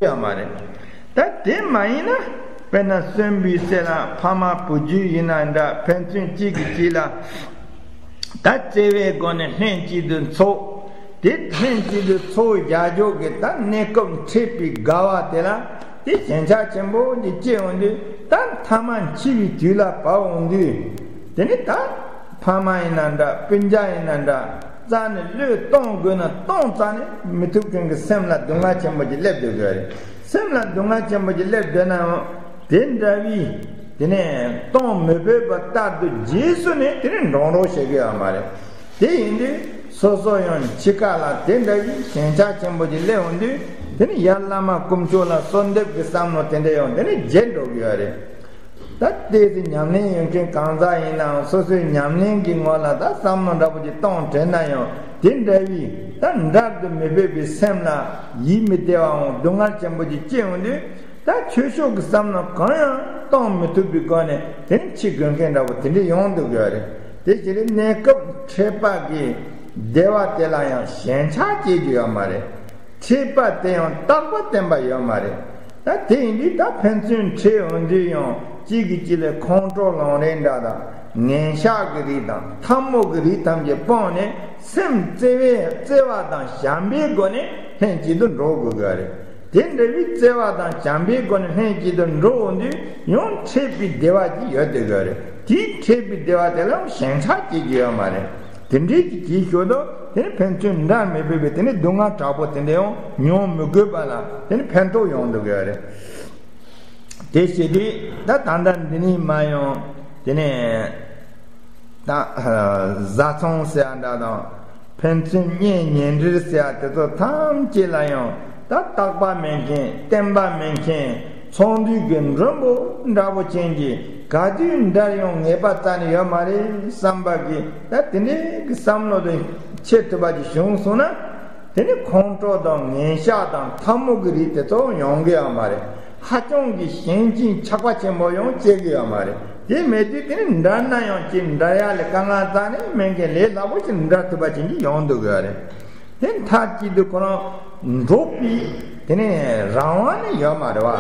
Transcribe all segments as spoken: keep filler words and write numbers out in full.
ཡོད་མ་རེད། ད་དེ་མ་ཡིན་ན། དཔེར་ན་གསོན་པོའི་ཚེ་ལ་ཕ་མ་བུ་རྒྱུད་ཡིན་ན་འདྲ། ཕན་ཚུན་གཅིག་གིས་གཅིག་ལ་ད་བརྩེ་བའི་སྒོ་ནས་ལྷན་ཅིག་ཏུ་འཚོ། དེ་ལྷན་ཅིག་ཏུ་འཚོ་བའི་རྒྱ་སྦྱོར་གྱི་ད་གནས་སྐབས་འཕྲད་པའི་དགའ་བ་དེ་ལ། དེ་ཞེན་ཆགས་ཆེན་པོ་ཅིག་སྐྱེ་འོང་དུས། ད་ཐ་མ་འཆི་བའི་དུས་ལ་བབ་འོང་དུས། དེ་ནི་ད་ཕ་མ་ཡིན་ན་འདྲ། སྤུན་ཟླ་ཡིན་ན་འདྲ། རྩ་ནས་བློས་གཏོང་དགོས་ན་གཏོང་རྩ་ནས་མི་ཐུབ་མཁན་གྱི་སེམས་ལ་སྡུག་བསྔལ་ཆེན་པོ་ཅིག་སླེབས་སྡོད་ཀྱི་རེད། སེམས་ལ་སྡུག་བསྔལ་ཆེན་པོ་ཅིག་སླེབས་སྡོད་ན་ཡང་། དེ་འདྲ་བའི་དེ་ནས་གཏོང་མི་ཕོད་པ་ལྟར་དུ་རྗེས་སུ་ནི་དེ་ནས་འདྲོངས་རོགས་བྱེད་ཀྱི་ཡོད་མ་རེད། དེ་ཡིན་དུས་སོ་སོ་ཡང་འཆི་ཁ་ལ་དེ་འདྲ་བའི་ཞེན་ཆགས་ཆེན་པོ་ཅིག་སླེབས་འོང་དུས། དེ་ནི་ཡར་བླ་མ་དཀོན་མཆོག་ལ་གསོལ་འདེབས་ཀྱི་བསམ་བློ་དེ་འདྲ་ཡང་དེ་ནི་བརྗེད་འགྲོ་གི་ཡོད་རེད། ད་ལྟའི་ཚེ་ཉམས་ལེན་ཡོད་མཁན་གང་ཟག་ཡིན་ནའང་། སོ་སོའི་ཉམས་ལེན་གྱི་ངོ་ལ་ད་བསམ་བློ་འདྲ་པོ་ཅིག་གཏོང་དྲན་ན་ཡང་། དེ་འདྲ་བའི་ད་འབྲལ་དུ་མི་ཕོད་པའི་སེམས་ལ་ཡིད་མི་བདེ་བའང་སྡུག་བསྔལ་ཆེན་པོ་ཅིག་སྐྱེ་འོང་དུས། ད་ཆོས་ཕྱོགས་ཀྱི་བསམ་བློ་གང་ཡང་གཏོང་མི་ཐུབ་པའི་སྒོ་ནས་དེ་ནི་འཆི་དགོས་མཁན་འདྲ་པོ་དེ་འདྲ་ཡོང་འདུག་ཡོད་རེད། དེ་ཕྱིར་གནས་སྐབས་འཕྲད་པ་གི་བདེ་བ་དེ་ལ་ཡང་ཞེན་ཆགས་སྐྱེ་རྒྱུ་ཡོད་མ་རེད། འཕྲད་པ་དེ་ཡང་རྟག་པ་བརྟན་པ་ཡོད་མ་རེད། ད་དེ་ཡིན་དུས་ད་ཕན་ཚུན་འཕྲད་འོང་དུས་ཡང་གཅིག་གིས་གཅིག་ལ་ཁོང་ཁྲོ་ལང་རེ་འདྲ་དང་། ངན་ཤགས་ཀྱི་རིགས་དང་ཐལ་མོ་གི་རིགས་ཐམས་ཅད་སྤངས་ནས། སེམས་བརྩེ་བའི་བརྩེ་བ་དང་བྱམས་པའི་སྒོ་ནས་ལྷན་ཅིག་ཏུ་འགྲོགས་དགོས་ཀྱི་རེད། དེ་འདྲ་བའི་བརྩེ་བ་དང་བྱམས་པའི་སྒོ་ནས་ལྷན་ཅིག་ཏུ་འགྲོགས་འོང་དུས་ཡང་འཕྲད་པའི་བདེ་བ་ཅིག་ཡོད་བསྡད་ཀྱི་རེད། དེའི་འཕྲད་པའི་བདེ་བ་དེ་ལ་ཞེན་ཆགས་སྐྱེ་རྒྱུ་ཡོད་མ་རེད། དེ་འདྲའི་གི་གྱིས་ཤོད་དོ། དེ་ནི་ཕན་ཚུན་འབྲལ་མི་ཕོད་པའི་དེ་ནི་སྡུག་བསྔལ་དྲག་པོ་དེ་འདྲ་ཡང་མྱོང་མི་དགོས་པ་ལ་དེ་ནི་ཕན་ཐོགས་ཡོང་འདུག་ཡོད་རེད། དེ་བྱེད་དུས་ད་ད་ལྟ་འདི་ནས་མ་ཡོང་དེ་ནས་ད་བཟའ་ཚང་ཟེར་ཡ་འདྲ་དང་། ཕན་ཚུན་གཉེན་ཉེ་འབྲེལ་ཟེར་ཡ་དེ་ཚོ་ཐམས་ཅད་ལ་ཡང་ད་རྟག་པ་མེད་མཁན། བརྟན་པ་མེད་མཁན། ཚོང་འདུས་ཀྱི་མགྲོན་པོ་འདྲ་པོ་ཅན་གྱིས་ག་དུས་འབྲལ་ཡང་ངེས་པ་རྩ་ནས་ཡོད་མ་རེད་བསམ་པ་གི་ད་དེ་འདྲའི་གི་བསམ་བློ་དེ་འཁྱེར་ཐུབ་པ་ཅིག་བྱུང་སོང་ན། དེ་ནི་ཁོང་ཁྲོ་དང་ངན་ཤགས་དང་ཐལ་མོ་གི་རིགས་དེ་ཚོ་ཡོང་གི་ཡོད་མ་རེད། ཧ་ཅང་གི་ཞེན་ཅིང་ཆགས་པ་ཆེན་པོ་ཡང་སྐྱེ་གི་ཡོད་མ་རེད། དེ་མེད་དུས་དེ་ནི་འབྲལ་ན་ཡང་ཅིག་འབྲལ་ཡ་ལས་དཀའ་ངལ་རྩ་ནས་མེད་མཁན། ལས་སླ་པོ་ཞིག་འབྲལ་ཐུབ་པ་ཅན་གྱི་ཡོང་འདུག་གི་ཡོད་རེད། དེ་མཐའ་གཅིག་ཏུ་ཁོ་རང་འགྲོགས་པའི་དེ་ནས་རང་དབང་ནི་ཡོད་མ་རེད་བ།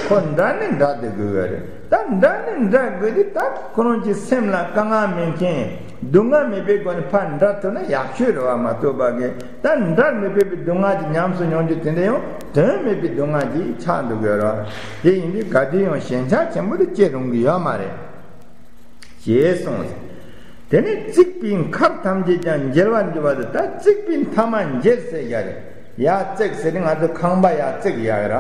ཁོ་འབྲལ་ནི་འབྲལ་སྡོད་དགོས་ཡོད་རེད། ད་འབྲལ་ནི་འབྲལ་དགོས་དུས་ད་ཁོ་རང་གི་སེམས་ལ་དཀའ་ངལ་མེད་མཁན། སྡུག་བསྔལ་མེད་པའི་སྒོ་ནས་ཕར་འབྲལ་ཐུབ་ན་ཡག་ཤོས་རེད་བ། མ་གཏོགས་པ་གི་ད་འབྲལ་མི་ཕོད་པའི་སྡུག་བསྔལ་གྱི་ཉམས་སུ་མྱོང་རྒྱུ་དེ་འདྲ་ཡང་དོན་མེད་པའི་སྡུག་བསྔལ་གྱིས་ཆགས་འདུག་ཡོད་རེད། དེ་ཡིན་དུས་ག་དུས་ཡང་ཞེན་ཆགས་ཆེན་པོ་དེ་སྐྱེ་རུང་གི་ཡོད་མ་རེད། ཞེས་གསུངས། དེ་ནས་བརྩིགས་པའི་མཁར་ཐམས་ཅད་ཀྱང་འགྱེལ་བར་འགྱུར་བ་དེ། ད་བརྩིགས་པའི་མཐའ་མ་འགྱེལ་ཟེར་ཡ་རེད། ཡར་བརྩིགས་ཟེར་ནི་ང་ཚོ་ཁང་པ་ཡར་བརྩིགས་ཡ་ར།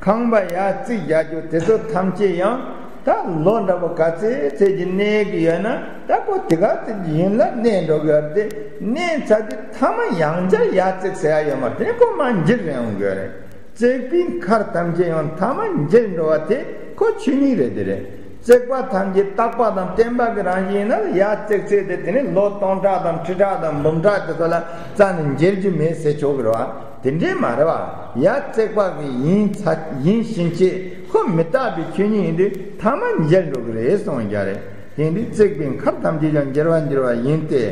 ཁང་པ་ཡར་བརྩིགས་ཡ་རྒྱུ་དེ་ཚོ་ཐམས་ཅད་ཡང་ད་ལོ་འདྲ་པོ་ག་ཚད་ཚད་ཀྱི་གནས་ཀྱི་ཡོད་ན། ད་ཁོ་དེ་ག་ཚད་ཀྱི་ཡུན་ལ་གནས་འགྲོ་གི་ཡོད་རེད་དེ། གནས་ཚར་དུས་མཐའ་མ་ཡང་བསྐྱར་ཡར་བརྩིགས་ཟེར་ཡ་ཡོད་མ་རེད། དེ་ནི་ཁོ་མར་འགྱེལ་རེ་ཡོང་གི་ཡོད་རེད། བརྩིགས་པའི་མཁར་ཐམས་ཅད་ཡང་མཐའ་མ་འགྱེལ་འགྲོ་བ་དེ་ཁོ་ཆོས་ཉིད་རེད། དེ་རེད། བརྩིགས་པ་ཐམས་ཅད་རྟག་པ་དང་བརྟན་པ་གི་རང་བཞིན་ཡིན་ན། ཡར་བརྩིགས་ཚེ་དེ་དེ་ནི་ལོ་སྟོང་ཕྲག་དང་ཁྲི་ཕྲག་དང་འབུམ་ཕྲག་དེ་ཚོ་ལ་རྩ་ནས་འགྱེལ་རྒྱུ་མེད་ཟེར་ཆོག་གི་རེད་བ། དེ་འདྲས་མ་རེད་བ། ཡར་བརྩིགས་པ་གི་ཡིན་ཚ་ཡིན་ཕྱིན་ཆད་ཁོ་མི་རྟག་པའི་ཆོས་ཉིད་ཡིན་དུས་མཐའ་མ་འགྱེལ་འགྲོ་གི་རེད་གསུངས་ཡ་རེད། དེ་འདི་བརྩིགས་པའི་མཁར་ཐམས་ཅད་ཀྱང་འགྱེལ་བར་འགྱུར་བ་ཡིན་ཏེ།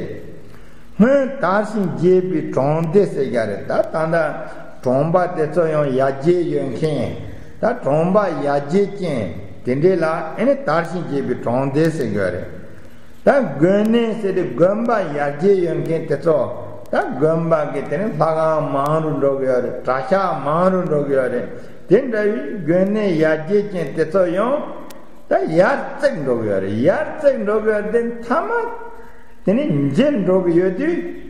སྔོན་དར་ཞིང་རྒྱས་པའི་གྲོང་སྡེ་ཟེར་ཡ་རེད། ད་ད་ལྟ་གྲོང་པ་དེ་ཚོ་ཡང་ཡར་རྒྱས་ཡོད་མཁན། ད་གྲོང་པ་ཡར་རྒྱས་ཅན་དེ་འདྲས་ལ་ཨེ་ནི་དར་ཞིང་རྒྱས་པའི་གྲོང་སྡེ་ཟེར་གྱི་ཡོད་རེད། ད་དགོན་གནས་ཟེར་དུས་དགོན་པ་ཡར་རྒྱས་ཡོད་མཁན་དེ་ཚོ། ད་དགོན་པ་གི་དེ་ནི་ལྷ་ཁང་མང་རུ་འགྲོ་གི་ཡོད་རེད། གྲྭ་ཤག་མང་རུ་འགྲོ་གི་ཡོད་རེད། དེ་འདྲ་བའི་དགོན་གནས་ཡར་རྒྱས་ཅན་དེ་ཚོ་ཡང་ད་ཡར་བརྩིགས་འགྲོ་གི་ཡོད་རེད། ཡར་བརྩིགས་འགྲོ་གི་ཡོད་དེ་མཐའ་མ། དེ་ནས་འགྱེལ་འགྲོ་གི་ཡོད་དུས།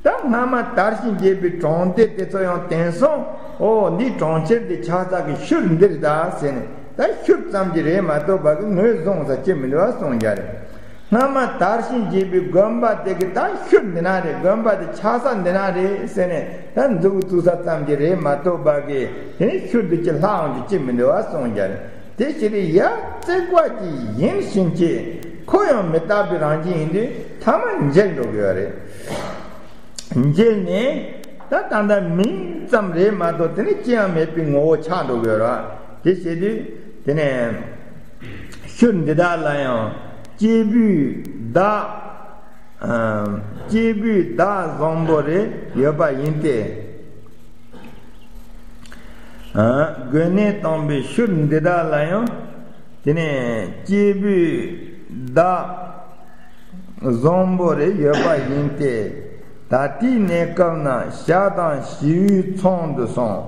ད་སྔ་མ་དར་ཞིང་རྒྱས་པའི་གྲོང་སྡེ་དེ་ཚོ་ཡང་དེང་སང་ཨོ་འདི་གྲོང་ཁྱེར་འདི་ཆགས་ས་གི་ཤུལ་འདིར་ད་ཟེར་ནས། ད་ཤུལ་ཙམ་གྱི་རེད་མ་གཏོགས་པ་གི་ངོས་བཟུང་ས་ཅི་མི་འདུག་བ་གསུངས་ཡ་རེད། སྔ་མ་དར་ཞིང་རྒྱས་པའི་དགོན་པ་དེ་གི་ད་ཤུལ་འདི་ན་རེད། དགོན་པ་དེ་ཆགས་ས་འདི་ན་རེད་ཟེར་ནས། ད་མཛུབ་གུ་བཙུགས་ས་ཙམ་གྱི་རེད་མ་གཏོགས་པ་གི་དེ་ནས་ཤུལ་དུ་ཅི་ལྷག་འོང་རྒྱུ་ཅི་མི་འདུག་བ་གསུངས་ཡ་རེད། དེ་ཕྱིར་ཡར་བརྩིགས་པ་ཅིག་ཡིན་ཕྱིན་ཆད་ཁོ་ཡང་མི་རྟག་པའི་རང་བཞིན་ཡིན་དུས་མཐའ་མ་འགྱེལ་འགྲོ་གི་ཡོད་རེད། འགྱེལ་ནས་ད་ད་ལྟ་མིང་ཙམ་རེད་མ་གཏོགས་དེ་ནི་ཅི་ཡང་མེད་པའི་ངོ་བོ་ཆགས་འགྲོ་གི་ཡོད་རེད། དེ་བྱེད་དུས་དེ་ནས་ཤུལ་འདི་དག་ལ་ཡང་སྐྱེས་བུའི་བདག་ཨ་སྐྱེས་བུའི་བདག་བཟང་པོ་རེ་ཡོད་པ་ཡིན་ཏེ། དགོན་གནས་དང་པོའི་ཤུལ་འདི་དག་ལ་ཡང་དེ་ནས་སྐྱེས་བུའི་བདག་བཟང་པོ་རེ་ཡོད་པ་ཡིན་ཏེ། ད་ལྟའི་གནས་སྐབས་ན་ཞྭ་དང་བྱིའུའི་ཚང་དུ་སོང་།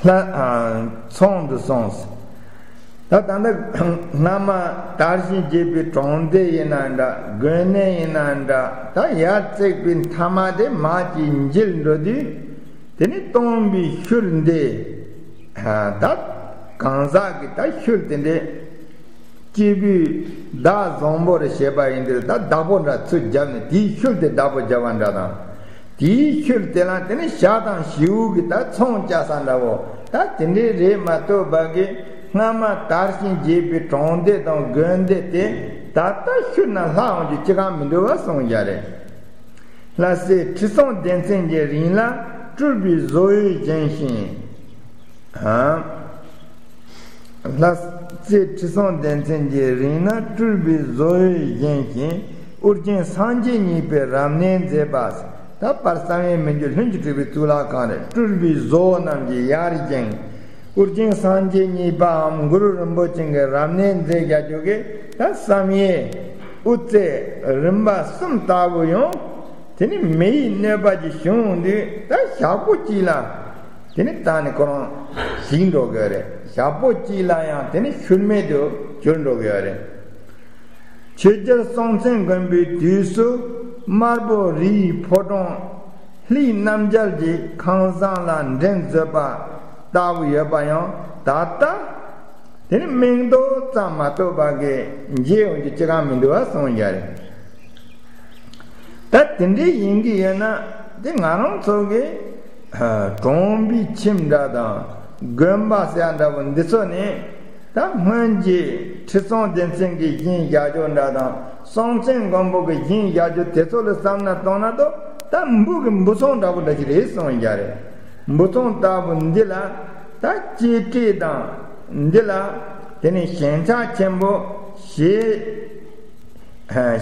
ལྷ། ཚང་དུ་སོང་། ད་ད་ལྟ་སྔ་མ་དར་ཞིང་རྒྱས་པའི་གྲོང་སྡེ་ཡིན་ན་འདྲ། དགོན་གནས་ཡིན་ན་འདྲ། ད་ཡར་བརྩིགས་པའི་མཐའ་མ་དེ་མར་གྱི་འགྱེལ་འགྲོ་དུས། དེ་ནི་སྟོང་པའི་ཤུལ་འདི། ད་གང་ཟག་གི་ད་ཤུལ་དེ་འདྲའི་སྐྱེས་བུའི་བདག་བཟང་པོ་རེ་བྱེད་པ་ཡིན་དུས། ད་བདག་པོ་འདྲ་ཚུར་བརྒྱབ་ནས་དེའི་ཤུལ་དེ་བདག་པོ་བརྒྱབ་པ་འདྲ་དང་། དེའི་ཤུལ་དེ་ལ་དེ་ནི་ཞྭ་དང་བྱིའུ་གི་ད་ཚང་བཅའ་ས་འདྲ་བོ། ད་དེ་འདྲའི་རེད་མ་གཏོགས་པ་གི། སྔ་མ་དར་ཞིང་རྒྱས་པའི་གྲོང་སྡེ་དང་དགོན་སྡེ་དེ་ད་ལྟ་ཤུལ་ན་ལྷག་འོང་རྒྱུ་ཅི་གང་མི་འདུག་པ་གསུངས་བཞག་རེད། ལྷ་སྲས་ཁྲི་སྲོང་ལྡེ་བཙན་གྱི་རིང་ལ་སྤྲུལ་པའི་བཟོ་བོས་བཞེངས་ཤིང་། ལྷ་སྲས་ཁྲི་སྲོང་ལྡེ་བཙན་གྱི་རིང་ན་སྤྲུལ་པའི་བཟོ་བོས་བཞེངས་ཤིང་། ཨོ་རྒྱན་སངས་རྒྱས་གཉིས་པོས་རབ་གནས་མཛད་པ། ད་བར་བསམ་ཡས་མི་འགྱུར་ལྷུན་གྱིས་གྲུབ་པའི་གཙུག་ལག་ཁང་རེད། སྤྲུལ་པའི་བཟོ་བོ་རྣམས་ཀྱིས་ཡར་བཞེངས། ཨོ་རྒྱན་སངས་རྒྱས་གཉིས་པའམ་གུ་རུ་རིན་པོ་ཆེ་གི་རབ་གནས་མཛད་བཞག་རྒྱུ་གི་ད་བསམ་ཡས་དབུ་རྩེ་རིམ་པ་གསུམ་ལྟ་བུ་ཡང་དེ་ནི་མེ་ཡི་གནོད་པ་ཅིག་བྱུང་དུས། ད་ཞག་པོ་གཅིག་ལ་དེ་ནི་ད་ནི་ཁོ་རང་ཞིག་འགྲོ་གི་རེད། ཞག་པོ་གཅིག་ལ་ཡང་དེ་ནི་ཤུལ་མེད་དུ་གྱུར་འགྲོ་གི་རེད། ཆོས་རྒྱལ་སྲོང་བཙན་སྒམ་པོའི་དུས་སུ་དམར་པོ་རི་ཡི་ཕོ་བྲང་ལྷའི་རྣམ་རྒྱལ་གྱི་ཁང་བཟང་ལ་འགྲན་བཟོད་པ་ལྟ་བུ་ཡོད་པ་ཡང་ད་ལྟ་དེ་ནི་མིང་འདོགས་ཙམ་མ་གཏོགས་པ་གི་མཇལ་ཡོང་རྒྱུ་ཅི་གང་མི་འདུག་པ་གསུངས་བཞག་རེད། ད་དེ་འདྲའི་ཡིན་གྱི་ཡོད་ན། དེ་ང་རང་ཚོ་གི་གྲོང་པའི་ཁྱིམ་འདྲ་དང་དགོན་པ་ཟེར་ཡ་འདྲ་བོ་འདི་ཚོ་ནི། ད་སྔོན་གྱི་ཁྲི་སྲོང་ལྡེ་བཙན་གྱིས་བཞེངས་བཞག་རྒྱུ་འདྲ་དང་། སྲོང་བཙན་སྒམ་པོ་གིས་བཞེངས་བཞག་རྒྱུ་དེ་ཚོ་ལ་བསམ་ན་བཏང་ན་ད། ད་འབུ་གི་འབུ་ཚང་འདྲ་བོ་འདྲ་ཞིག་རེད་གསུངས་བཞག་རེད། འབུ་ཚང་ལྟ་བུ་འདི་ལ་ད་གཅེས་སྤྲས་དང་། འདི་ལ་དེ་ནི་ཞེན་ཆགས་ཆེན་པོ་བྱེད།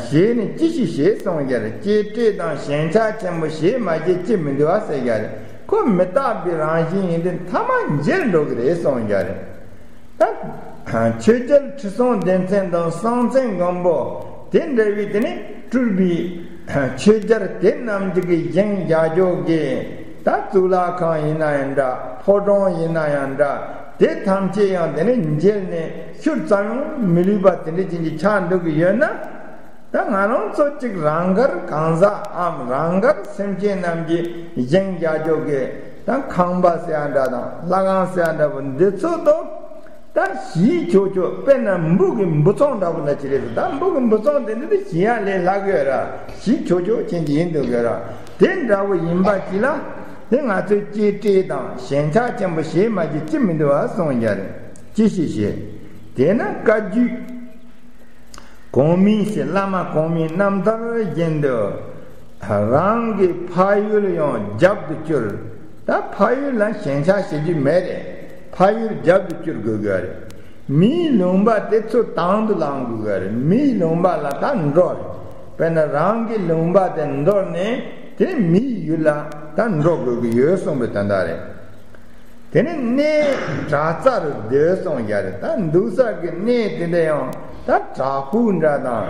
ཞེས་ནི་ཅི་ཞིག་བྱེད་གསུངས་བཞག་རེད། གཅེས་སྤྲས་དང་ཞེན་ཆགས་ཆེན་པོ་བྱེད་མ་བྱེད་ཅི་མི་འདུག་པ་ཟེར་བཞག་རེད། ཁོ་མི་རྟག་པའི་རང་བཞིན་ཡིན་དུས་མཐའ་མ་འཇལ་འགྲོ་གི་རེད་གསུངས་བཞག་རེད། ད་ཆོས་རྒྱལ་ཁྲི་སྲོང་ལྡེ་བཙན་དང་སྲོང་བཙན་སྒམ་པོ་དེ་འདྲ་བའི་དེ་ནི་སྤྲུལ་པའི་ཆོས་རྒྱལ་དེ་རྣམས་ཀྱིས་བཞེངས་བཞག་རྒྱུ་གི། ད་གཙུག་ལག་ཁང་ཡིན་ན་ཡང་འདྲ། ཕོ་བྲང་ཡིན་ན་ཡང་འདྲ། དེ་ཐམས་ཅད་ཡང་དེ་ནི་མཇལ་ནས་ཤུལ་ཙམ་ཡང་མི་ལུས་པ་དེ་འདྲ་ཅན་གྱི་ཆགས་འདུག་གི་ཡོད་ན། ད་ང་རང་ཚོ་གཅིག་རང་དགར་གང་ཟག་འམ་རང་དགར་སེམས་ཅན་རྣམས་ཀྱིས་བཞེངས་བཞག་རྒྱུ་གི་ད་ཁང་པ་ཟེར་ཡ་འདྲ་དང་ལྷ་ཁང་ཟེར་ཡ་འདྲ་བོ་འདི་ཚོ་དང་། ད་གཞི་ཆོག་ཆོག་དཔེར་ན་འབུ་གི་འབུ་ཚང་འདྲ་བོ་འདྲ་ཅིག་རེད། ད་འབུ་གི་འབུ་ཚང་དེ་འདི་དེ་གཞི་ཡ་ལས་ལྷག་གི་ཡོད་ར། གཞི་ཆོག་ཆོག་ཅན་གྱི་ཡིན་འདུག་གི་ར། དེ་འདྲ་བོ་ཡིན་པ་ཅིག་ལ་དེ་ང་ཚོས་གཅེས་སྤྲས་དང་ཞེན་ཆགས་ཆེན་པོ་བྱེད་མ་བྱེད་ཅི་མི་འདུག་པ་གསུངས་བཞག་རེད། ཅི་ཞིག་བྱེད། དེས་ན་བཀའ་བརྒྱུད་གོང་མའི་ཞེས་བླ་མ་གོང་མའི་རྣམ་ཐར་བཞིན་དུ། རང་གི་ཕ་ཡུལ་ཡང་རྒྱབ་ཏུ་བསྐྱུར། ད་ཕ་ཡུལ་ལ་ཞེན་ཆགས་བྱེད་རྒྱུ་མེད་རེད། ཕ་ཡུལ་རྒྱབ་ཏུ་བསྐྱུར་དགོས་དགོས་རེད། མིའི་ལུང་པ་དེ་ཚོ་དང་དུ་བླང་དགོས་དགོས་རེད། མིའི་ལུང་པ་ལ་ད་འགྲོ་རེད། དཔེར་ན་རང་གི་ལུང་པ་དེ་འདོར་ནས་དེ་མིའི་ཡུལ་ལ་ད་འགྲོ་དགོས་ཀྱི་ཡོད་གསུངས་པའི་དོན་དག་རེད། དེ་ནས་གནས་བྲག་རྩ་རུ་སྡོད་གསུངས་བཞག་རེད། ད་འདུག་ས་གི་གནས་དེ་འདྲ་ཡང་ད་བྲག་ཕུག་འདྲ་དང་།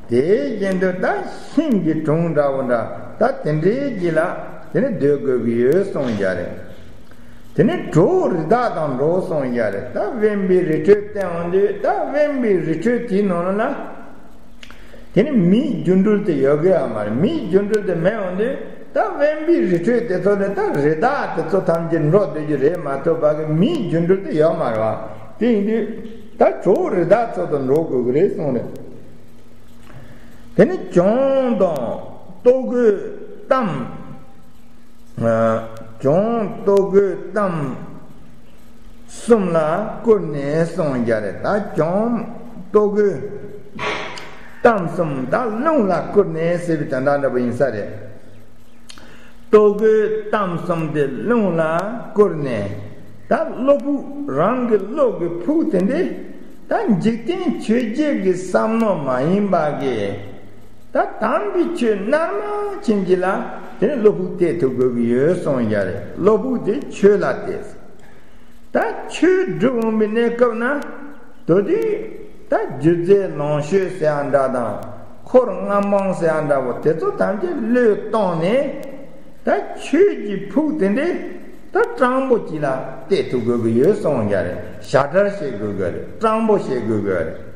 དེ་བཞིན་དུ་ད་ཤིང་གི་དྲུང་འདྲ་བོ་འདྲ་ད་དེ་འདྲའི་རྒྱུད་ལ་དེ་ནས་སྡོད་དགོས་ཀྱི་ཡོད་གསུངས་བཞག་རེད། དེ་ནས་བྲག་རི་དྭགས་དང་འགྲོགས་གསུངས་བཞག་རེད། ད་དབེན་པའི་རི་ཁྲོད་བསྟན་འོང་དུས་ད་དབེན་པའི་རི་ཁྲོད་དེའི་ནང་ལ། དེ་ནི་མིའི་རྒྱུ་འགྲུལ་དེ་ཡོད་གི་ཡོད་མ་རེད། མིའི་རྒྱུ་འགྲུལ་དེ་མེད་འོང་དུས་ད་དབེན་པའི་རི་ཁྲོད་དེ་ཚོ་ལས་ད་རི་དྭགས་དེ་ཚོ་ཐམས་ཅད་འགྲོ་སྡོད་རྒྱུ་རེད་མ་གཏོགས་པ་གི་མིའི་རྒྱུ་འགྲུལ་དེ་ཡོད་མ་རེད་བ། དེ་ཡིན་དུས་ད་བྲག་རི་དྭགས་ཚོ་དང་འགྲོགས་དགོས་གི་རེད་གསུངས་རེད། དེ་ནི་གྱང་དང་ལྟོ་གོས་གཏམ། གྱང་ལྟོ་གོས་གཏམ་གསུམ་ལ་བསྐུར་ནས་གསུངས་བཞག་རེད། ད་གྱང་ལྟོ་གོས་གཏམ་གསུམ་ད་རླུང་ལ་བསྐུར་ནས་ཟེར་བའི་དོན་དག་འདྲ་པོ་ཡིན་ས་རེད། ལྟོ་གོས་གཏམ་གསུམ་དེ་རླུང་ལ་བསྐུར་ནས། ད་གློ་བུར་རང་གི་བློ་གི་ཕུགས་དེ་འདི་ད་འཇིག་རྟེན་ཆོས་བརྒྱད་ཀྱི་བསམ་མནོ་མ་ཡིན་པ་གི། ད་དམ་པའི་ཆོས་རྣལ་མ་ཅན་གྱི་ལ། དེ་ནི་བློ་ཕུགས་གཏད་ཐུབ་དགོས་ཀྱི་ཡོད་གསུངས་ཡ་རེད། བློ་ཕུགས་དེ་ཆོས་ལ་གཏད། ད་ཆོས་སྒྲུབ་འོང་བའི་གནས་སྐབས་ན། དེ་དུས་ད་རྒྱུ་རྫས་ལོངས་སྤྱོད་ཟེར་ཡ་འདྲ་དང་། འཁོར་ལྔ་མང་ཟེར་ཡ་འདྲ་བོ་དེ་ཚོ་ཐམས་ཅད་བློས་བཏང་ནས། ད་ཆོས་ཀྱི་ཕུགས་དེ་འདྲའི་ད་སྤྲང་པོ་ཅིག་ལ་གཏད་ཐུབ་དགོས་ཀྱི་ཡོད་གསུངས་ཡ་རེད། ཞེ་དྲག་བྱེད་དགོས་ཀྱི་རེད། སྤྲང་པོ་བྱེད་དགོས་ཀྱི་རེད།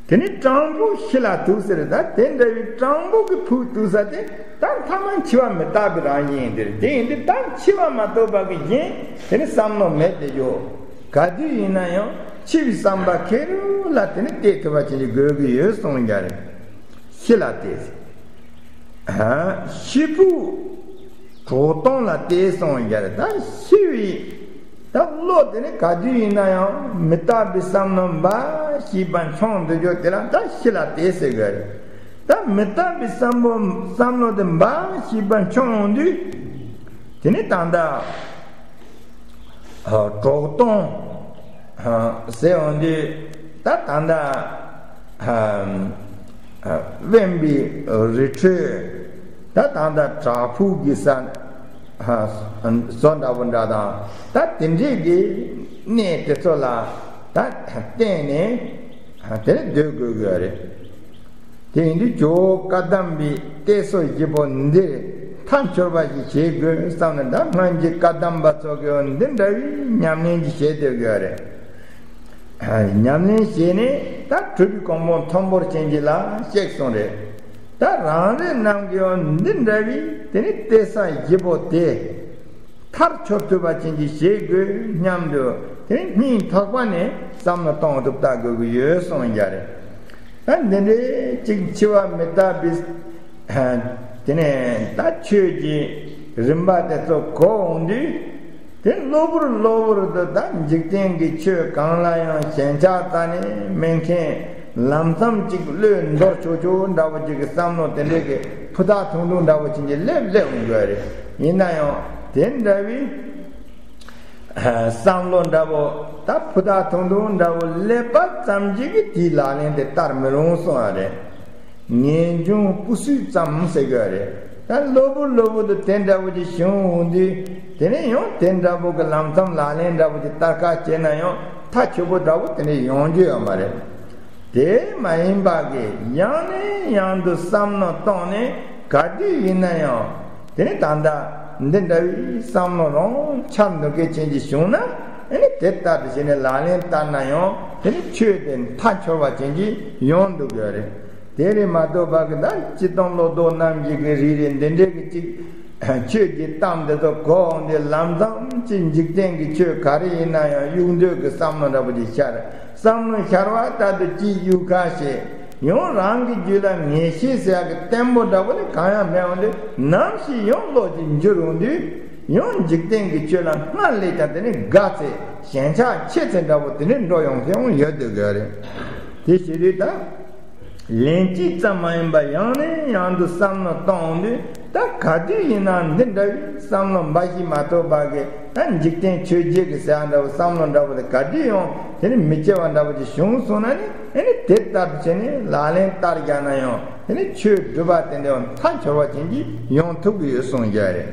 དེ་ནི་སྤྲང་པོ་ཤི་ལ་དུག་ཟེར། ད་དེ་འདྲ་བའི་སྤྲང་པོ་གི་ཕུགས་དུག་ས་དེ་ད་མཐའ་མ་འཆི་བ་མི་རྟག་པའི་རང་བཞིན་ཡིན། དེ་རེད། དེ་ཡིན་དུས་ད་འཆི་བ་མ་གཏོགས་པ་གི་གཞན་དེ་ནི་བསམ་བློ་མེད་དེ་ཡོད། ག་དུས་ཡིན་ན་ཡང་འཆི་བའི་བསམ་པ་ཁེར་རོ་ལ་དེ་ནི་གཏད་ཐུབ་པ་བྱེད་ཀྱི་དགོས་ཀྱི་ཡོད་གསུངས་ཡ་རེད། ཤི་ལ་གཏད་ཟེར། ཤི་ཕུགས་གྲོགས་དོན་ལ་གཏད་གསུངས་ཡ་རེད། ད་ཤི་བའི་ད་བློ་དེ་ནི་ག་དུས་ཡིན་ན་ཡང་མི་རྟག་པའི་བསམ་བློ་འབའ་ཞིག་འབའ་འཁྱོངས་འདུག་རྒྱུ་དེ་ལ་ད་ཤི་ལ་གཏད་ཟེར་གི་རེད། ད་མི་རྟག་པའི་བསམ་བློ་བསམ་བློ་དེ་འབའ་ཞིག་འབའ་འཁྱོངས་ཡོང་དུས། དེ་ནི་ད་ལྟ་གྲོགས་དོན་ཟེར་ཡོང་དུས། ད་ད་ལྟ་དབེན་པའི་རི་ཁྲོད། ད་ད་ལྟ་བྲག་ཕུག་གི་ས་བཟོ་འདྲ་པོ་འདྲ་དང་། ད་དེ་འདྲའི་གི་གནས་དེ་ཚོ་ལ་ད་བརྟེན་ནས་དེར་སྡོད་དགོས་ཀྱི་རེད། དེ་ཡིན་དུས་ཇོ་བོ་བཀའ་གདམས་པའི་གཏད་སོ་བཞི་པོ་འདི་མཐའ་འཁྱོལ་བ་ཞིག་བྱེད་དགོས་བསམ་ནས། ད་སྔོན་གྱི་བཀའ་གདམས་པ་ཚོ་གིས་འདི་འདྲ་བའི་ཉམས་ལེན་ཅིག་བྱེད་སྡོད་ཀྱི་རེད། ཉམས་ལེན་བྱས་ནས་ད་གྲུབ་པའི་གོ་འཕང་མཐོན་པོར་ཕྱིན་གྱི་ལ་གཤེགས་སོང་རེད། ད་རང་རེ་རྣམས་ཀྱིས་འདི་འདྲ་བའི་དེ་ནི་གཏད་ས་བཞི་པོ་དེ་མཐར་འཁྱོལ་ཐུབ་པ་ཅན་གྱི་བྱེད་དགོས་སྙམ་དུ་དེ་ནི་སྙིང་ཐག་པ་ནས་བསམ་བློ་གཏོང་ཐུབ་ལྟ་དགོས་ཀྱི་ཡོད་གསུངས་ཡ་རེད། ད་འདི་འདྲའི་ཅིག་འཆི་བ་མི་རྟག་པའི་དེ་ནས་ད་ཆོས་ཀྱི་རིམ་པ་དེ་ཚོ་གོ་འོང་དུས། དེ་གློ་བུར་གློ་བུར་དུ་ད་འཇིག་རྟེན་གྱི་ཆོས་གང་ལ་ཡང་ཞེན་ཆགས་རྩ་ནས་མེད་མཁན། ལམ་སང་ཅིག་བློས་འདོར་ཆོག་ཆོག་འདྲ་བོ་ཅིག་གི་བསམ་བློ་དེ་འདྲའི་གི་ཕུ་ཐག་ཐུང་ཐུང་འདྲ་བོ་ཅིག་གི་སླེབས་སླེབས་འོང་གི་རེད། ཡིན་ན་ཡང་དེ་འདྲ་བའི་བསམ་བློ་འདྲ་བོ་ད་ཕུ་ཐག་ཐུང་ཐུང་འདྲ་བོ་སླེབས་པ་ཙམ་གྱིས་གི་དེའི་ལག་ལེན་དེ་བསྟར་མི་རུང་གསུངས་པ་རེད། ངེས་འབྱུང་སྤུ་སུས་ཙམ་ཟེར་གི་རེད། ད་གློ་བུར་གློ་བུར་དུ་དེ་འདྲ་བོ་ཅིག་བྱུང་འོང་དུས། དེ་ནས་ཡང་དེ་འདྲ་བོ་གི་ལམ་སང་ལག་ལེན་འདྲ་བོ་ཅིག་བསྟར་ཁ་བྱས་ན་ཡང་མཐའ་འཁྱོལ་པོ་འདྲ་བོ་དེ་འདྲ་ཡོང་རྒྱུ་ཡོད་མ་རེད། དེ་མ་ཡིན་པ་གི་ཡང་ནས་ཡང་དུ་བསམ་བློ་བཏང་ནས་ག་དུས་ཡིན་ན་ཡང་དེ་ནས་ད་ལྟ་འདི་འདྲ་བའི་བསམ་བློ་རང་འཆར་འདུག་མཁན་ཅན་ཅིག་བྱུང་ན། ཨ་ནི་དེ་ལྟར་དུ་བྱས་ནས་ལག་ལེན་བསྟར་ན་ཡང་དེ་ནི་ཆོས་དེ་མཐའ་འཁྱོལ་བ་ཅན་ཅིག་ཡོང་འདུག་གི་རེད། དེ་རེད་མ་གཏོགས་པ་གི་ད་སྤྱིར་བཏང་བློ་ལྡོག་རྣམ་བཞི་གི་རིགས་རེད། འདི་འདྲའི་གི་ཅིག་ཆོས་ཀྱི་གཏམ་འདི་ཚོ་གོ་འོང་དུས་ལམ་སང་ཅིག་འཇིག་རྟེན་གྱི་ཆོས་ག་རེ་ཡིན་ན་ཡང་གཡུག་འདོད་ཀྱི་བསམ་བློ་འདྲ་པོ་ཅིག་ཤར། བསམ་བློ་ཤར་བ་ལྟར་དུ་ཅིག་གཡུག་ཁ་ཤས། ཡང་རང་གི་རྒྱུད་ལ་ངེས་ཤེས་ཟེར་ཡག་གི་བརྟན་པོ་འདྲ་པོ་ནི་གང་ཡང་མེད་འོང་དུས། ནམ་ཞིག་ཡང་བློ་ཅིག་འགྱུར་འོང་དུས། ཡང་འཇིག་རྟེན་གྱི་ཆོས་ལ་སྔར་ལས་ཀྱང་དེ་ནི་དགའ་ཚད་ཞེན་ཆགས་ཆེ་ཚད་འདྲ་པོ་དེ་ནི་འགྲོ་ཡོང་མཁན་ཡང་ཡོད་སྡོད་དགོས་རེད། དེ་བྱེད་དུས་ད། ལན་གཅིག་ཙམ་མ་ཡིན་པར་ཡང་ནས་ཡང་དུ་བསམ་བློ་གཏོང་དུས། ད་ག་དུས་ཡིན་ན་འདི་འདྲ་བའི་བསམ་བློ་འབའ་ཞིག་མ་ཐོབ་པ་གི་ད་འཇིག་རྟེན་ཆོས་བརྒྱད་ཀྱི་ཟེར་བ་འདྲ་བོ་བསམ་བློ་འདྲ་བོ་དེ་ག་དུས་ཡང་དེ་ནི་མི་སྐྱེ་བ་འདྲ་བོ་ཅིག་བྱུང་སོང་ན་ནི། ཨ་ནི་དེ་ལྟར་དུ་བྱས་ནས་ལག་ལེན་བསྟར་རྒྱག་ན་ཡང་དེ་ནི་ཆོས་སྒྲུབ་པ་དེ་འདྲ་ཡང་མཐའ་འཁྱོལ་བ་ཅན་གྱི་ཡོང་ཐུབ་ཀྱི་ཡོད་གསུངས་རྒྱུ་རེད།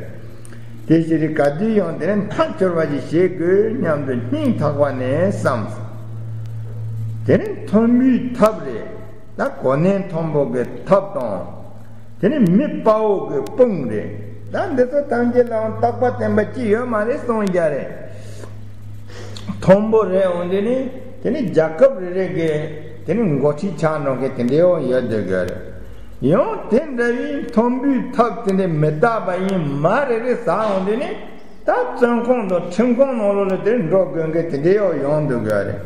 དེ་ཕྱིར་ག་དུས་ཡང་དེ་ནི་མཐའ་འཁྱོལ་བ་ཞིག་བྱེད་དགོས་སྙམ་དུ་སྙིང་ཐག་པ་ནས་བསམ། དེ་ནི་མཐོན་པོའི་ཐབས་རེད། ད་གོ་གནས་མཐོན་པོ་གི་ཐབས་དང་། དེ་ནི་མི་དཔའ་བོ་གི་དཔུང་རེད། ད་འདི་ཚོ་ཐམས་ཅད་ལའང་རྟག་པ་བརྟན་པ་ཅི་ཡོད་མ་རེད་གསུངས་རྒྱུ་རེད། མཐོན་པོ་རེད་འོང་དུས་ནི་དེ་ནི་རྒྱལ་ཁབ་རེ་རེ་གི་དེ་ནི་འགོ་ཁྲིད་ཆགས་འགྲོ་མཁན་དེ་འདྲའི་ཡང་ཡོད་སྡོད་དགོས་རེད། ཡང་དེ་འདྲ་བའི་མཐོན་པོའི་ཐབས་དེ་འདྲའི་མི་རྟག་པ་ཡིན་མ་རེ་རེ་ཟ་འོང་དུས་ནི། ད་བཙོན་ཁང་དང་ཁྲིམས་ཁང་ནང་ལོགས་ལ་དེར་འགྲོ་དགོས་མཁན་དེ་འདྲའི་ཡང་ཡོང་སྡོད་དགོས་རེད།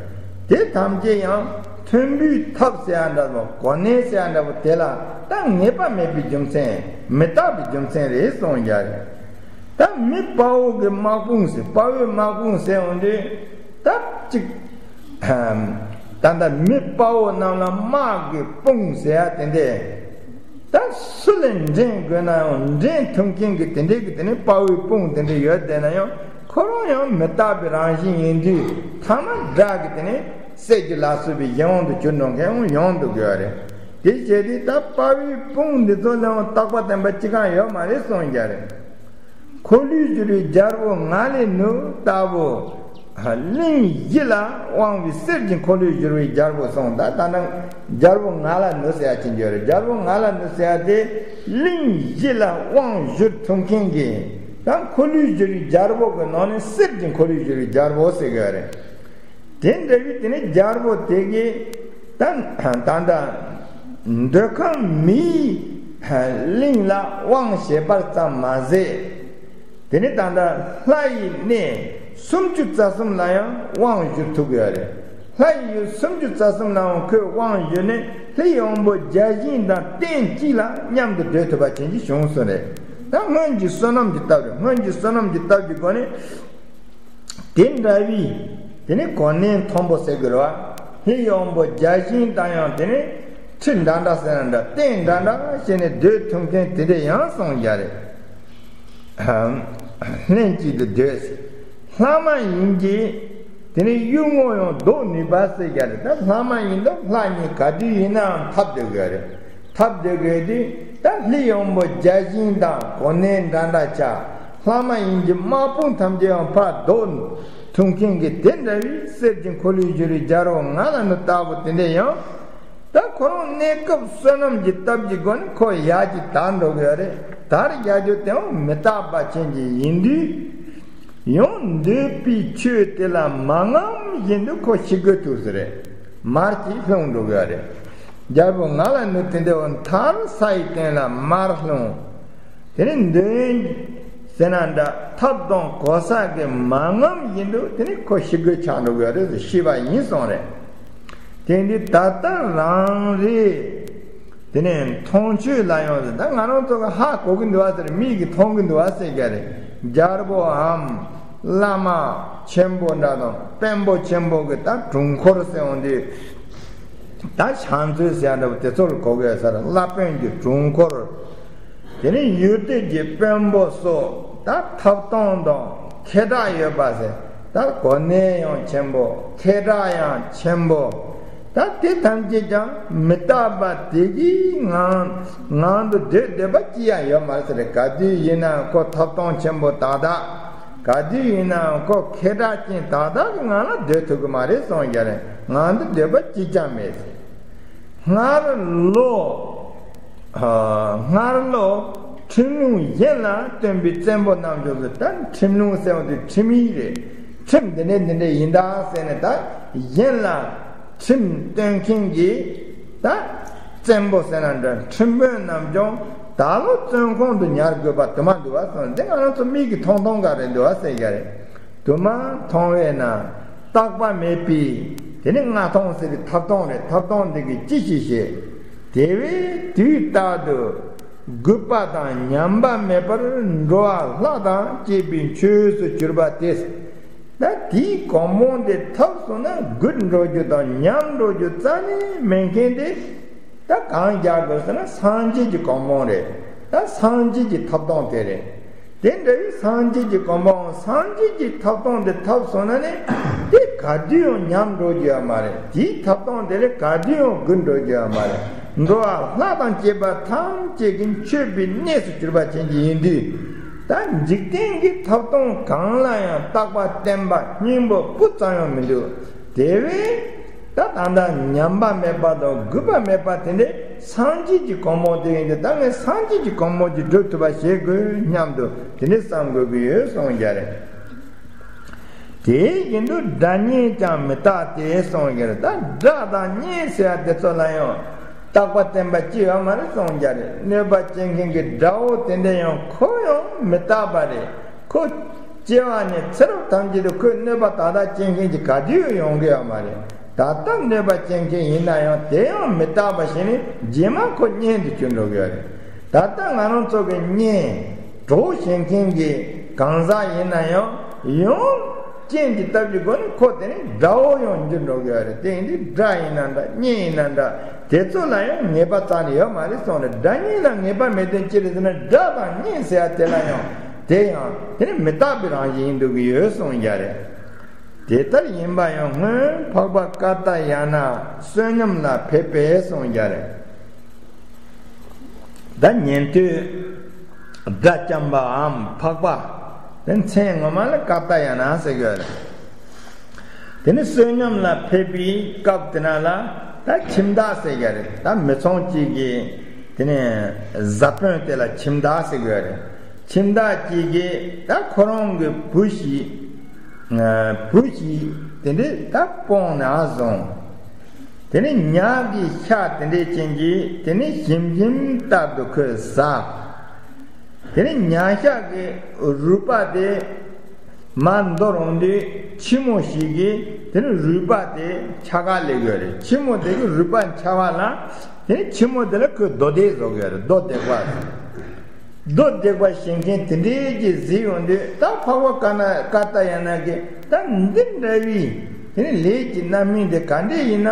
དེ་ཐམས་ཅད་ཡང་མཐོན་པོའི་ཐབས་ཟེར་ཡ་འདྲ་བོ་གོ་གནས་ཟེར་ཡ་འདྲ་བོ་དེ་ལ་ད་ངེས་པ་མེད་པའི་རྒྱུ་མཚན། མི་རྟག་པའི་རྒྱུ་མཚན་རེད་གསུངས་རྒྱུ་རེད། ད་མི་དཔའ་བོ་གི་དམག་དཔུང་ཟེར། དཔའ་བོའི་དམག་དཔུང་ཟེར་འོང་དུས་ད་ཅིག་ད་ལྟ་མི་དཔའ་བོ་རྣམས་ལ་དམག་གི་དཔུང་ཟེར་ཡ་དེ་འདྲས། ད་སུ་ལ་འགྲན་དགོས་ན་ཡང་འགྲན་ཐུབ་མཁན་གྱི་དེ་འདྲས་ཀྱི་དེ་ནི་དཔའ་བོའི་དཔུང་དེ་འདྲས་ཡོད་བསྡད་ན་ཡང་ཁོ་རང་ཡང་མི་རྟག་པའི་རང་བཞིན་ཡིན་དུས་ཐ་མ་དགྲ་གི་དེ་ནི་བསད་རྒྱུ་ལ་སོགས་པའི་གཞན་དབང་དུ་གྱུར་འགྲོ་མཁན་ཡང་ཡོང་སྡོད་དགོས་པ་རེད། དེ་བྱས་ཏེ་ད་དཔའ་བོའི་དཔུང་འདི་ཚོ་ལའང་རྟག་པ་བརྟན་པ་ཅི་གང་ཡོད་མ་རེད་གསུངས་རྒྱུ་རེད། འཁོར་ལོས་སྒྱུར་བའི་རྒྱལ་པོ་ང་ལས་ནུ་ལྟ་བུ། གླིང་བཞི་ལ་དབང་བའི་གསེར་གྱི་འཁོར་ལོས་སྒྱུར་བའི་རྒྱལ་པོ་གསུངས། ད་ད་ནང་རྒྱལ་པོ་ང་ལ་ནུ་ཟེར་ཡ་ཅི་འགྱོ་རེད། རྒྱལ་པོ་ང་ལ་ནུ་ཟེར་ཡ་དེ་གླིང་བཞི་ལ་དབང་བསྒྱུར་ཐུབ་མཁན་གྱི་ད་འཁོར་ལོས་སྒྱུར་བའི་རྒྱལ་པོ་གི་ནང་ནས་གསེར་གྱི་འཁོར་ལོས་སྒྱུར་བའི་རྒྱལ་པོ་ཟེར་གི་རེད། དེ་འདྲ་བའི་དེ་ནས་རྒྱལ་པོ་དེ་གིས་ད་ད་ལྟ་འདོད་ཁམས་མིའི་གླིང་ལ་དབང་བྱེད་པར་ཙམ་མ་ཟད། དེ་ནས་ད་ལྟ་ལྷ་ཡི་གནས་སུམ་ཅུ་རྩ་གསུམ་ལ་ཡང་དབང་བསྒྱུར་ཐུབ་ཀྱི་ཡོད་རེད། ལྷ་ཡི་ཡུལ་སུམ་ཅུ་རྩ་གསུམ་ལའང་ཁོས་དབང་བསྒྱུར་ནས་ལྷའི་དབང་པོ་བརྒྱ་བྱིན་དང་རྟེན་གཅིག་ལ་མཉམ་དུ་སྡོད་ཐུབ་པ་ཅན་གྱི་བྱུང་སོང་རེད། ད་སྔོན་གྱི་བསོད་ནམས་ཀྱི་སྟབས་རེད། སྔོན་གྱི་བསོད་ནམས་ཀྱི་སྟབས་ཀྱི་སྒོ་ནས། དེ་འདྲ་བའི་དེ་ནི་གོ་གནས་མཐོན་པོ་ཟེར་དགོས་རེད་བ། ལྷའི་དབང་པོ་བརྒྱ་བྱིན་དང་ཡང་དེ་ནི་ཁྲི་འདྲ་འདྲ་ཟེར་ན་འདྲ། རྟེན་འདྲ་འདྲ་བྱས་ནས་སྡོད་ཐུབ་མཁན་དེ་འདྲ་ཡང་གསུངས་རྒྱུ་རེད། ལྷན་ཅིག་ཏུ་སྡོད། ལྷ་མ་ཡིན་གྱི་དེ་ནི་གཡུལ་ངོ་ཡང་བཟློག་ནུས་པ་ཟེར་རྒྱུ་རེད། ད་ལྷ་མ་ཡིན་དང་ལྷ་གཉིས་ག་དུས་ཡིན་ནའང་འཐབ་སྡོད་དགོས་རེད། འཐབ་སྡོད་དགོས་དུས་ད་ལྷའི་དབང་པོ་བརྒྱ་བྱིན་དང་གོ་གནས་འདྲ་འདྲ་ཆགས། ལྷ་མ་ཡིན་གྱི་དམག་དཔུང་ཐམས་ཅད་ཡང་ཕར་བཟློག་ཐུབ་མཁན་གྱི་དེ་འདྲ་བའི་གསེར་གྱི་འཁོར་ལོས་སྒྱུར་བའི་རྒྱལ་པོ་ང་ལ་ནུ་ལྟ་བུ་དེ་འདྲ་ཡང་། ད་ཁོ་རང་གནས་སྐབས་བསོད་ནམས་ཀྱི་སྟབས་ཀྱི་སྒོ་ནས་ཁོ་ཡར་གྱི་དར་འགྲོ་གི་ཡོད་རེད། དར་ཡར་རྒྱུ་དེའང་མི་རྟག་པ་ཅན་གྱི་ཡིན་དུས། ཡང་འདོད་པའི་ཆོས་དེ་ལ་མ་རྔམ་བཞིན་དུ་ཁོ་ཤི་དགོས་ཐུག་ས་རེད། མར་གྱིས་ལྷུང་འགྲོ་གི་ཡོད་རེད། རྒྱལ་པོ་ང་ལ་ནུ་དེ་འདྲ་བོ་མཐར་ས་ཡི་སྟེང་ལ་མར་ལྷུང་། དེ་ནས་འདོད་ཟེར་ན་འདྲ། ཐབ་དང་གོ་ས་གི་མ་རྔམ་བཞིན་དུ་དེ་ནས་ཁོ་ཤི་དགོས་ཆགས་འགྲོ་གི་ཡོད་རེད་ཟེར། ཤི་བ་ཡིན་གསུངས་རེད། དེ་འདི་ད་ལྟ་རང་རེ་དེ་ནས་མཐོང་ཆོས་ལ་ཡོང་ཟེར། ད་ང་རང་ཚོ་གི་ཧ་གོ་གི་འདུག་བ་ཟེར། མིག་གིས་མཐོང་གི་འདུག་བ་ཟེར་གྱི་རེད། རྒྱལ་པོའམ་བླ་མ་ཆེན་པོ་འདྲ་དང་དཔོན་པོ་ཆེན་པོ་གི་ད་དྲུང་འཁོར་ཟེར་འོང་དུས། ད་ཕྱག་མཛོད་ཟེར་ཡ་འདྲ་བོ་དེ་ཚོ་ལ་གོ་གི་ཡོད་ས་རེད། བླ་དཔོན་གྱི་དྲུང་འཁོར། དེ་ནས་ཡུལ་དེ་གྱི་དཔོན་པོ་སོགས་ད་ཐབ་སྟངས་དང་ཁེ་གྲགས་ཡོད་པ་ཟེར། ད་གོ་གནས་ཡང་ཆེན་པོ། ཁེ་གྲགས་ཡང་ཆེན་པོ། ད་དེ་ཐམས་ཅད་ཀྱང་མི་རྟག་པ་དེ་གི་ངང་ངང་དུ་སྡོད་སྡོད་པ་ཅི་ཡང་ཡོད་མ་རེད་ཟེར། ག་དུས་ཡིན་ནའང་ཁོ་ཐབ་སྟངས་ཆེན་པོ་དག་དག། ག་དུས་ཡིན་ནའང་ཁོ་ཁེ་གྲགས་ཅན་དག་དག་གི་ངང་ལ་སྡོད་ཐུབ་གི་མ་རེད་གསུངས་རྒྱུ་རེད། ངང་དུ་སྡོད་པ་ཅི་ཀྱང་མེད་ཟེར། སྔར་ལོ། ཨ། སྔར་ལོ་ཁྲིམས་ལུགས་གཞན་ལ་སྟོན་པའི་བཙན་པོ་རྣམས་ཀྱང་ཟེར། ད་ཁྲིམས་ལུགས་ཟེར་བ་དེ་ཁྲིམས་ཡིག་རེད། ཁྲིམས་འདི་འདྲས་འདི་འདྲས་ཡིན་ད་ཟེར་ནས་ད་གཞན་ལ་ཁྲིམས་སྟོན་མཁན་གྱི་ད་བཙན་པོ་ཟེར་ན་འདྲ། ཁྲིམས་དཔོན་རྣམས་ཀྱང་ད་ལོ་བཙོན་ཁང་དུ་ཉར་དགོས་པ་དུ་མ་འདུག་བ་གསུངས། འདི་ང་རང་ཚོ་མིག་གིས་མཐོང་མཐོང་ག་རེ་འདུག་བ་ཟེར་གྱི་རེད། དུ་མ་མཐོང་བས་ན་རྟག་པ་མེད་པའི་དེ་ནི་མངའ་ཐང་ཟེར་བའི་ཐབ་སྟངས་རེད། ཐབ་སྟངས་འདི་གིས་ཅི་ཞིག་བྱེད། དེ་བས་དུས་རྟག་ཏུ་རྒུད་པ་དང་ཉམས་པ་མེད་པར་འགྲོ་བ་ལྷ་དང་བཅས་པའི་ཆོས་སུ་གྱུར་པ་སྟེ། ད་དེའི་གོ་འཕང་དེ་ཐོབ་སོང་ན་རྒུད་འགྲོ་རྒྱུ་དང་ཉམས་འགྲོ་རྒྱུ་རྩ་ནས་མེད་མཁན་དེ། ད་གང་རྒྱག་དགོས་ཟེར་ན་སངས་རྒྱས་ཀྱི་གོ་འཕང་རེད། ད་སངས་རྒྱས་ཀྱི་ཐབ་སྟངས་དེ་རེད། དེ་འདྲ་བའི་སངས་རྒྱས་ཀྱི་གོ་འཕང་། སངས་རྒྱས་ཀྱི་ཐབ་སྟངས་དེ་ཐོབ་སོང་ན་ནི་དེ་ག་དུས་ཡང་ཉམས་འགྲོ་རྒྱུ་ཡོད་མ་རེད། དེའི་ཐབ་སྟངས་དེ་ལས་ག་དུས་ཡང་རྒུད་འགྲོ་རྒྱུ་ཡོད་མ་རེད། འགྲོ་བ་ལྷ་དང་བཅས་པ་ཐམས་ཅད་ཀྱི་མཆོད་པའི་གནས་སུ་གྱུར་པ་ཅན་གྱི་ཡིན་དུས། ད་འཇིག་རྟེན་གྱི་ཐབ་སྟངས་གང་ལ་ཡང་རྟག་པ་བརྟན་པ་སྙིང་པོ་སྤུ་ཙམ་ཡང་མི་འདུག་དེ་བས། ད་ད་ལྟ་ཉམས་པ་མེད་པ་དང་རྒུད་པ་མེད་པ་དེ་འདྲའི་སངས་རྒྱས་ཀྱི་གོ་འཕང་དེ་ཡིན་ཏེ། ད་ངས་སངས་རྒྱས་ཀྱི་གོ་འཕང་དེ་སྒྲུབ་ཐུབ་པ་བྱེད་དགོས་སྙམ་དུ་དེ་འདྲའི་བསམ་དགོས་ཀྱི་ཡོད་གསུངས་རྒྱུ་རེད། དེ་བཞིན་དུ་དགྲ་གཉེན་ཀྱང་མི་རྟག་སྟེ་གསུངས་རྒྱུ་རེད། ད་དགྲ་དང་གཉེན་ཟེར་ཡ་དེ་ཚོ་ལ་ཡང་རྟག་པ་བརྟན་པ་ཅི་ཡོད་མ་རེད་གསུངས་རྒྱུ་རེད། གནོད་པ་སྐྱེལ་མཁན་གྱི་དགྲ་བོ་དེ་འདྲ་ཡང་ཁོ་ཡང་མི་རྟག་པ་རེད། ཁོ་སྐྱེ་བ་ནས་ཚེ་རབས་ཐམས་ཅད་དུ་ཁོས་གནོད་པ་དག་དག་སྐྱེལ་མཁན་གྱི་ག་དུས་ཡོང་གི་ཡོད་མ་རེད། ད་ལྟ་གནོད་པ་སྐྱེལ་མཁན་ཡིན་ན་ཡང་དེ་ཡང་མི་རྟག་པ་ཞིག་ནི་རྗེས་མ་ཁོ་གཉེན་དུ་གྱུར་འགྲོ་གི་ཡོད་རེད། ད་ལྟ་ང་རང་ཚོ་གི་གཉེན་གྲོགས་བྱེད་མཁན་གྱི་གང་ཟག་ཡིན་ན་ཡང་ཡང་རྐྱེན་གྱི་སྟབས་ཀྱི་སྒོ་ནས་ཁོ་དེ་ནི་དགྲ་བོ་ཡང་འགྱུར་འགྲོ་གི་ཡོད་རེད། དེ་ཡིན་དུས་དགྲ་ཡིན་ན་འདྲ་གཉེན་ཡིན་ན་འདྲ་དེ་ཚོ་ལ་ཡང་ངེས་པ་རྩ་ནས་ཡོད་མ་རེད་གསུངས་རེད། དགྲ་གཉེན་ལ་ངེས་པ་མེད་དོན་ཅི་རེད་ཟེར་ན། དགྲ་དང་གཉེན་ཟེར་ཡ་དེ་ལ་ཡང་དེ་ཡང་དེ་ནི་མི་རྟག་པའི་རང་བཞིན་ཡིན་འདུག་གི་ཡོད་གསུངས་རྒྱུ་རེད། དེ་ལྟར་ཡིན་པ་ཡང་སྔོན་འཕགས་པ་ཀ་ཏྱ་ཡ་ན་བསོད་སྙོམས་ལ་ཕེབས་པས་གསུངས་རྒྱུ་རེད། ད་ཉན་ཐོས་དགྲ་བཅོམ་པའམ་འཕགས་པ། དེ་མཚན་ངོ་མ་ལ་ཀཱཏྱཱ་ཡ་ན་ཟེར་གྱི་ཡོད་རེད། དེ་ནི་བསོད་སྙོམས་ལ་ཕེབས་པའི་སྐབས་དེ་ན་ལ་ད་ཁྱིམ་བདག་ཟེར་གྱི་རེད། ད་མི་ཚང་གཅིག་གི་དེ་ནི་བཟའ་དཔོན་དེ་ལ་ཁྱིམ་བདག་ཟེར་གྱི་ཡོད་རེད། ཁྱིམ་བདག་གཅིག་གིས་ད་ཁོ་རང་གི་བུ་ཞིག་བུ་ཞིག་དེ་འདྲའི་ད་སྤངས་ནས་བཟུང་། དེ་ནི་ཉ་གི་ཤ་དེ་འདྲའི་ཅན་གྱིས་དེ་ནི་ཞིམ་ཞིམ་ལྟར་དུ་ཁོས་ཟ། དེ་ནི་ཉ་ཤ་གི་རུས་པ་དེ་མར་འདོར་འོང་དུས་ཁྱི་མོ་ཞིག་གིས་དེ་ནི་རུས་པ་དེ་འཕྱག་ག་སླེབས་ཡོད་རེད། ཁྱི་མོ་དེ་གི་རུས་པ་འཕྱག་པ་ལ་དེ་ནི་ཁྱི་མོ་དེ་ལ་ཁོས་རྡོ་རྡེག་བཟོ་གི་ཡོད་རེད། རྡོ་རྡེག་པ། རྡོ་རྡེག་པ་བྱེད་མཁན་དེ་འདྲའི་གི་གཟིགས་ཡོང་དུས་ད་འཕགས་པ་ཀ་ན་ཀཱཏྱཱ་ཡ་ན་གིས་ད་འདི་འདྲ་བའི་དེ་ནི་ལས་ཀྱི་རྣམ་སྨིན་དེ་ག་འདྲས་ཡིན་ན་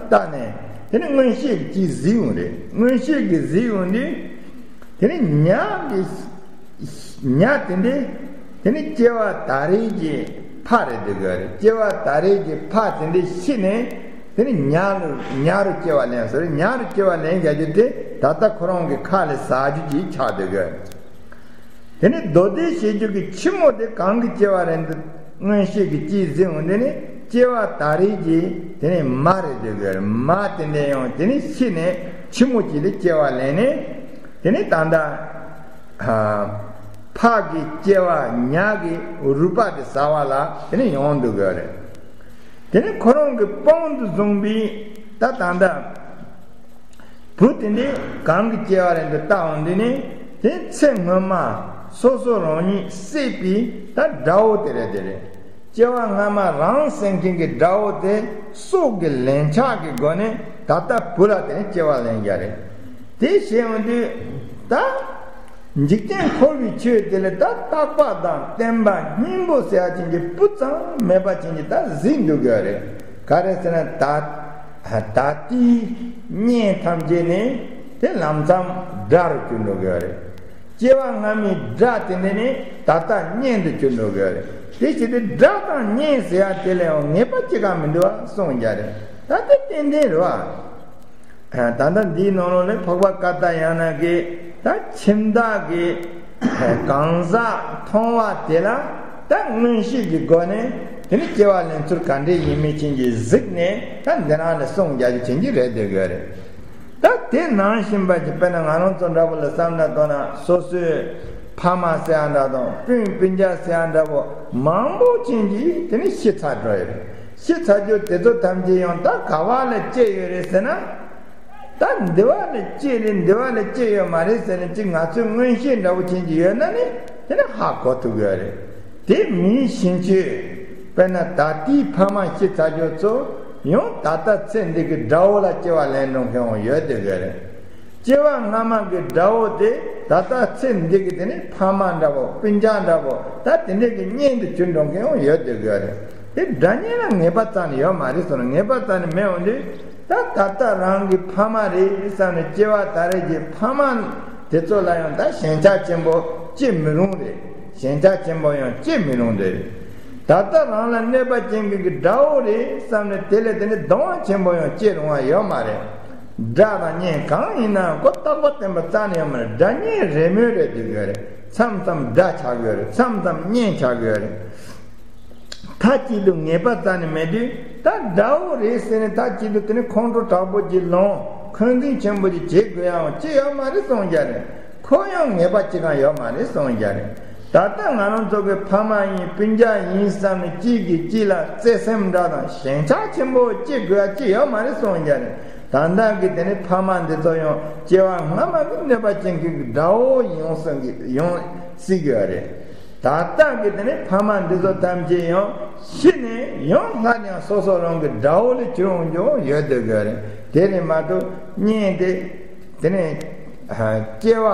བལྟས་ནས་དེ་ནི་མངོན་ཤེས་ཀྱིས་གཟིགས་ཡོང་རེད། མངོན་ཤེས་ཀྱིས་གཟིགས་ཡོང་དུས་དེ་ནི་ཉ་གི་ཉ་དེ་འདྲས་དེ་ནི་སྐྱེ་བ་ད་རེས་ཀྱི་ཕ་རེད་འདུག་གི་རེད། སྐྱེ་བ་ད་རེས་ཀྱི་ཕ་དེ་འདྲས་ཤི་ནས། དེ་ནི་ཉ་རུ་ཉ་རུ་སྐྱེ་བ་ལེན་ཟེར། ཉ་རུ་སྐྱེ་བ་ལེན་བྱ་རྒྱུ་དེ་ད་ལྟ་ཁོ་རང་གི་ཁ་ལ་ཟ་རྒྱུ་ཅིག་ཆགས་འདུག་གི། དེ་ནི་རྡོ་རྡེག་བྱེད་རྒྱུ་གི་ཁྱི་མོ་དེ་གང་གི་སྐྱེ་བ་རེད་འདུག་མངོན་ཤེས་ཀྱིས་ཅིག་གཟིགས་འོང་དུས་ནི་སྐྱེ་བ་ད་རེས་ཀྱི་དེ་ནི་མ་རེད་འདུག་གི། མ་དེ་འདྲས་ཡང་དེ་ནི་ཤི་ནས་ཁྱི་མོ་ཅིག་ལ་སྐྱེ་བ་ལེན་ནས་དེ་ནི་ད་ལྟ་ཕ་གི་སྐྱེ་བ་ཉ་གི་རུས་པ་དེ་ཟ་བ་ལ་དེ་ནི་ཡོང་འདུག་གི་རེད། དེ་ནས་ཁོ་རང་གི་དཔུང་དུ་བཟུང་བའི་ད་ད་ལྟ་བུ་དེ་འདྲས་གང་གི་སྐྱེ་བ་རེད་འདུག་བལྟས་འོང་དུས་ནི་དེ་ཚེ་སྔོན་མ་སོ་སོ་རང་ཉིད་བསད་པའི་ད་དགྲ་བོ་དེ་རེད། དེ་རེད། སྐྱེ་བ་སྔ་མ་རང་བསད་མཁན་གྱི་དགྲ་བོ་དེ་སྲོག་གི་ལན་ཆགས་ཀྱི་སྒོ་ནས་ད་ལྟ་བུ་ལ་དེ་ནས་སྐྱེ་བ་ལེན་རྒྱུ་རེད། དེ་བྱས་འོང་དུས་ད། འཇིག་རྟེན་འཁོར་བའི་ཆོས་དེ་ལ་ད་རྟག་པ་དང་བརྟན་པ་སྙིང་པོ་ཟེར་ཡ་ཅན་གྱི་སྤུ་ཙམ་མེད་པ་ཅན་གྱི་ད་གཟིགས་འདུག་གི་རེད། ག་རེ་ཟེར་ན་ད་ད་ལྟའི་གཉེན་ཐམས་ཅད་ནི་དེ་ལམ་སང་དགྲ་རུ་གྱུར་འདུག་གི་རེད། སྐྱེ་བ་སྔ་མའི་དགྲ་དེ་འདྲས་ནི་ད་ལྟ་གཉེན་དུ་གྱུར་འདུག་གི་རེད། དེ་བྱས་ཏེ་དགྲ་དང་གཉེན་ཟེར་ཡ་དེ་ལ་ཡང་ངེས་པ་ཅི་གང་མི་འདུག་པ་གསུངས་རྒྱུ་རེད། ད་དེ་ཏན་ཏན་རེད་པ། ད་ལྟ་འདིའི་ནང་ལོགས་ལ་འཕགས་པ་ཀཱཏྱཱ་ཡ་ན་གིས་ད་ཁྱིམ་བདག་གི་གང་ཟག་མཐོང་བ་དེ་ལ་ད་མངོན་ཤེས་ཀྱི་སྒོ་ནས་དེ་ནི་སྐྱེ་བ་ལེན་ཚུལ་ག་འདྲས་ཡིན་མིན་ཅན་གྱི་གཟིགས་ནས་ད་འདི་ནང་ལ་གསུངས་རྒྱུ་ཅན་གྱི་རེད་འདོད་གི་རེད། ད་དེ་ནང་བཞིན་པ་ཅིག་དཔེར་ན་ང་རང་ཚོ་འདྲ་པོ་ལ་བསམ་ན་མདོར་ན་སོ་སོའི་ཕ་མ་ཟེར་ཡ་འདྲ་དང་སྤུན་སྤུན་ཀྱག་ཟེར་ཡ་འདྲ་པོ་མང་པོ་ཅན་གྱིས་དེ་ནི་ཤི་ཚར་འགྲོ་ཡི་རེད། ཤི་ཚར་རྒྱུ་དེ་ཚོ་ཐམས་ཅད་ཡང་ད་ག་བ་ལ་སྐྱེས་ཡོད་རེད་ཟེར་ན། ད་འདི་བ་ལ་སྐྱེས་རེད། འདི་བ་ལ་སྐྱེས་ཡོད་མ་རེད་ཟེར་ནས་ཅིག་ང་ཚོས་མངོན་ཤེས་འདྲ་བོ་ཅན་གྱི་ཡོད་ན་ནི་དེ་ནི་ཧ་གོ་ཐུབ་ཀྱི་ཡོད་རེད། དེ་མིན་ཕྱིན་ཆད་དཔེར་ན་ད་ལྟའི་ཕ་མ་ཤི་ཚར་རྒྱུ་ཚོ་ཡང་ད་ལྟ་ཚེ་འདི་གི་དགྲ་བོ་ལ་སྐྱེ་བ་ལེན་འགྲོ་མཁན་ཡང་ཡོད་བསྡད་ཀྱི་རེད། སྐྱེ་བ་སྔ་མ་གི་དགྲ་བོ་དེ་ད་ལྟ་ཚེ་འདི་གི་དེ་ནི་ཕ་མ་འདྲ་བོ་སྤུན་ཀྱག་འདྲ་བོ་ད་དེ་འདྲས་ཀྱི་གཉེན་དུ་གྱུར་འགྲོ་མཁན་ཡང་ཡོད་བསྡད་ཀྱི་རེད། དེ་དགྲ་གཉེན་ལ་ངེས་པ་རྩ་ནས་ཡོད་མ་རེད་གསུངས་ནས། ངེས་པ་རྩ་ནས་མེད་འོང་དུས་ད་ད་ལྟ་རང་གི་ཕ་མ་རེད་བསམ་ནས་སྐྱེ་བ་ད་རེས་ཀྱི་ཕ་མ་དེ་ཚོ་ལ་ཡང་ད་ཞེན་ཆགས་ཆེན་པོ་སྐྱེ་མི་རུང་རེད། ཞེན་ཆགས་ཆེན་པོ་ཡང་སྐྱེ་མི་རུང་དེ་རེད། ད་ལྟ་རང་ལ་གནོད་པ་བྱེད་མཁན་གྱི་དགྲ་བོ་རེད་བསམ་ནས་དེ་ལས་དེ་ནི་སྡང་བ་ཆེན་པོ་ཡང་སྐྱེ་རུང་བ་ཡོད་མ་རེད། དགྲ་དང་གཉེན་གང་ཡིན་ནའང་ཁོ་རྟག་པ་བརྟན་པ་རྩ་ནས་ཡོད་མ་རེད། དགྲ་གཉེན་རེས་མོས་རེད་འདོད་ཀྱི་ཡོད་རེད། མཚམས་མཚམས་དགྲ་ཆགས་ཀྱི་ཡོད་རེད། མཚམས་མཚམས་གཉེན་ཆགས་ཀྱི་ཡོད་རེད། མཐའ་གཅིག་ཏུ་ངེས་པ་རྩ་ནས་མེད་དུས་ད་དགྲ་བོ་རེད་ཟེར་ནས་མཐའ་གཅིག་ཏུ་དེ་ནི་ཁོང་ཁྲོ་དྲག་པོ་ཅིག་ལངས། འཁོན་འཛིན་ཆེན་པོ་ཅིག་བྱེད་དགོས་ཡའང་ཅི་ཡོད་མ་རེད་གསུངས་རྒྱུ་རེད། ཁོ་ཡང་ངེས་པ་ཅི་གང་ཡོད་མ་རེད་གསུངས་རྒྱུ་རེད། ད་ལྟ་ང་རང་ཚོ་གི་ཕ་མ་ཡིན་སྤུན་ཀྱག་ཡིན་བསམ་ནས་གཅིག་གིས་གཅིག་ལ་བརྩེ་སེམས་འདྲ་དང་ཞེན་ཆགས་ཆེན་པོ་སྐྱེ་དགོས་ཡ་ཅི་ཡོད་མ་རེད་གསུངས་རྒྱུ་རེད། ད་ལྟ་གི་དེ་ནི་ཕ་མ་འདི་ཚོ་ཡང་སྐྱེ་བ་སྔ་མ་གི་གནོད་པ་ཅན་གྱི་དགྲ་བོ་ཡོང་སྲིད་ཀྱི་ཡོང་སྲིད་ཀྱི་ཡོད་རེད། ད་ལྟ་གི་དེ་ནི་ཕ་མ་འདི་ཚོ་ཐམས་ཅད་ཡང་ཤི་ནས་ཡང་སླར་ཡང་སོ་སོ་རང་གི་དགྲ་བོ་ལ་གྱུར་འོང་རྒྱུ་ཡོད་སྡོད་དགོས་རེད། དེ་ནི་མ་གཏོགས་གཉེན་དེ་དེ་ནི་སྐྱེ་བ་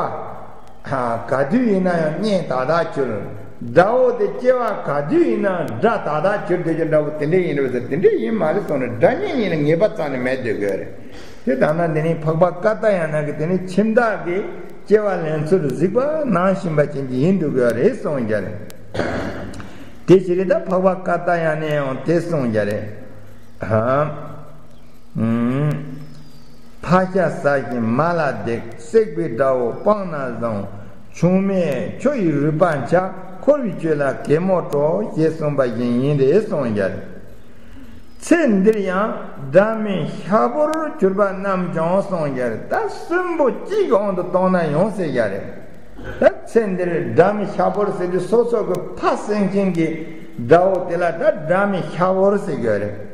ག་དུས་ཡིན་ན་ཡང་གཉེན་ཏག་ཏག་གྱུར། དགྲ་བོ་དེ་སྐྱེ་བ་ག་དུས་ཡིན་ན་དགྲ་ཏག་ཏག་གྱུར་སྡོད་རྒྱུ་འདྲ་བོ་དེ་འདྲ་ཡིན་རེད་ཟེར། དེ་འདྲ་ཡིན་མ་རེད་གསུངས་ནས་དགྲ་གཉེན་ཡིན་ན་ངེས་པ་རྩ་ནས་མེད་སྡོད་དགོས་རེད། དེ་ལྟ་ན་འདི་ནི་འཕགས་པ་ཀཱཏྱཱ་ཡ་ན་གི་དེ་ནི་ཁྱིམ་བདག་གི་སྐྱེ་བ་ལེན་ཚུལ་གཟིགས་པ་ནང་བཞིན་པ་ཅན་གྱི་ཡིན་འདུག་གི་རེད་གསུངས་ཀྱི་རེད། དེ་ཕྱིར་ད་འཕགས་པ་ཀཱཏྱཱ་ཡ་ནས་ཡང་དེ་གསུངས་ཀྱི་རེད། ཧ། ཨུམ། ཕག་ཤ་ཟ་ཞིང་མ་ལ་བརྡེག་བསྲེགས་པའི་དགྲ་བོ་སྤངས་ན་བཟང་། ཆུང་མས་ཁྱོ་ཡི་རུས་པ་འཆའ། འཁོར་བའི་ཆོས་ལ་གད་མོ་བྲོ། ཞེས་གསུངས་པ་བཞིན་ཡིན་རེད་གསུངས་ཡ་རེད། ཚེ་འདིར་ཡང་དགྲ་མི་ཤ་བོར་གྱུར་པ་རྣམས་ཀྱང་གསུངས་ཡ་རེད། ད་གསོན་པོ་གཅིག་གི་དབང་དུ་གཏོང་ན་ཡོང་ཟེར་ཡ་རེད། ད་ཚེ་འདིར་དགྲ་མི་ཤ་བོར་ཟེར་དུས་སོ་སོ་གི་ཕ་སེམས་ཅན་གྱི་དགྲ་བོ་དེ་ལ་ད་དགྲ་མི་ཤ་བོར་ཟེར་གྱི་ཡོད་རེད།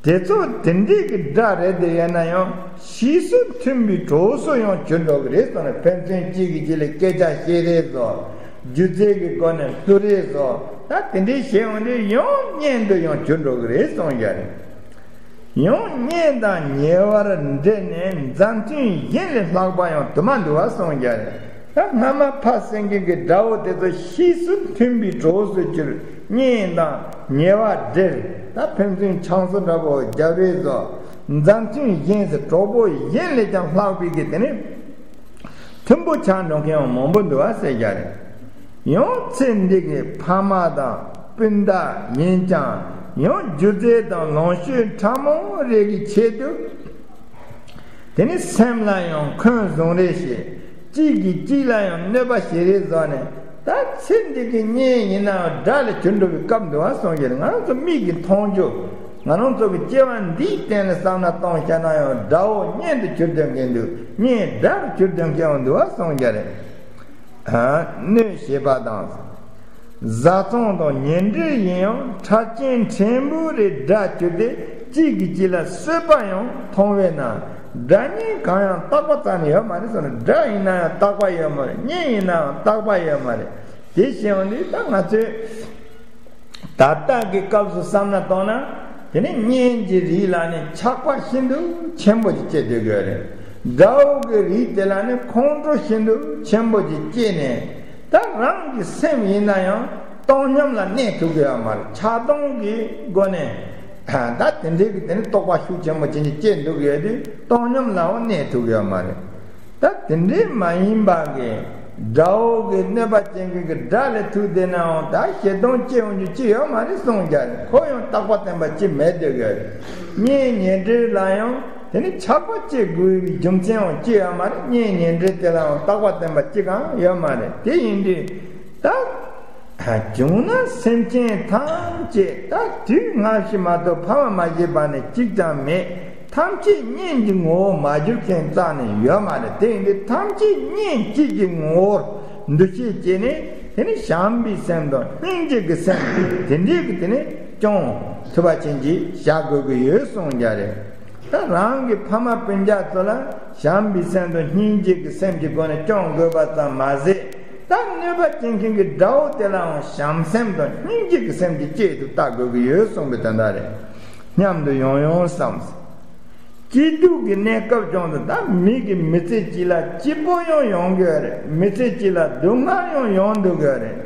དེ་ཚོ་དེ་འདྲའི་གི་དགྲ་རེད་དེ་ཡིན་ན་ཡང་ཕྱིས་སུ་མཐུན་པའི་གྲོགས་སུ་ཡང་གྱུར་འགྲོ་གི་རེད་གསུངས་ནས། ཕན་ཚུན་གཅིག་གིས་གཅིག་ལ་སྐད་ཆ་བཤད་རེས་སོ། སྒྱུ་རྩལ་གྱི་སྒོ་ནས་བསླུ་རེས་སོ། ད་དེ་འདྲའི་བྱེད་ཡོང་དུས་ཡང་གཉེན་དུ་ཡང་གྱུར་འགྲོ་གི་རེད་གསུངས་ཡ་རེད། ཡང་གཉེན་དང་ཉེ་བར་འབྲེལ་ནས་མཛའ་མཐུན་གཞན་ལས་ལྷག་པ་ཡང་དུ་མ་འདུག་པ་གསུངས་ཀྱང་། ད་སྔ་མ་ཕ་སེང་གེ་གི་དགྲ་བོ་དེ་ཚོ་ཕྱིས་སུ་མཐུན་པའི་གྲོགས་སུ་གྱུར། གཉེན་དང་ཉེ་བར་འབྲེལ། ད་ཕན་ཚུན་ཆང་ས་འདྲ་པོ་རྒྱབ་རེས་སོ། མཛའ་མཐུན་གཞན་ཟེར་གྲོགས་པོ་གཞན་ལས་ཀྱང་ལྷག་པའི་གི་དེ་ནི་མཐུན་པོ་ཆགས་འགྲོ་མཁན་ཡང་མང་པོ་འདུག་པ་ཟེར་ཀྱང་རེད། ཡང་ཚེ་འདི་གི་ཕ་མ་དང་སྤུན་ཟླ་ཡིན་ཀྱང་ཡང་སྒྱུ་རྩལ་དང་ལོངས་སྤྱོད་ཕྲ་མོ་རེ་གི་ཆེད་དུ། དེ་ནི་སེམས་ལ་ཡང་འཁོན་བཟུང་རེས་བྱེད། གཅིག་གིས་གཅིག་ལ་ཡང་གནོད་པ་བྱེད་རེས་བཟོ་ནས། ད་ཚེ་འདི་གི་གཉེན་ཡིན་ནའང་དགྲ་ལ་གྱུར་འགྲོ་བའི་སྐབས་འདུག་པ་གསུངས་ཀྱང་རེད། ང་རང་ཚོ་མིག་གིས་མཐོང་རྒྱུ། ང་རང་ཚོ་གི་སྐྱེ་བ་འདིའི་སྟེང་ལ་བསམ་བློ་གཏོང་བྱས་ན་ཡང་དགྲ་བོ་གཉེན་དུ་གྱུར་སྡོད་མཁན་འདུག་གཉེན་དགྲ་རུ་གྱུར་སྡོད་མཁན་ཡང་འདུག་པ་གསུངས་ཀྱང་རེད། གནོད་བྱེད་པ་དང་། བཟའ་ཚང་དང་ཉེ་འབྲེལ་ཡིན་ཡང་ཁྲག་རྐྱེན་ཕྲན་བུ་རེ་དགྲ་གྱུར་ཏེ་གཅིག་གིས་གཅིག་ལ་གསོད་པ་ཡང་མཐོང་བས་ན། དགྲ་གཉེན་གང་ཡང་བརྟག་པ་རྩ་ནས་ཡོད་མ་རེད་གསུངས་ནས། དགྲ་ཡིན་ན་ཡང་བརྟག་པ་ཡོད་མ་རེད། གཉེན་ཡིན་ན་ཡང་བརྟག་པ་ཡོད་མ་རེད། དེ་བྱས་ཡོང་དུས་ད་ང་ཚོས་ད་ལྟ་གི་སྐབས་སུ་བསམ་ན་གཏོང་ན། དེ་ནི་གཉེན་གྱི་རིགས་ལ་ནི་ཆགས་པ་ཤིན་ཏུ་ཆེན་པོ་ཅིག་སྐྱེ་སྡོད་ཀྱི་ཡོད་རེད། དགྲ་བོ་གི་རིགས་དེ་ལ་ནི་ཁོང་ཁྲོ་ཤིན་ཏུ་ཆེན་པོ་ཅིག་སྐྱེས་ནས། ད་རང་གི་སེམས་ཡིན་ན་ཡང་བཏང་སྙོམས་ལ་གནས་ཐུབ་ཀྱི་ཡོད་མ་རེད། ཆགས་སྡང་གི་སྒོ་ནས་ད་དེ་འདྲའི་གི་དེ་ནི་རྟོག་པ་ཤུགས་ཆེན་པོ་ཅན་ཅིག་སྐྱེས་འདུག་ཡོད་དུས་བཏང་སྙོམས་ལའང་གནས་ཐུབ་ཀྱི་ཡོད་མ་རེད། ད་དེ་འདྲའི་མ་ཡིན་པ་གི་དགྲ་བོ་གི་གནོད་པ་ཅན་གྱི་གི་དགྲ་ལས་ཐུག་བསྡད་ནའང་ད་ཞེ་སྡང་སྐྱེ་འོང་རྒྱུ་ཅི་ཡོད་མ་རེད་གསུངས་ཀྱང་རེད། ཁོ་ཡང་རྟག་པ་བརྟན་པ་ཅི་མེད་སྡོད་ཀྱི་རེད། གཉེན་ཉེ་འབྲེལ་ལ་ཡང་དེ་ནི་ཆགས་པ་སྐྱེ་དགོས་པའི་རྒྱུ་མཚན་ཡང་ཅི་ཡོད་མ་རེད། གཉེན་ཉེ་འབྲེལ་དེ་ལའང་རྟག་པ་བརྟན་པ་ཅི་གང་ཡོད་མ་རེད། དེ་ཡིན་དུས་ད། བྱུང་ན་སེམས་ཅན་ཐམས་ཅད་ད་དུས་སྔ་ཕྱི་མ་གཏོགས་ཕ་མ་མ་བྱས་པ་ནི་གཅིག་ཀྱང་མེད། ཐམས་ཅད་གཉེན་གྱི་ངོ་བོ་མ་གྱུར་མཁན་རྩ་ནས་ཡོད་མ་རེད། དེ་ཡིན་དུས་ཐམས་ཅད་གཉེན་གཅིག་གི་ངོ་བོར་འདུ་ཤེས་བསྐྱེད་ནས། དེ་ནི་བྱམས་པའི་སེམས་དང་སྙིང་རྗེ་གི་སེམས་དེ་འདྲའི་གི་དེ་ནི་སྐྱོང་ཐུབ་པ་ཅན་གྱི་བྱ་དགོས་ཀྱི་ཡོད་གསུངས་ཀྱང་རེད། ད་རང་གི་ཕ་མ་སྤུན་ཀྱག་ཚོ་ལ་བྱམས་པའི་སེམས་དང་སྙིང་རྗེ་གི་སེམས་ཀྱི་སྒོ་ནས་སྐྱོང་དགོས་པ་ཙམ་མ་ཟད། ད་གནོད་པ་བྱེད་མཁན་གྱི་དགྲ་བོ་དེ་ལའང་བྱམས་སེམས་དང་སྙིང་རྗེ་གི་སེམས་ཀྱི་གཅིག་ཏུ་བལྟ་དགོས་ཀྱི་ཡོད་གསུངས་པའི་དོན་དག་རེད། སྙམ་དུ་ཡང་ཡང་བསམས། སྐྱིད་སྡུག་གི་གནས་སྐབས་ཀྱང་དུ་ད་མི་གི་མི་ཚེ་གཅིག་ལ་སྐྱིད་པོ་ཡང་ཡོང་གི་ཡོད་རེད། མི་ཚེ་གཅིག་ལ་སྡུག་བསྔལ་ཡང་ཡོང་འདུག་གི་ཡོད་རེད།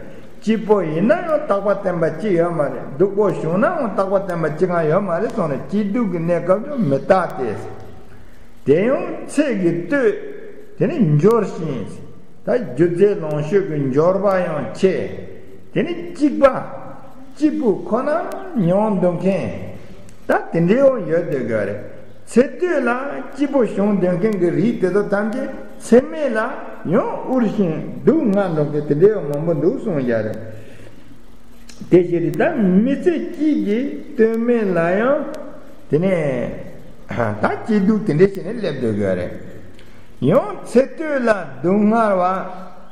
སྐྱིད་པོ་ཡིན་ན་ཡང་རྟག་པ་བརྟན་པ་གཅིག་ཡོད་མ་རེད། སྡུག་པོ་བྱུང་ན་ཡང་རྟག་པ་བརྟན་པ་གཅིག་ཀྱང་ཡོད་མ་རེད་གསུངས་ནས། སྐྱིད་སྡུག་གི་གནས་སྐབས་ཀྱང་མི་རྟག་སྟེ། དེ་ཡང་ཚེ་གི་སྟོད་དེ་ནི་འབྱོར་ཞིང་། ད་སྒྱུ་རྩལ་ལོངས་སྤྱོད་ཀྱི་འབྱོར་པ་ཡང་ཆེ། དེ་ནི་གཅིག་པ་གཅིག་པུ་ཁོ་ན་མྱོང་འདོད་མཁན་ད་དེ་འདྲའི་ཡང་ཡོད་སྡོད་ཀྱི་རེད། ཚེ་སྟོད་ལ་སྐྱིད་པོ་བྱུང་འདོད་མཁན་གྱི་རིགས་དེ་ཚོ་ཐམས་ཅད་ཚེ་སྨད་ལ་ཡང་འུར་ཞིང་སྡུག་བསྔལ་འདོད་མཁན་དེ་འདྲའི་ཡང་མང་པོ་འདུག་གསུངས་ཀྱང་རེད། དེ་ཕྱིར་ད་མི་ཚེ་གཅིག་གི་སྟོད་སྨད་ལ་ཡང་དེ་ནས་ད་སྐྱིད་སྡུག་དེ་འདྲ་བྱས་ནས་སླེབས་སྡོད་ཀྱི་ཡོད་རེད། ཡང་ཚེ་སྟོད་ལ་སྡུག་བསྔལ་བ་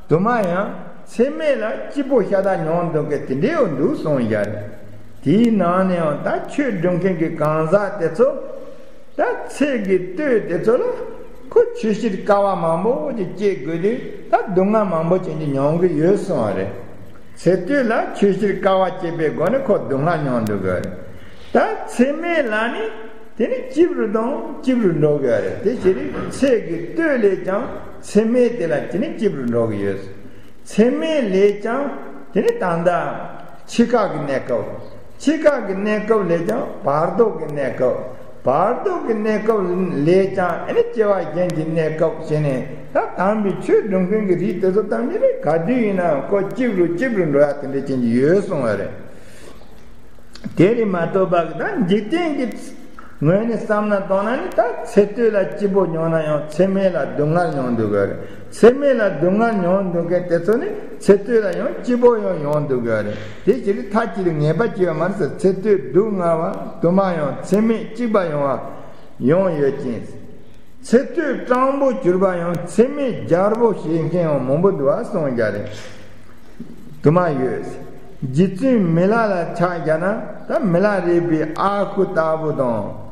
དུ་མ་ཡང་ཚེ་སྨད་ལ་སྐྱིད་པོ་ཤ་སྟག་མྱོང་འདོད་མཁན་དེ་འདྲའི་ཡང་འདུག་གསུངས་ཀྱང་རེད། དེའི་ནང་ནས་ཡང་ད་ཆོས་སྒྲུབ་མཁན་གྱི་གང་ཟག་དེ་ཚོ། ད་ཚེ་གི་སྟོད་དེ་ཚོ་ལ་ཁོ་ཆོས་བྱེད་དཀའ་བ་མང་པོ་ཅིག་སྤྱད་དགོས་དུས་ད་སྡུག་བསྔལ་མང་པོ་ཅན་ཅིག་མྱོང་གི་ཡོད་གསུངས་པ་རེད། ཚེ་སྟོད་ལ་ཆོས་བྱེད་དཀའ་བ་སྤྱད་པའི་སྒོ་ནས་ཁོ་སྡུག་བསྔལ་མྱོང་འགྲོ་གི་རེད། ད་ཚེ་སྨད་ལ་ནི་དེ་ནི་སྐྱིད་རུ་དང་སྐྱིད་རུ་འགྲོ་གི་རེད། དེ་ཕྱིར་ཚེ་གི་སྟོད་ལས་ཀྱང་ཚེ་སྨད་དེ་ལ་དེ་ནི་སྐྱིད་རུ་འགྲོ་གི་ཡོད། ཚེ་སྨད་ལས་ཀྱང་དེ་ནི་ད་ལྟ་འཆི་ཁ་གི་གནས་སྐབས། འཆི་ཁ་གི་གནས་སྐབས་ལས་ཀྱང་བར་དོ་གི་གནས་སྐབས། བར་དོ་གི་གནས་སྐབས་ལས་ཀྱང་ཨ་ནི་སྐྱེ་བ་གཞན་གྱི་གནས་སྐབས་བྱས་ནས། ད་དམ་པའི་ཆོས་སྒྲུབ་མཁན་གྱི་རིགས་དེ་ཚོ་ཐམས་ཅད་ནི་ག་དུས་ཡིན་ནའང་ཁོ་སྐྱིད་རུ་སྐྱིད་རུ་འགྲོ་ཡ་དེ་འདྲ་ཅན་གྱི་ཡོད་གསུངས་པ་རེད། དེ་རེད་མ་གཏོགས་པ་གི་ད་འཇིག་རྟེན་གྱི་ ངོས་ནས་བསམ་ན་བཏང་ན་ནི་ད་ཚེ་སྟོད་ལ་སྐྱིད་པོ་མྱོང་ན་ཡང་ཚེ་སྨད་ལ་སྡུག་བསྔལ་མྱོང་འདུག་གི་རེད། ཚེ་སྨད་ལ་སྡུག་བསྔལ་མྱོང་འདུག་མཁན་དེ་ཚོ་ནི་ཚེ་སྟོད་ལ་ཡང་སྐྱིད་པོ་ཡང་ཡོང་འདུག་གི་རེད། དེ་ཕྱིར་མཐའ་གཅིག་ཏུ་ངེས་པ་སྐྱེ་བ་མ་རེད་ཟེར། ཚེ་སྟོད་སྡུག་བསྔལ་བ་དུ་མ་ཡང་ཚེ་སྨད་གཅིག་པ་ཡོང་བ་ཡང་ཡོད་ཅིང་། ཚེ་སྟོད་སྤྲང་པོ་གྱུར་པ་ཡང་ཚེ་སྨད་རྒྱལ་པོ་བྱེད་མཁན་ཡང་མང་པོ་འདུག་བ་གསུངས་བཞག་རེད། དུ་མ་ཡོད། རྗེ་བཙུན་མི་ལ་ལ་ཕྱག་བརྒྱབ་ན་ད་མི་ལ་རས་པའི་ཨ་ཁུ་ལྟ་བུ་དང་།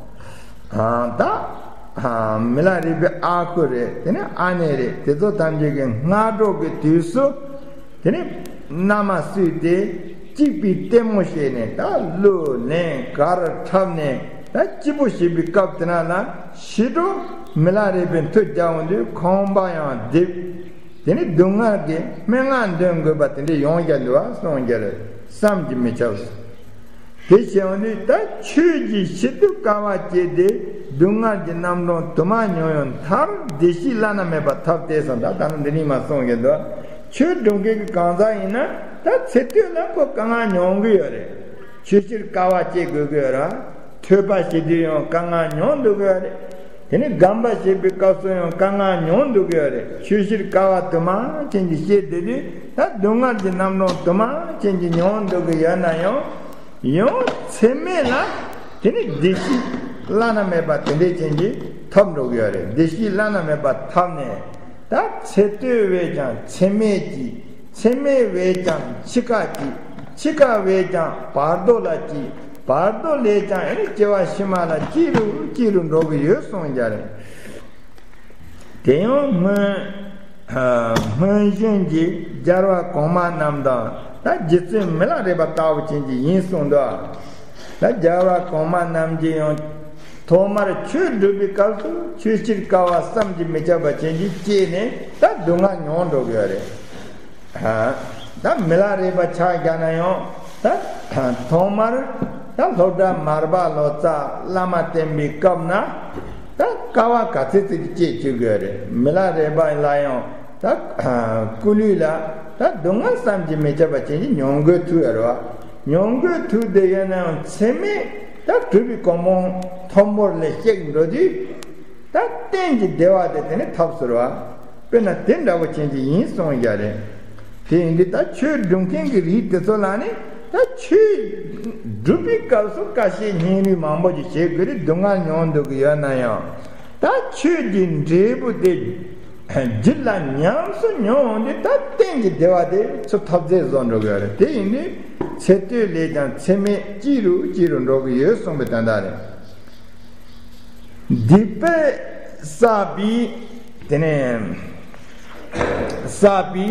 ཨ་ད་ཨ་མི་ལ་རས་པའི་ཨ་ཁུ་རེད། དེ་ནས་ཨ་ནེ་རེད། དེ་ཚོ་ཐམས་ཅད་ཀྱི་སྔ་དྲོ་གི་དུས་སུ་དེ་ནས་མནའ་མ་བསུས་ཏེ་སྐྱིད་པའི་ལྟད་མོ་བྱས་ནས་ད་གླུ་ལེན་གར་འཁྲབ་ནས་ད་སྐྱིད་པོ་བྱེད་པའི་སྐབས་དེ་ན་ལ་ཕྱི་དྲོ་མི་ལ་རས་པའི་མཐུ་རྒྱག་འོང་དུས་ཁང་པ་ཡང་རྡིབ། དེ་ནི་སྡུག་བསྔལ་གྱི་སྨྲེ་སྔགས་འདོན་དགོས་པ་དེ་འདྲ་ཡོང་རྒྱུ་འདུག་བ་གསུངས་རྒྱུ་རེད། བསམ་གྱིས་མི་ཁྱབ། དེ་བྱས་འོང་དུས་ད་ཆོས་ཀྱི་ཕྱིར་དུ་དཀའ་བ་སྤྱད་དེ་སྡུག་བསྔལ་གྱི་རྣམ་གྲངས་དུ་མ་མྱོང་ཡང་མཐར་བདེ་གཤེགས་བླ་ན་མེད་པ་ཐོབ་སྟེ་གསུངས། ད་ད་ནི་འདི་ནས་མ་གསུངས་ཀྱི་འདུག་ཆོས་སྒྲུབ་མཁན་གྱི་གང་ཟག་ཡིན་ན་ད་ཚེ་སྟོད་ལ་ཁོ་དཀའ་ངལ་མྱོང་གི་ཡོད་རེད། ཆོས་ཕྱིར་དཀའ་བ་སྤྱད་དགོས་ཀྱི་ཡོད་རེད། ཐོས་པ་བྱེད་དུས་ཡང་དཀའ་ངལ་མྱོང་འདུག་གི་ཡོད་རེད། དེ་ནས་སྒོམ་པ་བྱེད་པའི་སྐབས་སུ་ཡང་དཀའ་ངལ་མྱོང་འདུག་གི་ཡོད་རེད། ཆོས་ཕྱིར་དཀའ་བ་དུ་མ་ཅན་གྱི་སྤྱད་བསྡད་དུས་ད་སྡུག་བསྔལ་གྱི་རྣམ་གྲངས་དུ་མ་ཅན་གྱི་མྱོང་འདུག་གི་ཡོད་ན་ཡང་། ཡང་ཚེ་སྨད་ལ་དེ་ནི་བདེ་གཤེགས་བླ་ན་མེད་པ་དེ་འདྲའི་ཅན་གྱི་ཐོབ་འགྲོ་གི་ཡོད་རེད། བདེ་གཤེགས་བླ་ན་མེད་པ་ཐོབ་ནས་ད་ཚེ་སྟོད་བས་ཀྱང་ཚེ་སྨད་ཀྱི། ཚེ་སྨད་བས་ཀྱང་འཆི་ཁ་སྐྱིད། འཆི་ཁ་བས་ཀྱང་བར་དོ་ལ་སྐྱིད། བར་དོ་ལས་ཀྱང་ཨེ་ནི་སྐྱེ་བ་ཕྱི་མ་ལ་སྐྱིད་རུ་སྐྱིད་རུ་འགྲོ་གི་ཡོད་གསུངས་རྒྱུ་རེད། དེ་ཡང་སྔོན་སྔོན་བྱོན་གྱི་རྒྱལ་བ་གོང་མ་རྣམས་དང་ད་རྗེ་བཙུན་མི་ལ་རས་པ་ལྟ་བུ་ཅན་གྱི་ཡིན་གསུངས་འདུག་ད་རྒྱལ་བ་གོང་མ་རྣམས་ཀྱིས་ཡང་ཐོག་མར་ཆོས་སྒྲུབ་པའི་སྐབས་སུ་ཆོས་ཕྱིར་དཀའ་བ་བསམ་གྱིས་མི་ཁྱབ་པ་ཅན་གྱི་སྤྱད་ནས་ད་སྡུག་བསྔལ་མྱོང་འགྲོ་གི་ཡོད་རེད། ད་མི་ལ་རས་པ་ཕྱག་བརྒྱབ་ན་ཡང་ད་ཐོག་མར་ད་སློབ་གྲྭ་མར་པ་ལོ་ཙཱ་བླ་མ་བསྟེན་པའི་སྐབས་ན་ད་དཀའ་བ་ག་ཚོད་ཅིག་སྤྱད་བཅུག་གི་ཡོད་རེད། མི་ལ་རས་པ་ལ་ཡང་ད་སྐུ་ལུས་ལ་ད་སྡུག་བསྔལ་བསམ་གྱིས་མི་ཁྱབ་པ་ཅན་གྱི་མྱོང་དགོས་ཐུག་ཡོད་རེད་བ། མྱོང་དགོས་ཐུག་བསྡད་ཡོད་ན་ཡང་ཚེ་སྨད་ད་གྲུབ་པའི་གོ་འཕང་མཐོན་པོ་ལ་གཤེགས་འགྲོ་དུས། ད་གཏན་གྱི་བདེ་བ་དེ་དེ་ནི་ཐོབ་ཟེར་བ། དཔེར་ན་དེ་འདྲ་བོ་ཅན་གྱི་ཡིན་གསུངས་རྒྱུ་རེད། དེ་ཡིན་དུས་ད་ཆོས་སྒྲུབ་མཁན་གྱི་རིགས་དེ་ཚོ་ལ་ནི་ད་ཆོས་སྒྲུབ་པའི་སྐབས་སུ་དཀའ་སྤྱད་སྙིང་རུས་མང་པོ་ཞིག་བྱེད་དགོས་རེད། སྡུག་བསྔལ་མྱོང་འདུག་གི་ཡོད་ན་ཡང་ད་ཆོས་ཀྱི་འབྲས་བུ་དེ་རྒྱུད་ལ་ཉམས་སུ་མྱོང་འོང་དུས་ད་གཏན་གྱི་བདེ་བ་དེ་ཚུར་ཐོབ་ཚད་བཟོ་འགྲོ་གི་ཡོད་རེད། དེ་ཡིན་དུས་ཚེ་སྟོད་ལས་ཀྱང་ཚེ་སྨད་སྐྱིད་རུ་སྐྱིད་རུ་འགྲོ་གི་ཡོད་གསུངས་པའི་དོན་དག་རེད། སྡིག་པས་བསགས་པའི་དེ་ནས་བསགས་པའི་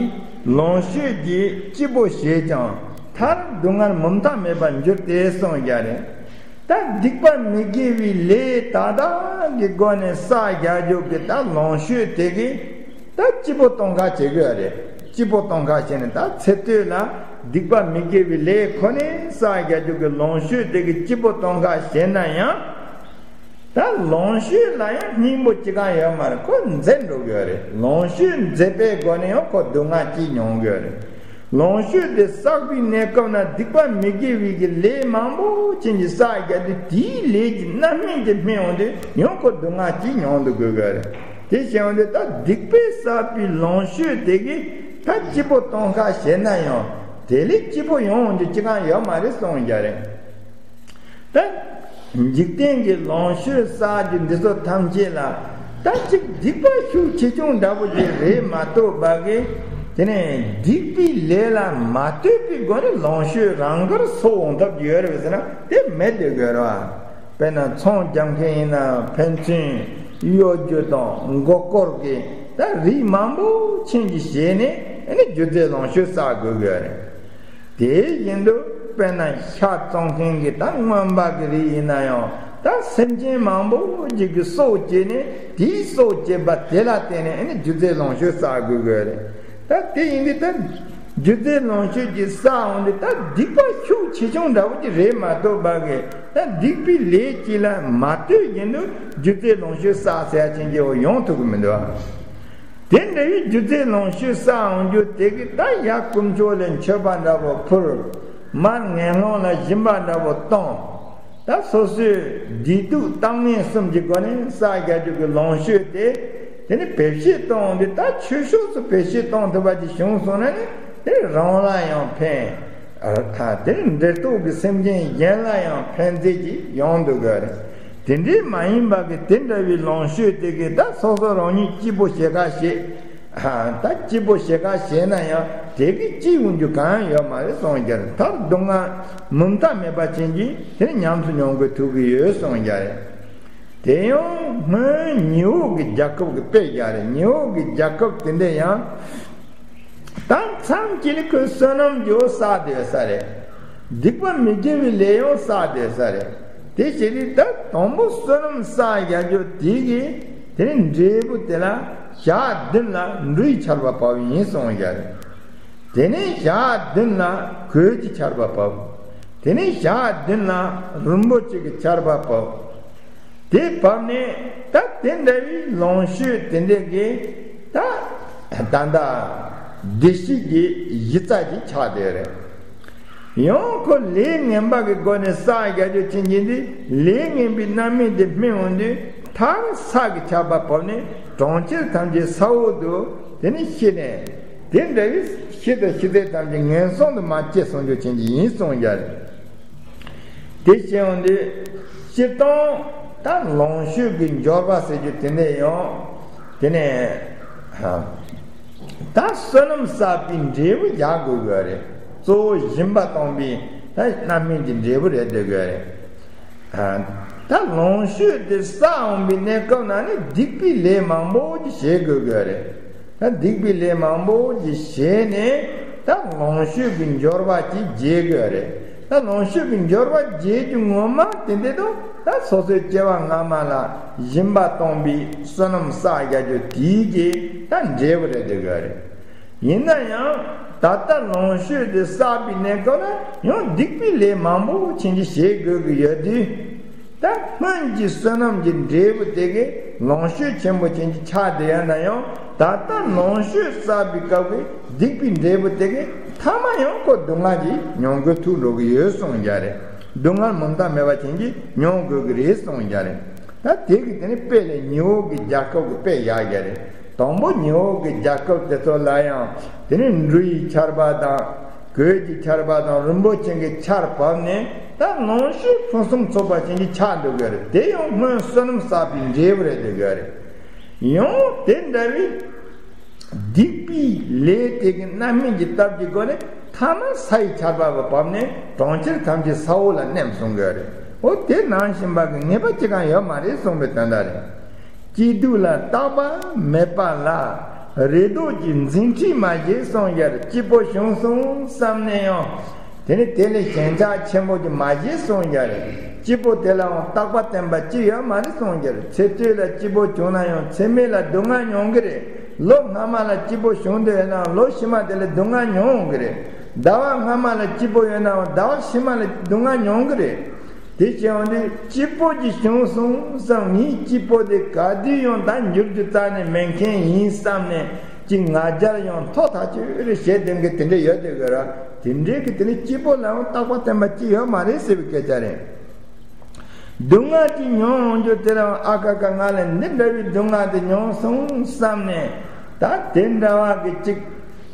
ལོངས་སྤྱོད་ཀྱིས་སྐྱིད་པོ་བྱས་ཀྱང་མཐར་སྡུག་བསྔལ་མུ་མཐའ་མེད་པར་འགྱུར་ཏེ་གསུངས་རྒྱུ་རེད། ད་སྡིག་པ་མི་དགེ་བའི་ལས་དག་དག་གི་སྒོ་ནས་བསགས་རྒྱག་རྒྱུ་གི་ད་ལོངས་སྤྱོད་དེ་གི་ད་སྐྱིད་པོ་གཏོང་ཁ་བྱེད་དགོས་རེད། སྐྱིད་པོ་གཏོང་ཁ་བྱས་ནས་ད་ཚེ་སྟོད་ལ་སྡིག་པ་མི་དགེ་བའི་ལས་ཁོ་ནས་བསགས་རྒྱག་རྒྱུ་གི་ལོངས་སྤྱོད་དེ་གི་སྐྱིད་པོ་གཏོང་ཁ་བྱས་ན་ཡང་། ད་ལོངས་སྤྱོད་ལ་ཡང་སྙིང་པོ་ཅི་གང་ཡོད་མ་རེད། ཁོ་འཛད་འགྲོ་གི་ཡོད་རེད། ལོངས་སྤྱོད་འཛད་པའི་སྒོ་ནས་ཡང་ཁོ་སྡུག་བསྔལ་ཅིག་མྱོང་གི་ཡོད་རེད། ལོངས་སྤྱོད་དེ་བསགས་པའི་གནས་སྐབས་ན་སྡིག་པ་མི་དགེ་བའི་གི་ལས་མང་པོ་ཅན་གྱི་བསགས་རྒྱག་དུས་དེའི་ལས་ཀྱི་རྣམ་སྨིན་དེ་སྨིན་འོང་དུས་ཡང་ཁོ་སྡུག་བསྔལ་ཅིག་མྱོང་དུ་དགོས་གི་ཡོད་རེད། དེ་བྱས་འོང་དུས་ད་སྡིག་པས་བསགས་པའི་ལོངས་སྤྱོད་དེ་གིས་ད་སྐྱིད་པོ་གཏོང་ཁ་བྱས་ན་ཡང་དེ་ལས་སྐྱིད་པོ་ཡོང་འོང་དུས་ཅི་གང་ཡོད་མ་རེད་གསུངས་རྒྱུ་རེད། ད་འཇིག་རྟེན་གྱི་ལོངས་སྤྱོད་བསགས་རྒྱུ་འདི་ཚོ་ཐམས་ཅད་ལ་ད་ཅིག་སྡིག་པ་ཤུགས་ཆེ་ཆུང་འདྲ་པོ་ཅིག་རེད་མ་གཏོགས་པ་གི་དེ་ནས་སྡིག་པའི་ལས་ལ་མ་ལྟོས་པའི་སྒོ་ནས་ལོངས་སྤྱོད་རང་དགར་གསོག་འོང་ཐབས་ཡོད་རེད་ཟེར་ན་དེ་མེད་དེ་དགོས་རེད་བ། དཔེར་ན་ཚོང་རྒྱག་མཁན་ཡིན་ན་ཕན་ཚུན་གཡོ་སྒྱུ་དང་མགོ་སྐོར་གྱི་ད་རིགས་མང་པོ་ཅན་གྱི་བྱས་ནས་ཨ་ནི་རྒྱུ་རྫས་ལོངས་སྤྱོད་བསགས་དགོས་ཀྱི་ཡོད་རེད། དེ་བཞིན་དུ་དཔེར་ན་ཤ་བཙོང་མཁན་གྱི་ད་རྔོན་པ་གི་རིགས་ཡིན་ན་ཡང་ད་སེམས་ཅན་མང་པོ་ཅིག་གི་སྲོག་བཅད་ནས་དེའི་སྲོག་བཅད་པ་དེ་ལ་བརྟེན་ནས་ཨ་ནི་རྒྱུ་རྫས་ལོངས་སྤྱོད་བསགས་དགོས་ཀྱི་ཡོད་རེད། ད་དེ་ཡིན་དུས་ད་རྒྱུ་རྫས་ལོངས་སྤྱོད་ཀྱི་བསགས་འོང་དུས་ད་སྡིག་པ་ཤུགས་ཆེ་ཆུང་འདྲ་བོ་ཅིག་རེད་མ་གཏོགས་པ་གི་ད་སྡིག་པའི་ལས་ཅིག་ལ་མ་ལྟོས་བཞིན་དུ་རྒྱུ་རྫས་ལོངས་སྤྱོད་བསགས་ཟེར་ཡ་ཅན་གྱི་འོ་ཡོང་ཐུབ་ཀྱི་མི་འདུག་ཨ། དེ་འདྲ་བའི་རྒྱུ་རྫས་ལོངས་སྤྱོད་བསགས་འོང་རྒྱུ་དེ་གིས་ད་ཡར་དཀོན་མཆོག་ལ་མཆོད་པ་འདྲ་བོ་ཕུལ། མར་ངན་སློང་ལ་སྦྱིན་པ་འདྲ་བོ་གཏོང་། ད་སོ་སོའི་བདེ་སྡུག་གཏམ་ངན་གསུམ་གྱི་སྒོ་ནས་བསགས་རྒྱག་རྒྱུ་གི་ལོངས་སྤྱོད་དེ། དེ་ནི་བེད་སྤྱོད་གཏོང་འདི་ད་ཆོས་ཕྱོགས་སུ་བེད་སྤྱོད་གཏོང་ཐུབ་པ་ཅིག་བྱུང་སོང་ན་ནི། དེ་རང་ལ་ཡང་ཕན། ཨ་ད་དེ་འབྲེལ་གཏོགས་ཀྱི་སེམས་ཅན་གཞན་ལ་ཡང་ཕན་བདེ་ཅིག་ཡོང་འདུག་གི་རེད། དེ་འདྲའི་མ་ཡིན་པ་གི་དེ་འདྲ་བའི་ལོངས་སྤྱོད་དེ་གི་ད་སོ་སོ་རང་ཉིད་སྐྱིད་པོ་བྱེད་ག་བྱེད། ཨ་ད་སྐྱིད་པོ་བྱེད་ག་བྱེད་ན་ཡང་དེ་གི་སྐྱིད་འོང་རྒྱུ་གང་ཡང་ཡོད་མ་རེད་གསུངས་ཀྱི་རེད། མཐར་སྡུག་བསྔལ་མུ་མཐའ་མེད་པ་ཅན་གྱི་དེ་ཉམས་སུ་མྱོང་དགོས་ཐུག་གི་ཡོད་གསུངས་ཀྱི་རེད། དེ་ཡང་སྔོན་ཉི་འོག་གི་རྒྱལ་ཁབ་ཀྱི་དཔེ་བཞག་རེད། ཉི་འོག་གི་རྒྱལ་ཁབ་དེ་འདྲ་ཡང་ད་མཚམས་ཀྱི་ནི་ཁོས་བསོད་ནམས་ཀྱི་བསགས་བསྡད་ས་རེད། སྡིག་པ་མི་དགེ་བའི་ལས་ཡང་བསགས་བསྡད་ས་རེད། དེ་བྱས་དུས་ད་དང་པོ་བསོད་ནམས་བསགས་རྒྱག་རྒྱུ་དེ་གིས་དེ་ནི་འབྲས་བུ་དེ་ལ་ཞག་བདུན་ལ་འབྲུ་ཡི་ཆར་པ་བབས་ཡིན་གསུངས་ཀྱི་རེད། དེ་ནས་ཞག་བདུན་ལ་གོས་ཀྱི་ཆར་པ་བབས། དེ་ནས་ཞག་བདུན་ལ་རིན་པོ་ཆེ་གི་ཆར་པ་བབས། དེ་བབས་ནས་ད་དེ་འདྲ་བའི་ལོངས་སྤྱོད་དེ་འདྲ་གི་ད་ད་ལྟ་བདེ་སྐྱིད་ཀྱི་གཞི་རྩ་ཅིག་ཆགས་བསྡད་རེད། ཡང་ཁོ་ལས་ངན་པ་གི་སྒོ་ནས་བསགས་རྒྱག་རྒྱུ་ཕྱིན་གྱི་འདི་ལས་ངན་པའི་རྣམ་སྨིན་དེ་སྨིན་འོང་དུས་མཐར་ས་གི་ཆར་པ་བབས་ནས་གྲོང་ཁྱེར་ཐམས་ཅད་ས་འོག་ཏུ་དེ་ནས་ཤི་ནས། དེ་འདྲ་བའི་ཤི་དང་ཤི་ཚད་ཐམས་ཅད་ངན་སོང་དུ་མ་སྐྱེས་སོང་རྒྱུ་ཅན་གྱི་ཡིན་གསུངས་ཀྱི་རེད། དེ་བྱས་འོང་དུས་སྤྱིར་བཏང་ད་ལོངས་སྤྱོད་ཀྱི་འབྱོར་པ་ཟེར་རྒྱུ་དེ་འདྲ་ཡང་དེ་ནས་ད་བསོད་ནམས་བསགས་པའི་འབྲས་བུ་རྒྱག་དགོས་ཀྱི་རེད། གཙོ་བོ་སྦྱིན་པ་གཏོང་བའི་ད་རྣམ་སྨིན་གྱི་འབྲས་བུ་རེད་འདོད་ཀྱི་རེད། ད་ལོངས་སྤྱོད་དེ་བསགས་འོང་བའི་གནས་སྐབས་ན་ནི་སྡིག་པའི་ལས་མང་པོ་ཅིག་བྱེད་དགོས་ཀྱི་རེད། ད་སྡིག་པའི་ལས་མང་པོ་ཅིག་བྱས་ནས་ད་ལོངས་སྤྱོད་ཀྱི་འབྱོར་བ་ཅིག་རྒྱས་དགོས་རེད། ད་ལོངས་སྤྱོད་ཀྱི་འབྱོར་བ་རྒྱས་རྒྱུ་ངོ་མ་དེ་འདྲ་དུ་ད་སོ་སོའི་སྐྱེ་བ་སྔ་མ་ལ་སྦྱིན་པ་གཏོང་བའི་བསོད་ནམས་བསགས་རྒྱག་རྒྱུ་དེའི་གི་ད་འབྲས་བུ་རེད་འདོད་ཀྱི་རེད། ཡིན་ན་ཡང་ད་ལྟ་ལོངས་སྤྱོད་དེ་བསགས་པའི་གནས་སྐབས་ན་ཡང་སྡིག་པའི་ལས་མང་པོ་ཕྱིན་ཅི་བྱེད་དགོས་ཀྱི་ཡོད་དུས། ད་སྔོན་གྱི་བསོད་ནམས་ཀྱི་འབྲས་བུ་དེ་གས་ལོངས་སྤྱོད་ཆེན་པོ་ཅན་གྱི་ཆ་དེ་ཡང་ན་ཡང་ད་ལྟ་ལོངས་སྤྱོད་བསགས་པའི་སྐབས་ཀྱི་སྡིག་པའི་འབྲས་བུ་དེ་གས་ཐ་མ་ཡང་ཁོ་སྡུག་བསྔལ་གྱིས་མྱོང་དགོས་ཐུག་འགྲོ་གི་ཡོད་གསུངས་ཀྱི་རེད། སྡུག་བསྔལ་མུ་མཐའ་མེད་པ་ཅན་གྱིས་མྱོང་དགོས་ཀྱི་རེད་གསུངས་ཀྱི་རེད། ད་དེ་གི་དེ་ནི་དཔེ་ལས་ཉི་འོག་གི་རྒྱལ་ཁབ་ཀྱི་དཔེ་བཞག་ཀྱི་རེད། དང་པོ་ཉི་འོག་གི་རྒྱལ་ཁབ་དེ་ཚོ་ལ་ཡང་དེ་ནི་འབྲུ་ཡི་ཆར་པ་དང་། གོས་ཀྱི་ཆར་པ་དང་རིན་པོ་ཆེ་གི་ཆར་བབས་ནས་ད་ལོངས་སྤྱོད་ཕུན་སུམ་ཚོགས་པ་ཅན་གྱི་ཆགས་འདུག་གི་རེད། དེ་ཡང་སྔོན་བསོད་ནམས་བསགས་པའི་འབྲས་བུ་རེད་འདུག་གི་རེད། ཡང་དེ་འདྲ་བའི་སྡིག་པའི་ལས་དེ་གི་རྣམ་སྨིན་གྱི་སྟབས་ཀྱི་སྒོ་ནས་ཐ་མ་ས་ཡི་ཆར་པ་བབས་ནས་གྲོང་ཁྱེར་ཐམས་ཅད་ས་འོག་ལ་མནན་སོང་གི་རེད། འོ་དེ་ནང་བཞིན་པ་གི་ངེས་པ་ཅི་གང་ཡོད་མ་རེད་གསུངས་པའི་དོན་དག་རེད། སྐྱིད་སྡུག་ལ་རྟག་པ་མེད་པ་ལ། རེ་དོགས་ཀྱི་འཛིན་ཁྲིད་མ་བྱེད་གསུངས་ཡར། སྐྱིད་པོ་བྱུང་སོང་བསམ་ནས་ཡང་། དེ་ནི་དེ་ལས་ཞེན་ཆགས་ཆེན་པོ་ཅིག་མ་བྱེད་གསུངས་ཡར། སྐྱིད་པོ་དེ་ལའང་རྟག་པ་བརྟན་པ་ཅི་ཡོད་མ་རེད་གསུངས་ཡར། ཚེ་སྟོད་ལ་སྐྱིད་པོ་བྱུང་ན་ཡང་ཚེ་སྨད་ལ་སྡུག་བསྔལ་མྱོང་གི་རེད། ལོ་སྔ་མ་ལ་སྐྱིད་པོ་བྱུང་འདོད་ཡོད་ནའང་ལོ་ཕྱི་མ་དེ་ལ་སྡུག་བསྔལ་མྱོང་འོང་གི་རེད། ཟླ་བ་སྔ་མ་ལ་སྐྱིད་པོ་ཡོད་ནའང་ཟླ་བ་ཕྱི་མ་ལ་སྡུག་བསྔལ་མྱོང་གི་རེད། དེ་བྱས་འོང་དུས་སྐྱིད་པོ་ཅིག་བྱུང་སོང་བསམ། ངའི་སྐྱིད་པོ་དེ་ག་དུས་ཡང་ད་འགྱུར་རྒྱུ་རྩ་ནས་མེད་མཁན་ཡིན་བསམ་ནས་ཅིག་ང་རྒྱལ་ཡང་མཐོ་ཐག་ཆོད་རེད་བྱེད་དོན་གི་དེ་འདྲ་ཡོད་དེ་གི་ར། དེ་འདྲའི་གི་དེ་ནི་སྐྱིད་པོ་ལའང་རྟག་པ་བརྟན་པ་ཅི་ཡོད་མ་རེད་ཟེར་བའི་སྐད་ཆ་རེད། སྡུག་བསྔལ་ཅིག་མྱོང་འོང་རྒྱུ་དེ་རང་ཨ་ཁ་ཁ་ང་ལ་འདི་འདྲ་བའི་སྡུག་བསྔལ་དེ་མྱོང་སོང་བསམ་ནས་ད་དེ་འདྲ་བ་གི་ཅིག་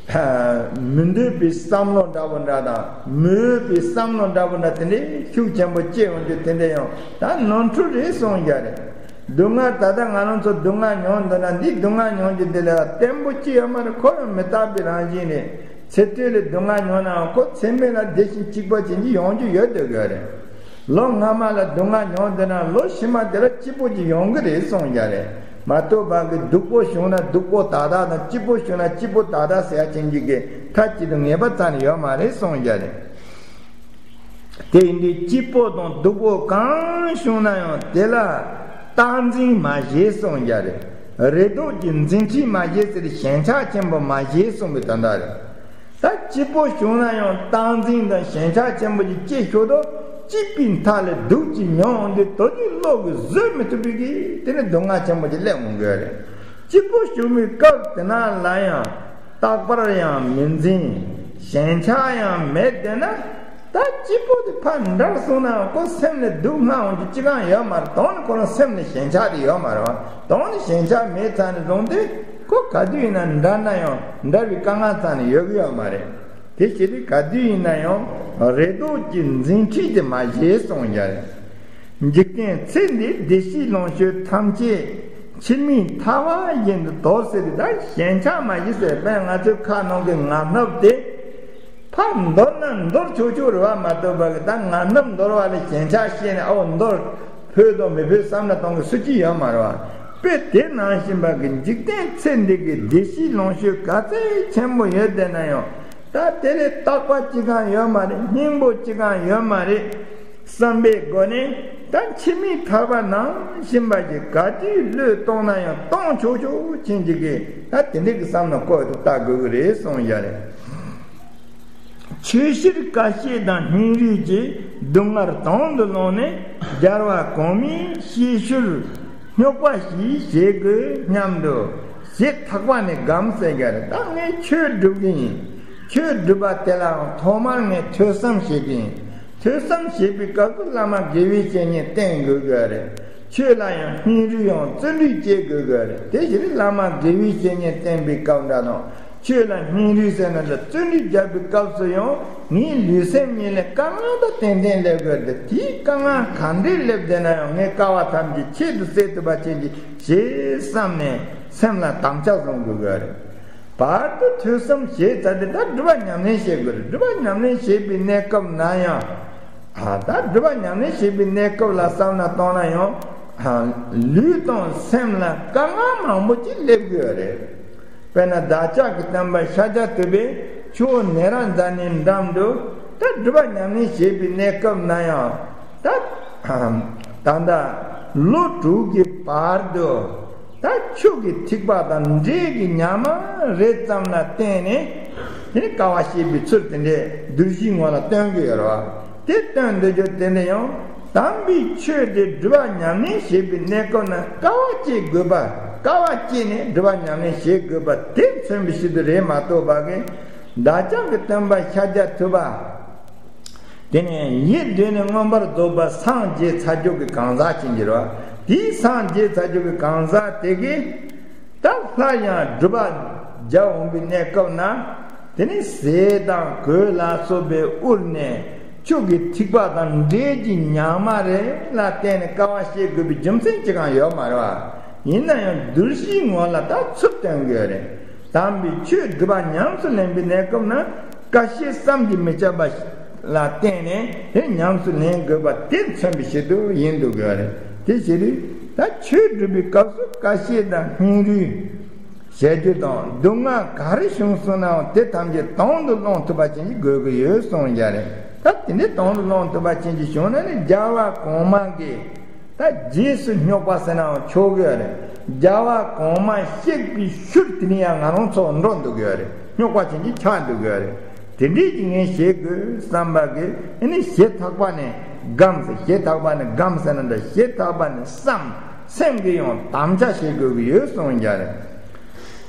མི་འདོད་པའི་བསམ་བློ་འདྲ་བོ་འདྲ་དང་མི་འོས་པའི་བསམ་བློ་འདྲ་བོ་འདྲ་དེ་འདྲའི་ཤུགས་ཆེན་པོ་སྐྱེ་ཡོང་རྒྱུ་དེ་འདྲ་ཡང་ད་ནོར་འཁྲུལ་རེད་གསུངས་རྒྱུ་རེད། སྡུག་བསྔལ་ད་ལྟ་ང་རང་ཚོ་སྡུག་བསྔལ་མྱོང་འདུག་ན་འདི་སྡུག་བསྔལ་མྱོང་རྒྱུ་འདི་ལ་བརྟན་པོ་ཅི་ཡོད་མ་རེད། ཁོ་ཡང་མི་རྟག་པའི་རང་བཞིན་རེད། ཚེ་སྟོད་ལ་སྡུག་བསྔལ་མྱོང་ནའང་ཁོ་ཚེ་སྨད་ལ་བདེ་ཞིང་སྐྱིད་པ་ཅན་གྱི་ཡོང་རྒྱུ་ཡོད་འདོད་ཀྱི་རེད། ལོ་སྔ་མ་ལ་སྡུག་བསྔལ་མྱོང་འདུག་ན་ལོ་ཕྱི་མ་དེ་ལ་སྐྱིད་པོ་ཅིག་ཡོང་གི་རེད་གསུངས་རྒྱུ་རེད། མ་གཏོགས་པ་གི་སྡུག་པོ་བྱུང་ན་སྡུག་པོ་དག་དག་དང་སྐྱིད་པོ་བྱུང་ན་སྐྱིད་པོ་དག་དག་ཟེར་ཡ་ཅན་གྱི་གི་མཐའ་གཅིག་ཏུ་ངེས་པ་རྩ་ནས་ཡོད་མ་རེད་གསུངས་རྒྱུ་རེད། དེ་ཡིན་དུས་སྐྱིད་པོ་དང་སྡུག་པོ་གང་བྱུང་ན་ཡང་དེ་ལ་རྟག་འཛིན་མ་བྱེད་གསུངས་རྒྱུ་རེད། རེ་དོགས་ཀྱི་འཛིན་ཁྲིད་མ་བྱེད་ཟེར་ཞེན་ཆགས་ཆེན་པོ་མ་བྱེད་གསུངས་པའི་དོན་དག་རེད། ད་སྐྱིད་པོ་བྱུང་ན་ཡང་རྟག་འཛིན་དང་ཞེན་ཆགས་ཆེན་པོ་ཅིག་སྐྱེས་ཤོག་དོ། སྐྱིད་པའི་མཐའ་ལས་སྡུག་ཅིག་མྱོང་འོང་དུས་དོ་དུས་བློ་གིས་བཟོད་མི་ཐུབ་པའི་གི་དེ་ནི་སྡུག་བསྔལ་ཆེན་པོ་ཅིག་སླེབས་འོང་གི་རེད། སྐྱིད་པོ་བྱུང་བའི་སྐབས་དེ་ན་ལ་ཡང་རྟག་པར་ཡང་མི་འཛིན། ཞེན་ཆགས་ཡང་མེད་བསྡད་ན། ད་སྐྱིད་པོ་དེ་ཕར་འདྲར་སོང་ནའང་ཁོ་སེམས་ལ་སྡུག་བསྔལ་འོང་རྒྱུ་ཅི་གང་ཡོད་མ་རེད། དོན་ནི་ཁོ་རང་སེམས་ལ་ཞེན་ཆགས་དེ་ཡོད་མ་རེད་བ། དོན་ནི་ཞེན་ཆགས་མེད་ཙང་ནས་བཟུང་སྟེ་ཁོ་ག་དུས་ཡིན་ན་འདྲ་ན་ཡང་འདྲ་བའི་དཀའ་ངལ་ཙང་ནས་ཡོད་གི་ཡོད་མ་རེད། དེ་བྱས་ཏེ་ག་དུས་ཡིན་ན་ཡང་རེ་དོགས་ཀྱི་འཛིང་འཁྲིས་དེ་མ་བཞེས་གསུངས་ཡ་རེད། འཇིག་རྟེན་ཚེ་འདིའི་བདེ་སྐྱིད་ལོངས་སྤྱོད་ཐམས་ཅད་ཕྱི་མའི་ཐར་པ་བཞིན་དུ་དོར་ཟེར་དུས། ད་ཞེན་ཆགས་མ་བཞེས་ཟེར་བས། ང་ཚོའི་ཁ་ནང་གི་ངལ་དུབ་དེ་ཕར་འདོར་ན་འདོར་ཆོག་ཆོག་རེད་བ། མ་གཏོགས་པ་གི་ད་ངལ་དུབ་འདོར་བ་ལ་ཞེན་ཆགས་བྱས་ནས་ཨོ་འདོར་ཕོད་དང་མི་ཕོད་བསམ་བློ་གཏོང་གི་སུ་གཅིག་ཡོད་མ་རེད་བ། དཔེ་དེ་ནང་བཞིན་པ་གི་འཇིག་རྟེན་ཚེ་འདི་གི་བདེ་སྐྱིད་ལོངས་སྤྱོད་ག་ཚད་ཆེན་པོ་ཡོད་བསྡད་ན་ཡང་། ད་དེ་ལས་རྟག་པ་གཅིག་ཀྱང་ཡོད་མ་རེད། སྙིང་པོ་གཅིག་ཀྱང་ཡོད་མ་རེད་བསམ་པའི་སྒོ་ནས། ད་ཕྱི་མའི་ཐར་པ་ནང་བཞིན་པ་ཞིག་ག་དུས་བློས་གཏོང་ན་ཡང་གཏོང་ཆོག་ཆོག་ཕྱིན་ཅིག་གིས། ད་དེ་འདྲའི་གི་བསམ་བློ་བཀོད་དུ་བལྟ་དགོས་ཀྱི་རེད་གསུངས་ཡ་རེད། ཆོས་ཕྱིར་ཀ་ཤེད་དང་སྙིང་རུས་ཀྱིས། སྡུག་བསྔལ་དོན་དུ་བླངས་ནས། རྒྱལ་བ་གོང་མའི་ཤེས་ཤུལ་སྙོགས་པ་ཞིག་བྱེད་དགོས་སྙམ་དུ། ཞེ་ཐག་པ་ནས་སྒོམ་ཟེར་གྱི་རེད། ད་ངས་ཆོས་སྒྲུབ་ཀྱི་ཡིན། ཆོས་སྒྲུབ་པ་དེ་ལའང་ཐོག་མར་ངས་ཐོས་བསམ་བྱེད་ཀྱི་ཡིན། ཐོས་བསམ་བྱེད་པའི་སྐབས་སུ་བླ་མ་དགེ་བའི་བཤེས་གཉེན་བསྟེན་དགོས་ཀྱི་རེད། ཆོས་ལ་ཡང་སྙིང་རུས་ཡང་བརྩོན་འགྲུས་བསྐྱེད་དགོས་ཀྱི་རེད། དེ་བཞིན་བླ་མ་དགེ་བའི་བཤེས་གཉེན་བསྟེན་པའི་སྐབས་འདྲ་དང་། ཆོས་ལ་སྙིང་རུས་ཟེར་ན་འདྲ་བརྩོན་འགྲུས་རྒྱག་པའི་སྐབས་སུ་ཡང་། ངའི་ལུས་སེམས་གཉིས་ལ་དཀའ་ངལ་དང་ཏན་ཏན་སླེབས་དགོས་ཏེ། དེའི་དཀའ་ངལ་ག་འདྲས་སླེབས་བསྡད་ན་ཡང་ངས་དཀའ་བ་ཐམས་ཅད་ཆེད་དུ་སེལ་ཐུབ་པ་བྱེད་ཀྱི་ཞེས་བསམ་ནས་སེམས་ལ་དམ་བཅའ་བཟུང་དགོས་ཀྱི་རེད། བར་དུ་ཐོས་བསམ་བྱས་ཚར་ཏེ་ད་སྒྲུབ་པ་ཉམས་ལེན་བྱེད་དགོས་རེད། སྒྲུབ་པ་ཉམས་ལེན་བྱེད་པའི་གནས་སྐབས་ན་ཡང་། ཨ། ད་སྒྲུབ་པ་ཉམས་ལེན་བྱེད་པའི་གནས་སྐབས་ལ་བསམ་བློ་གཏོང་ན་ཡང་། ཨ། ལུས་དང་སེམས་ལ་དཀའ་ངལ་མང་པོ་ཅིག་སླེབས་ཀྱི་ཡོད་རེད། དཔེར་ན་བདག་ཅག་གི་སྟོན་པ་ཤཱཀྱ་ཐུབ་པས་ཆུ་བོ་ནཻ་རཉྫ་ནའི་འགྲམ་དུ་ད་སྒྲུབ་པ་ཉམས་ལེན་བྱེད་པའི་གནས་སྐབས་ན་ཡང་། ད་ད་ལྟ་ལོ་དྲུག་གི་བར་དུ་ད་ཆུ་གི་ཐིགས་པ་དང་འབྲས་ཀྱི་ཉག་མ་རེ་ཙམ་ལ་བརྟེན་ནས། དེ་ནི་དཀའ་བ་སྤྱད་པའི་ཚུལ་དེ་འདྲའི་བདུད་བཞིའི་ངོ་ལ་སྟོན་གྱི་ཡོད་རེད་བ། དེ་སྟོན་འདོད་རྒྱུ་དེ་འདྲ་ཡང་། དམ་པའི་ཆོས་དེ་སྒྲུབ་པ་ཉམས་ལེན་བྱེད་པའི་གནས་སྐབས་ན་དཀའ་བ་སྤྱད་དགོས་པ། དཀའ་བ་སྤྱད་ནས་སྒྲུབ་པ་ཉམས་ལེན་བྱེད་དགོས་པ་དེ་མཚོན་པའི་ཆེད་དུ་རེད་མ་གཏོགས་པ་གི། བདག་ཅག་གི་སྟོན་པ་ཤཱཀྱ་ཐུབ་པ། དེ་ནས་ཡིད་གདོད་ནས་མངོན་པར་རྫོགས་པ་སངས་རྒྱས་ཚར་རྒྱུ་གི་གང་ཟག་ཅིག་ཡིན་གྱི་རེད་བ། དེའི་སངས་རྒྱས་ཚར་རྒྱུ་གི་གང་ཟག་དེ་གིས། ད་སླར་ཡང་སྒྲུབ་པ་རྒྱག་འོང་པའི་གནས་སྐབས་ན། དེ་ནི་ཟས་དང་གོས་ལ་སོགས་པས་དབུལ་ནས། ཆུ་གི་ཐིགས་པ་དང་འབྲས་ཀྱི་ཉག་མ་རེ་ལ་བརྟེན་ནས་དཀའ་བ་སྤྱད་དགོས་པའི་རྒྱུ་མཚན་ཅི་གང་ཡོད་མ་རེད་བ། ཡིན་ན་ཡང་བདུད་བཞིའི་ངོ་ལ་ད་ཚུར་སྟོན་དགོས་རེད། དམ་པའི་ཆོས་སྒྲུབ་པ་ཉམས་སུ་ལེན་པའི་གནས་སྐབས་ན། ཀ་ཤེད་བསམ་གྱིས་མི་ཁྱབ་པ་ལ་བརྟེན་ནས་དེ་ཉམས་སུ་ལེན་དགོས་པ་དེ་མཚོན་པའི་ཆེད་དུ་ཡིན་འདུག་གི་རེད། དེ་ཕྱིར་ད་ཆོས་སྒྲུབ་པའི་སྐབས་སུ་ཀ་ཤེད་དང་སྙིང་རུས་བྱ་རྒྱུ་དང་། སྡུག་བསྔལ་ག་རེ་བྱུང་སོང་ནའང་དེ་ཐམས་ཅད་དོན་དུ་སློང་ཐུབ་པ་ཅན་ཞིག་དགོས་ཀྱི་ཡོད་གསུངས་ཡ་རེད། ད་དེ་འདྲའི་དོན་དུ་སློང་ཐུབ་པ་ཅན་ཞིག་བྱུང་ན་ནི་རྒྱལ་བ་གོང་མ་གིས། ད་རྗེས་སུ་སྙོགས་པ་ཟེར་ནའང་ཆོག་གི་ཡོད་རེད། རྒྱལ་བ་གོང་མ་གཤེགས་པའི་ཤུལ་དེ་ནས་ཡང་ང་རང་ཚོ་འགྲོ་འདུག་གི་ཡོད་རེད། སྙོགས་པ་ཅན་གྱི་ཆགས་འདུག་གི་ཡོད་རེད། དེ་འདྲས་ཀྱི་ངས་བྱེད་དགོས་བསམ་པ་གི། ཨ་ནི་ཞེ་ཐག་པ་ནས་སྒོམ་ཟེར། ཞེ་ཐག་པ་ནས་སྒོམ་ཟེར་ན་འདྲ། ཞེ་ཐག་པ་ནས་བསམ། སེམས་ཀྱི་ཡང་དམ་བཅའ་བྱེད་དགོས་ཀྱི་ཡོད་གསུངས་ཡ་རེད།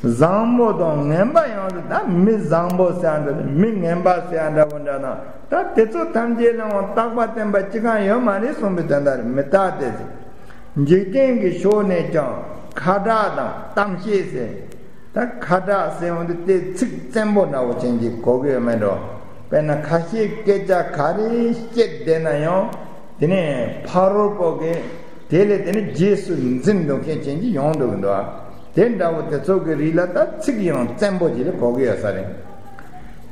བཟང་པོ་དང་ངན་པ་ཡང་ཟེར། ད་མི་བཟང་པོ་ཟེར་ཡ་འདྲ། མི་ངན་པ་ཟེར་ཡ་འདྲ་བོ་འདྲ་དང་། ད་དེ་ཚོ་ཐམས་ཅད་ལའང་རྟག་པ་བརྟན་པ་གཅིག་ཀྱང་ཡོད་མ་རེད་གསུངས་པའི་དོན་དག་རེད། མི་རྟག་སྟེ་ཟེར། འཇིག་རྟེན་གྱི་ཕྱོགས་ནས་ཀྱང་ཁ་གྲག་དང་གཏམ་བཤད་ཟེར། ད་ཁ་གྲག་ཟེར་འོང་དུས་དེ་ཚིག་བཙན་པོ་འདྲ་བོ་ཅན་གྱི་གོ་གི་ཡོད་མེད་འགྲོ། དཔེར་ན་ཁ་ཤས་སྐད་ཆ་ག་རེ་བཤད་བསྡད་ན་ཡང་། དེ་ནས་ཕ་རོལ་པོ་གི་དེ་ལས་དེ་ནི་རྗེས་སུ་འཛིན་འདུག་མཁན་ཅན་གྱི་ཡོང་འདུག་གི་འདུག་དེ་འདྲ་བོ་དེ་ཚོ་གི་རིགས་ལ་ད་ཚིག་ཡང་བཙན་པོ་ཅིག་ལ་གོ་གི་ཡོད་ས་རེད།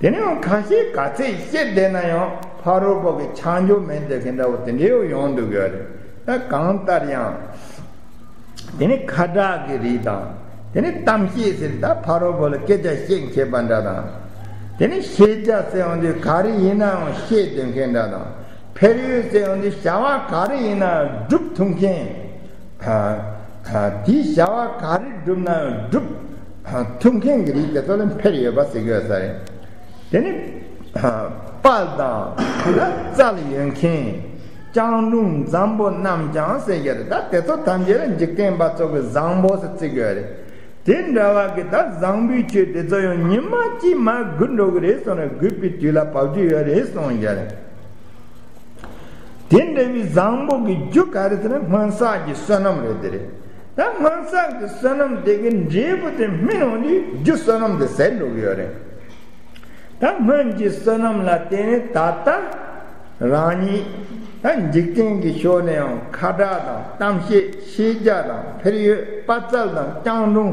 དེ་ནས་ཡང་ཁ་ཤས་ག་ཚད་བཤད་བསྡད་ན་ཡང་ཕ་རོལ་པོ་གི་ཆ་འཇོག་མེད་བསྡད་མཁན་འདྲ་བོ་དེ་འདྲའི་ཡང་ཡོང་འདུག་གི་ཡོད་རེད། ད་གང་ལྟར་ཡང་། དེ་ནི་ཁ་གྲག་གི་རིགས་དང་། དེ་ནི་གཏམ་བཤད་ཟེར། ད་ཕ་རོལ་པོ་ལ་སྐད་ཆ་བཤད་མཁས་པ་འདྲ་དང་། དེ་ནི་ཤེས་བྱ་ཟེར་ཡོང་དུས་ག་རེ་ཡིན་ནའང་ཤེས་སྡོད་མཁན་འདྲ་དང་། ཕེར་ཡོད་ཟེར་ཡོང་དུས་བྱ་བ་ག་རེ་ཡིན་ནའང་སྒྲུབ་ཐུབ་མཁན། ཨ། ཨ། དེའི་བྱ་བ་ག་རེ་བསྒྲུབ་ནའང་སྒྲུབ་ཐུབ་མཁན་གྱི་རིགས་དེ་ཚོ་ལ་ཕེར་ཡོད་པ་ཟེར་གྱི་ཡོད་ས་རེད། དེ་ནི་དཔལ་དང་རྩལ་ཡོད་མཁན། སྤྱང་གྲུང་འཛམ་བུ་རྣམས་ཀྱང་ཟེར་གྱི་རེད། ད་དེ་ཚོ་ཐམས་ཅད་ལ་འཇིག་རྟེན་པ་ཚོ་གི་བཟང་པོ་ཟེར་བརྩི་གི་ཡོད་རེད། དེ་འདྲ་བ་གི་ད་བཟང་པོའི་ཆོས་དེ་ཚོ་ཡང་ཉི་མ་གཅིག་མར་རྒུད་འགྲོ་གི་རེད་གསུངས་ནས། རྒུད་པའི་དུས་ལ་བབ་ཀྱི་ཡོད་རེད་གསུངས་ཡོད་རེད། དེ་འདྲ་བའི་བཟང་པོ་གི་རྒྱུ་ག་རེ་ཟེར་ན་སྔོན་བསགས་ཀྱི་བསོད་ནམས་རེད། དེ་རེད། ད་སྔོན་བསགས་ཀྱི་བསོད་ནམས་དེ་གི་འབྲས་བུ་དེ་སྨིན་འོང་དུས་རྒྱུ་བསོད་ནམས་དེ་ཟད་འགྲོ་གི་ཡོད་རེད། ད་སྔོན་གྱི་བསོད་ནམས་ལ་བརྟེན་ནས་ད་ལྟ་རང་ཉིད་ད་འཇིག་རྟེན་གྱི་ཕྱོགས་ནས་ཡང་ཁ་གྲག་དང་གཏམ་བཤད་ཤེས་རྒྱ་དང་ཕེར་ཡོད་དཔའ་རྩལ་དང་སྤྱང་གྲུང་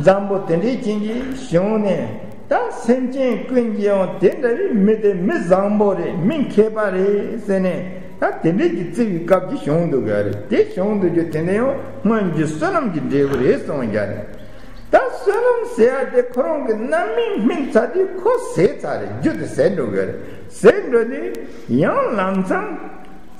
འཛམ་པོ་དེ་འདྲའི་ཅན་གྱི་བྱུང་ནས། ད་སེམས་ཅན་ཀུན་གྱིས་ཡང་དེ་འདྲ་བའི་མི་དེ་མི་བཟང་པོ་རེད། མི་མཁས་པ་རེད་ཟེར་ནས་ད་དེ་འདྲའི་གི་བརྩི་བའི་སྐབས་ཀྱི་བྱུང་འདུག་ག་རེད། དེ་བྱུང་འདུག་རྒྱུ་དེ་འདྲ་ཡང་སྔོན་གྱི་བསོད་ནམས་ཀྱི་འབྲས་བུ་རེད་གསུངས་ཀྱ་རེད། ད་བསོད་ནམས་ཟེར་ཡ་དེ་ཁོ་རང་གི་རྣམ་སྨིན་སྨིན་ཚར་དུས་ཁོ་ཟད་ཚར་རེད། རྒྱུ་དེ་ཟད་འགྲོ་གི་རེད། ཟད་འགྲོ་དུས་ཡང་ལམ་སང་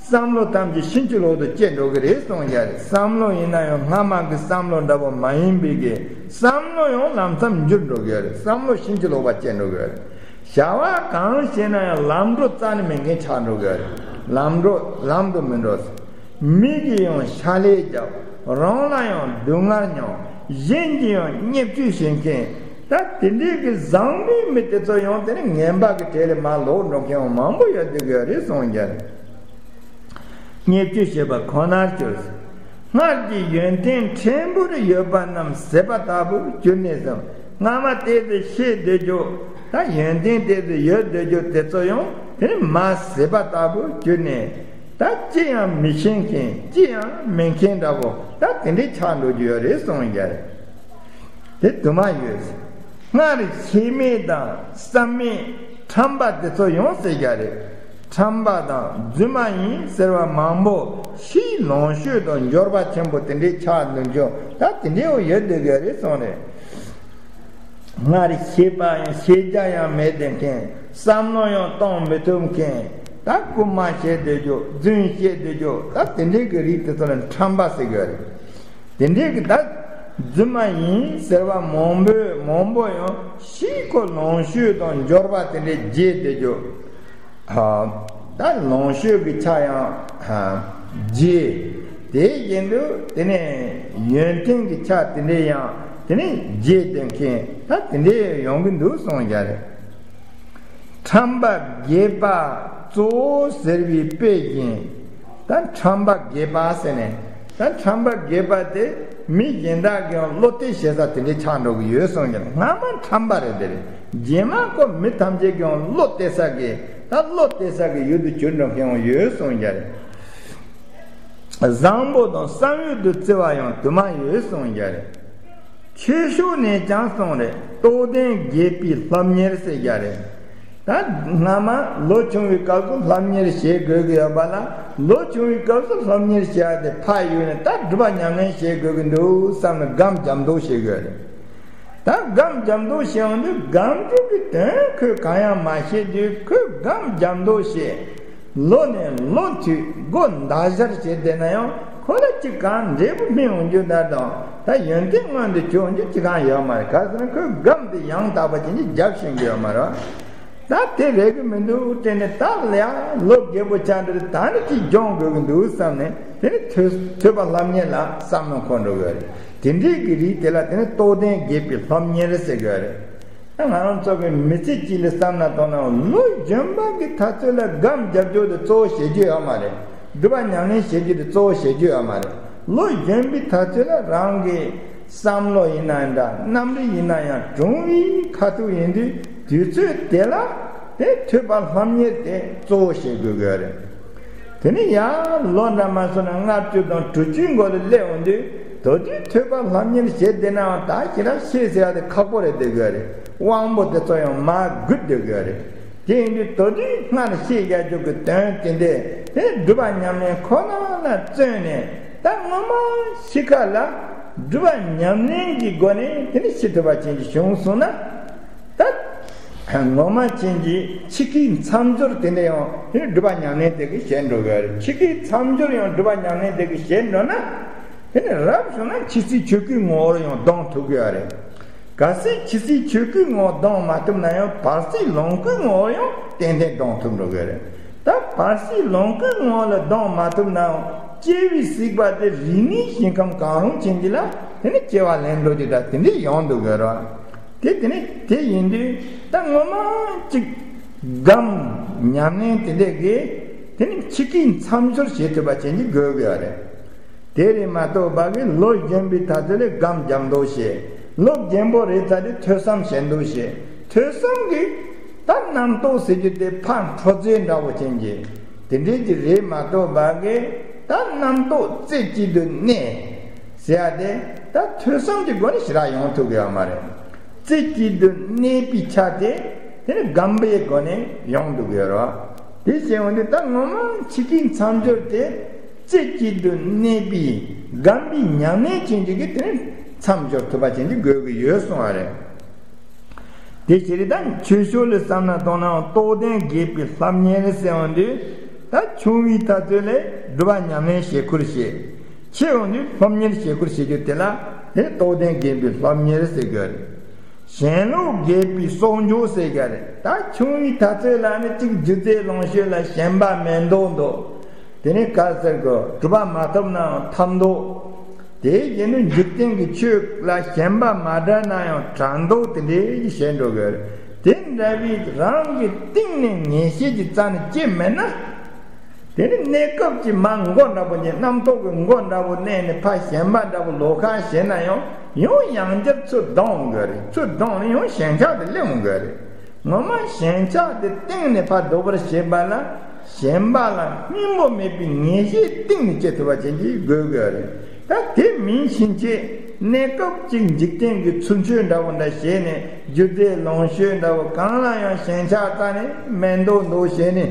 བསམ་བློ་ཐམས་ཅད་ཕྱིན་ཅི་ལོག་ཏུ་སྐྱེ་འགྲོ་གི་རེད་གསུངས་ཀྱ་རེད། བསམ་བློ་ཡིན་ན་ཡང་སྔ་མ་གི་བསམ་བློ་འདྲ་པོ་མ་ཡིན་པའི་གི་བསམ་བློ་ཡང་ལམ་སང་འགྱུར་འགྲོ་གི་རེད། བསམ་བློ་ཕྱིན་ཅི་ལོག་པ་སྐྱེ་འགྲོ་གི་རེད། བྱ་བ་གང་བྱས་ན་ཡང་ལམ་འགྲོ་རྩ་ནས་མེད་མཁན་ཆགས་འགྲོ་གི་རེད། ལམ་འགྲོ་ལམ་དུ་མི་འགྲོ། མི་གིས་ཡང་ཕྱག་ལས་རྒྱབ། རང་ལ་ཡང་སྡུག་བསྔལ་མྱོང་། གཞན་གྱིས་ཡང་བརྙས་བཅོས་བྱེད་མཁན། ད་དེ་འདྲའི་གི་བཟང་པོའི་མི་དེ་ཚོ་ཡང་དེ་ནི་ངན་པ་གི་གྲལ་ལ་མར་ལོག་འགྲོ་མཁན་ཡང་མང་པོ་ཡོད་བསྡད་ཀྱི་ཡོད་རེད་གསུངས་ཀྱ་རེད། བརྙས་བཅོས་བྱེད་པ་ཁོ་ནར་གྱུར། སྔར་གྱི་ཡོན་ཏན་ཕྲན་བུ་རུ་ཡོད་པ་རྣམས་ཟད་པ་ལྟ་བུར་གྱུར་ནས་སམ། སྔ་མ་ཏོག་ཙམ་ཤེས་སྡོད་རྒྱུ། ད་ཡོན་ཏན་ཏོག་ཙམ་ཡོད་སྡོད་རྒྱུ་དེ་ཚོ་ཡང་དེ་ནི་མར་ཟད་པ་ལྟ་བུར་གྱུར་ནས། ད་ཅི་ཡང་མི་ཤེས་མཁན་ཅི་ཡང་མེད་མཁན་འདྲ་པོ་ད་དེ་འདྲའི་ཆགས་འགྲོ་རྒྱུ་ཡོད་རེད་གསུངས་ཀྱ་རེད། དེ་དུ་མ་ཡོད། སྔར་ཤེས་མེད་དང་བསམ་མེད་ཁྲམ་པ་དེ་ཚོ་ཡོང་ཟེར་ཀྱ་རེད། ཁྲམ་པ་དང་རྫུན་མ་ཡིན་ཟེར་བ་མང་པོ་ཕྱིའི་ལོངས་སྤྱོད་དང་འབྱོར་པ་ཆེན་པོ་དེ་འདྲའི་ཆགས་འདུག་རྒྱུ་ད་དེ་འདྲའི་ཡོད་སྡོད་ཀྱ་རེད་གསུངས་རེད། སྔར་ཤེས་པ་ཡང་ཤེས་རྒྱ་ཡང་མེད་བསྡད་མཁན། བསམ་བློ་ཡང་གཏོང་མི་ཐུབ་མཁན། ད་རྐུན་མ་བྱེད་སྡོད་རྒྱུ་རྫུན་བཤད་སྡོད་རྒྱུ་ད་དེ་འདྲའི་གི་རིགས་དེ་ཚོ་ལ་ཁྲམ་པ་ཟེར་གི་རེད། དེ་འདྲའི་གི་ད་རྫུན་མ་ཡིན་ཟེར་བ་མང་པོས་མང་པོ་ཡང་ཕྱིའི་ཁོ་ལོངས་སྤྱོད་དང་འབྱོར་པ་དེ་འདྲའི་རྒྱས་སྡོད་རྒྱུ། ད་ལོངས་སྤྱོད་ཀྱི་ཆ་ཡང་རྒྱས། དེ་བཞིན་དུ་དེ་ནས་ཡོན་ཏན་གྱི་ཆ་དེ་འདྲའི་ཡང་དེ་ནས་རྒྱས་བསྡད་མཁན་ད་དེ་འདྲའི་ཡོང་གི་འདུག་གསུངས་ཀྱ་རེད། ཁྲམ་པ་རྒས་པ་གཙོ་བོ་ཟེར་བའི་དཔེ་བཞིན། ད་ཁྲམ་པ་རྒས་པ་ཟེར་ནས་ད་ཁྲམ་པ་རྒས་པ་དེ་མི་གཞན་དག་གིས་ཡང་བློ་གཏད་བྱེད་ས་དེ་འདྲའི་ཆགས་འགྲོ་གི་ཡོད་གསུངས་ཀྱ་རེད། སྔ་མ་ཁྲམ་པ་རེད་དེ་རེད། རྗེས་མ་ཁོ་མི་ཐམས་ཅད་ཀྱིས་ཡང་བློ་གཏད་ས་གི་ད་བློ་གཏད་ས་གི་ཡུལ་དུ་གྱུར་འགྲོ་མཁན་ཡང་ཡོད་གསུངས་ཀྱ་རེད། བཟང་པོ་དང་བསམ་ཡུལ་དུ་བརྩི་བ་ཡང་དུ་མ་ཡོད་གསུངས་ཀྱ་རེད། ཆོས་ཕྱོགས་ནས་ཀྱང་གསུངས་རེད། རྟོགས་ལྡན་རྒས་པའི་སློབ་གཉེར་ཟེར་ཀྱ་རེད། ད་སྔ་མ་ལོ་ཆུང་བའི་སྐབས་སུ་སློབ་གཉེར་བྱེད་དགོས་ཀྱི་ཡོད་པ་ལ། ལོ་ཆུང་བའི་སྐབས་སུ་སློབ་གཉེར་བྱེད་ཡ་དེ་ཕར་གཡུགས་ནས་ད་སྒྲུབ་པ་ཉམས་ལེན་བྱེད་དགོས་ཀྱི་འདུག་བསམ་ནས་སྒོམ་རྒྱབ་འདུག་བྱེད་དགོས་རེད། ད་སྒོམ་རྒྱབ་འདུག་བྱེད་ཡོང་དུས་སྒོམ་རྒྱུ་གི་དོན་ཁོས་གང་ཡང་མ་ཤེས་དུས་ཁོས་སྒོམ་རྒྱབ་འདུག་བྱེད། ལོ་ནས་ལོ་མཐུད་སྒོ་འདག་བཞར་བྱས་བསྡད་ན་ཡང་ཁོ་ལ་ཅི་གང་འབྲས་བུ་སྨིན་འོང་རྒྱུ་ན་དང་ད་ཡོན་ཏན་མངོན་དུ་གྱུར་འོང་རྒྱུ་ཅི་གང་ཡོད་མ་རེད། ག་ཟེར་ན་ཁོས་སྒོམ་དེ་ཡང་དག་པ་ཅན་གྱི་རྒྱབ་ཤེས་ཀྱི་ཡོད་མ་རེད། ད་དེ་རེད་གི་མི་འདུག་དྲན་ནས་ད་ལ་ཡང་ལོ་རྒས་པོ་ཆགས་འདུག་ད་ནི་ཅིག་སྦྱོང་དགོས་ཀྱི་འདུག་བསམ་ནས་དེ་ནི་ཐོས་ཐོས་པ་སློབ་གཉེར་ལ་བསམ་བློ་འཁོར་འགྲོ་གི་རེད། དེ་འདྲའི་གི་རིགས་དེ་ལ་དེ་ནི་རྟོགས་ལྡན་རྒས་པའི་སློབ་གཉེར་ཟེར་གི་རེད། ད་ང་རང་ཚོ་གི་མི་ཚེ་གཅིག་ལ་བསམ་ན་དང་ན་ལོ་གཞོན་པ་གི་དུས་ཚོད་ལ་སྒོམ་རྒྱབ་རྒྱུ་དེ་གཙོ་བོ་བྱེད་རྒྱུ་ཡོད་མ་རེད། སྒྲུབ་པ་ཉམས་ལེན་བྱེད་རྒྱུ་དེ་གཙོ་བོ་བྱེད་རྒྱུ་ཡོད་མ་རེད། ལོ་གཞོན་པའི་དུས་ཚོད་ལ་རང་གི་བསམ་བློ་ཡིན་ན་འདྲ་རྣམ་རིག་ཡིན་ན་ཡང་གྲུང་བའི་ཁ་ཐུག་ཡིན་དུས་དུས་ཚོད་དེ་ལ་དེ་ཐོས་པ་སློབ་གཉེར་དེ་གཙོ་བོ་བྱེད་དགོས་ཀྱི་རེད། དེ་ནས་ཡང་ལོ་འདྲ་མ་སོང་ན་ལྔ་བཅུ་དང་དྲུག་ཅུའི་མགོ་ལ་སླེབས་འོང་དུས་ད་དུང་ཐོས་པ་སློབ་གཉེར་བྱེད་བསྡད་ནའང་ད་ཞེ་དྲག་ཤེས་ཟེར་ཡ་དེ་ཁག་པོ་རེད་བསྡད་དགོས་རེད། དབང་པོ་དེ་ཚོ་ཡང་མར་རྒུད་བསྡད་དགོས་རེད། དེ་ཡིན་དུས་ད་དུང་སྔར་ཤེས་རྒྱ་ཆོག་གི་དོན་དེ་འདྲས་དེ་སྒྲུབ་པ་ཉམས་ལེན་ཁོ་ན་ལ་བརྩོན་ནས་ད་ངོ་མ་ཤི་ཁ་ལ་སྒྲུབ་པ་ཉམས་ལེན་གྱི་སྒོ་ནས་དེ་ནས་ཤི་ཐུབ་པ་ཅན་ཞིག་བྱུང་སོང་ན། ད་ངོ་མ་ཅན་གྱི་འཆི་ཁའི་མཚམས་སྦྱོར་དེ་འདྲ་ཡང་དེ་ནི་སྒྲུབ་པ་ཉམས་ལེན་དེ་གིས་བྱེད་འགྲོ་གི་རེད། འཆི་ཁའི་མཚམས་སྦྱོར་ཡང་སྒྲུབ་པ་ཉམས་ལེན་དེ་གིས་བྱེད་འགྲོ་ན། དེ་ནི་རབ་བྱུང་ན་འཆི་སྲིད་ཆོས་སྐུའི་ངོ་བོར་ཡང་ལྡང་ཐུབ་ཀྱི་ཡོད་རེད། གལ་སྲིད་འཆི་སྲིད་ཆོས་སྐུའི་ངོ་བོ་ལྡང་མ་ཐུབ་ན་ཡང་བར་སྲིད་ལོངས་སྐུའི་ངོ་བོར་ཡང་ཏན་ཏན་ལྡང་ཐུབ་འགྲོ་གི་རེད། ད་བར་སྲིད་ལོངས་སྐུའི་ངོ་བོ་ལ་ལྡང་མ་ཐུབ་ན་ཡང་སྐྱེ་བའི་སྲིད་པ་དེ་རིགས་ངེས་ཞིང་ཁམས་གང་རུང་ཅན་གྱི་ལ་དེ་ནི་སྐྱེ་བ་ལེན་འགྲོ་རྒྱུ་ད་དེ་འདྲས་ཡོང་འདུག་གི་རེད། དེ་དེ་ནི་དེ་ཡིན་དུས་ད་ངོ་མ་གཅིག་སྒོམ་ཉམས་ལེན་དེ་འདྲས་ཀྱི་ དེ་ནི་འཆི་ཁའི་མཚམས་སྦྱོར་བྱེད་ཐུབ་པ་ཅན་གྱི་དགོས་ཀྱི་ཡོད་རེད། དེ་རེད་མ་གཏོགས་ཕ་གི་ལོ་རྒན་པའི་དུས་ཚོད་ལ་སྒོམ་རྒྱབ་མདོག་བྱེད། ལོ་རྒན་པོ་རེད་ཚར་དུས་ཐོས་བསམ་བྱེད་མདོག་བྱེད། ཐོས་བསམ་གྱི་ད་རྣམ་རྟོག་ཟེར་རྒྱུ་དེ་ཕར་འཕྲོ་རྩལ་འདྲ་བོ་ཅན་གྱི་དེ་འདྲའི་གི་རེད་མ་གཏོགས་ཕ་གི་ད་རྣམ་རྟོག་རྩེ་གཅིག་ཏུ་གནས་ཟེར་ཡ་དེ་ད་ཐོས་བསམ་གྱི་སྒོ་ནས་ཞེ་དྲག་ཡོང་ཐུབ་ཀྱི་ཡོད་མ་རེད། རྩེ་གཅིག་ཏུ་གནས་པའི་ཆ་དེ་དེ་ནི་སྒོམ་པའི་སྒོ་ནས་ཡོང་འདུག་ཡོད་རེད། དེ་བྱས་ཡོང་དུས་ད་ངོ་མ་འཆི་ཁའི་མཚམས་སྦྱོར་དེ་རྩེ་གཅིག་ཏུ་གནས་པའི་སྒོམ་པའི་ཉམས་ལེན་ཅན་ཅིག་གིས་དེ་ནི་མཚམས་སྦྱོར་ཐུབ་པ་ཅན་ཅིག་དགོས་ཀྱི་ཡོད་གསུངས་པ་རེད། དེ་ཕྱིར་ད་ཆོས་ཕྱོགས་ལ་བསམ་ན་གཏོང་ནའང་རྟོགས་ལྡན་དགྱེས་པའི་སློབ་གཉེར་ཟེར་ཡོང་དུས་ད་ཆུང་བའི་དུས་ཚོད་ལས་སྒྲུབ་པ་ཉམས་ལེན་བྱེད་ཁུལ་བྱེད། ཆེ་ཡོང་དུས་སློབ་གཉེར་བྱེད་ཁུལ་བྱེད་རྒྱུ་དེ་ལ་དེ་རྟོགས་ལྡན་དགྱེས་པའི་སློབ་གཉེར་ཟེར་གྱི་རེད། ཞེན་ལོག་དགྱེས་པའི་གསོག་འཇོག་ཟེར་གྱི་རེད། ད་ཆུང་བའི་དུས་ཚོད་ལ་ནི་གཅིག་རྒྱུ་རྫས་ལོངས་སྤྱོད་ལ་ཞེན་པ་མེད་མདོག་མདོག་དེ་ནས་ག་ཟེར་དགོས་སྒྲུབ་པ་མ་ཐོབ་ནའང་ཐབས་མདོག་དེའི་རྗེས་ནས་འཇིག་རྟེན་གྱི་ཆོས་ལ་ཞེན་པ་མ་དྲག་ན་ཡང་དྲག་མདོག་དེ་འདྲའི་ཞེན་འགྲོ་གི་རེད། དེ་འདྲ་བའི་རང་གི་གཏིང་ནས་ངེས་ཤེས་ཀྱི་རྩ་ནས་སྐྱེ་མེད་ན། དེ་ནི་གནས་སྐབས་ཀྱི་མ་མགོ་འདྲ་པོ་ཉིད་རྣམ་རྟོག་གི་མགོ་འདྲ་པོ་གནས་ནས་ཕར་ཞེན་པ་འདྲ་པོ་ལོག་ཁ་ཞེན་ན་ཡང་ཡང་ཡང་བསྐྱར་ཚུར་ལྡང་འོང་གི་རེད། ཚུར་ལྡང་ནས་ཡང་ཞེན་ཆགས་དེ་སླེབས་འོང་གི་རེད། ངོ་མ་ཞེན་ཆགས་དེ་གཏིང་ནས་ཕར་ལྡོག་པར་བྱེད་པ་ལ་ཞེན་པ་ལ་སྙིང་པོ་མེད་པའི་ངེས་ཤེས་གཏིང་ནས་སྐྱེ་ཐུབ་པ་ཅན་གྱི་དགོས་དགོས་རེད། ད་དེ་མིན་ཕྱིན་ཆད་གནས་སྐབས་གཅིག་འཇིག་རྟེན་གྱི་ཚུལ་འཆོས་འདྲ་བོ་འདྲ་བྱས་ནས་རྒྱུ་རྫས་ལོངས་སྤྱོད་འདྲ་བོ་གང་ལ་ཡང་ཞེན་ཆགས་རྩ་ནས་མེད་མདོག་མདོག་བྱས་ནས།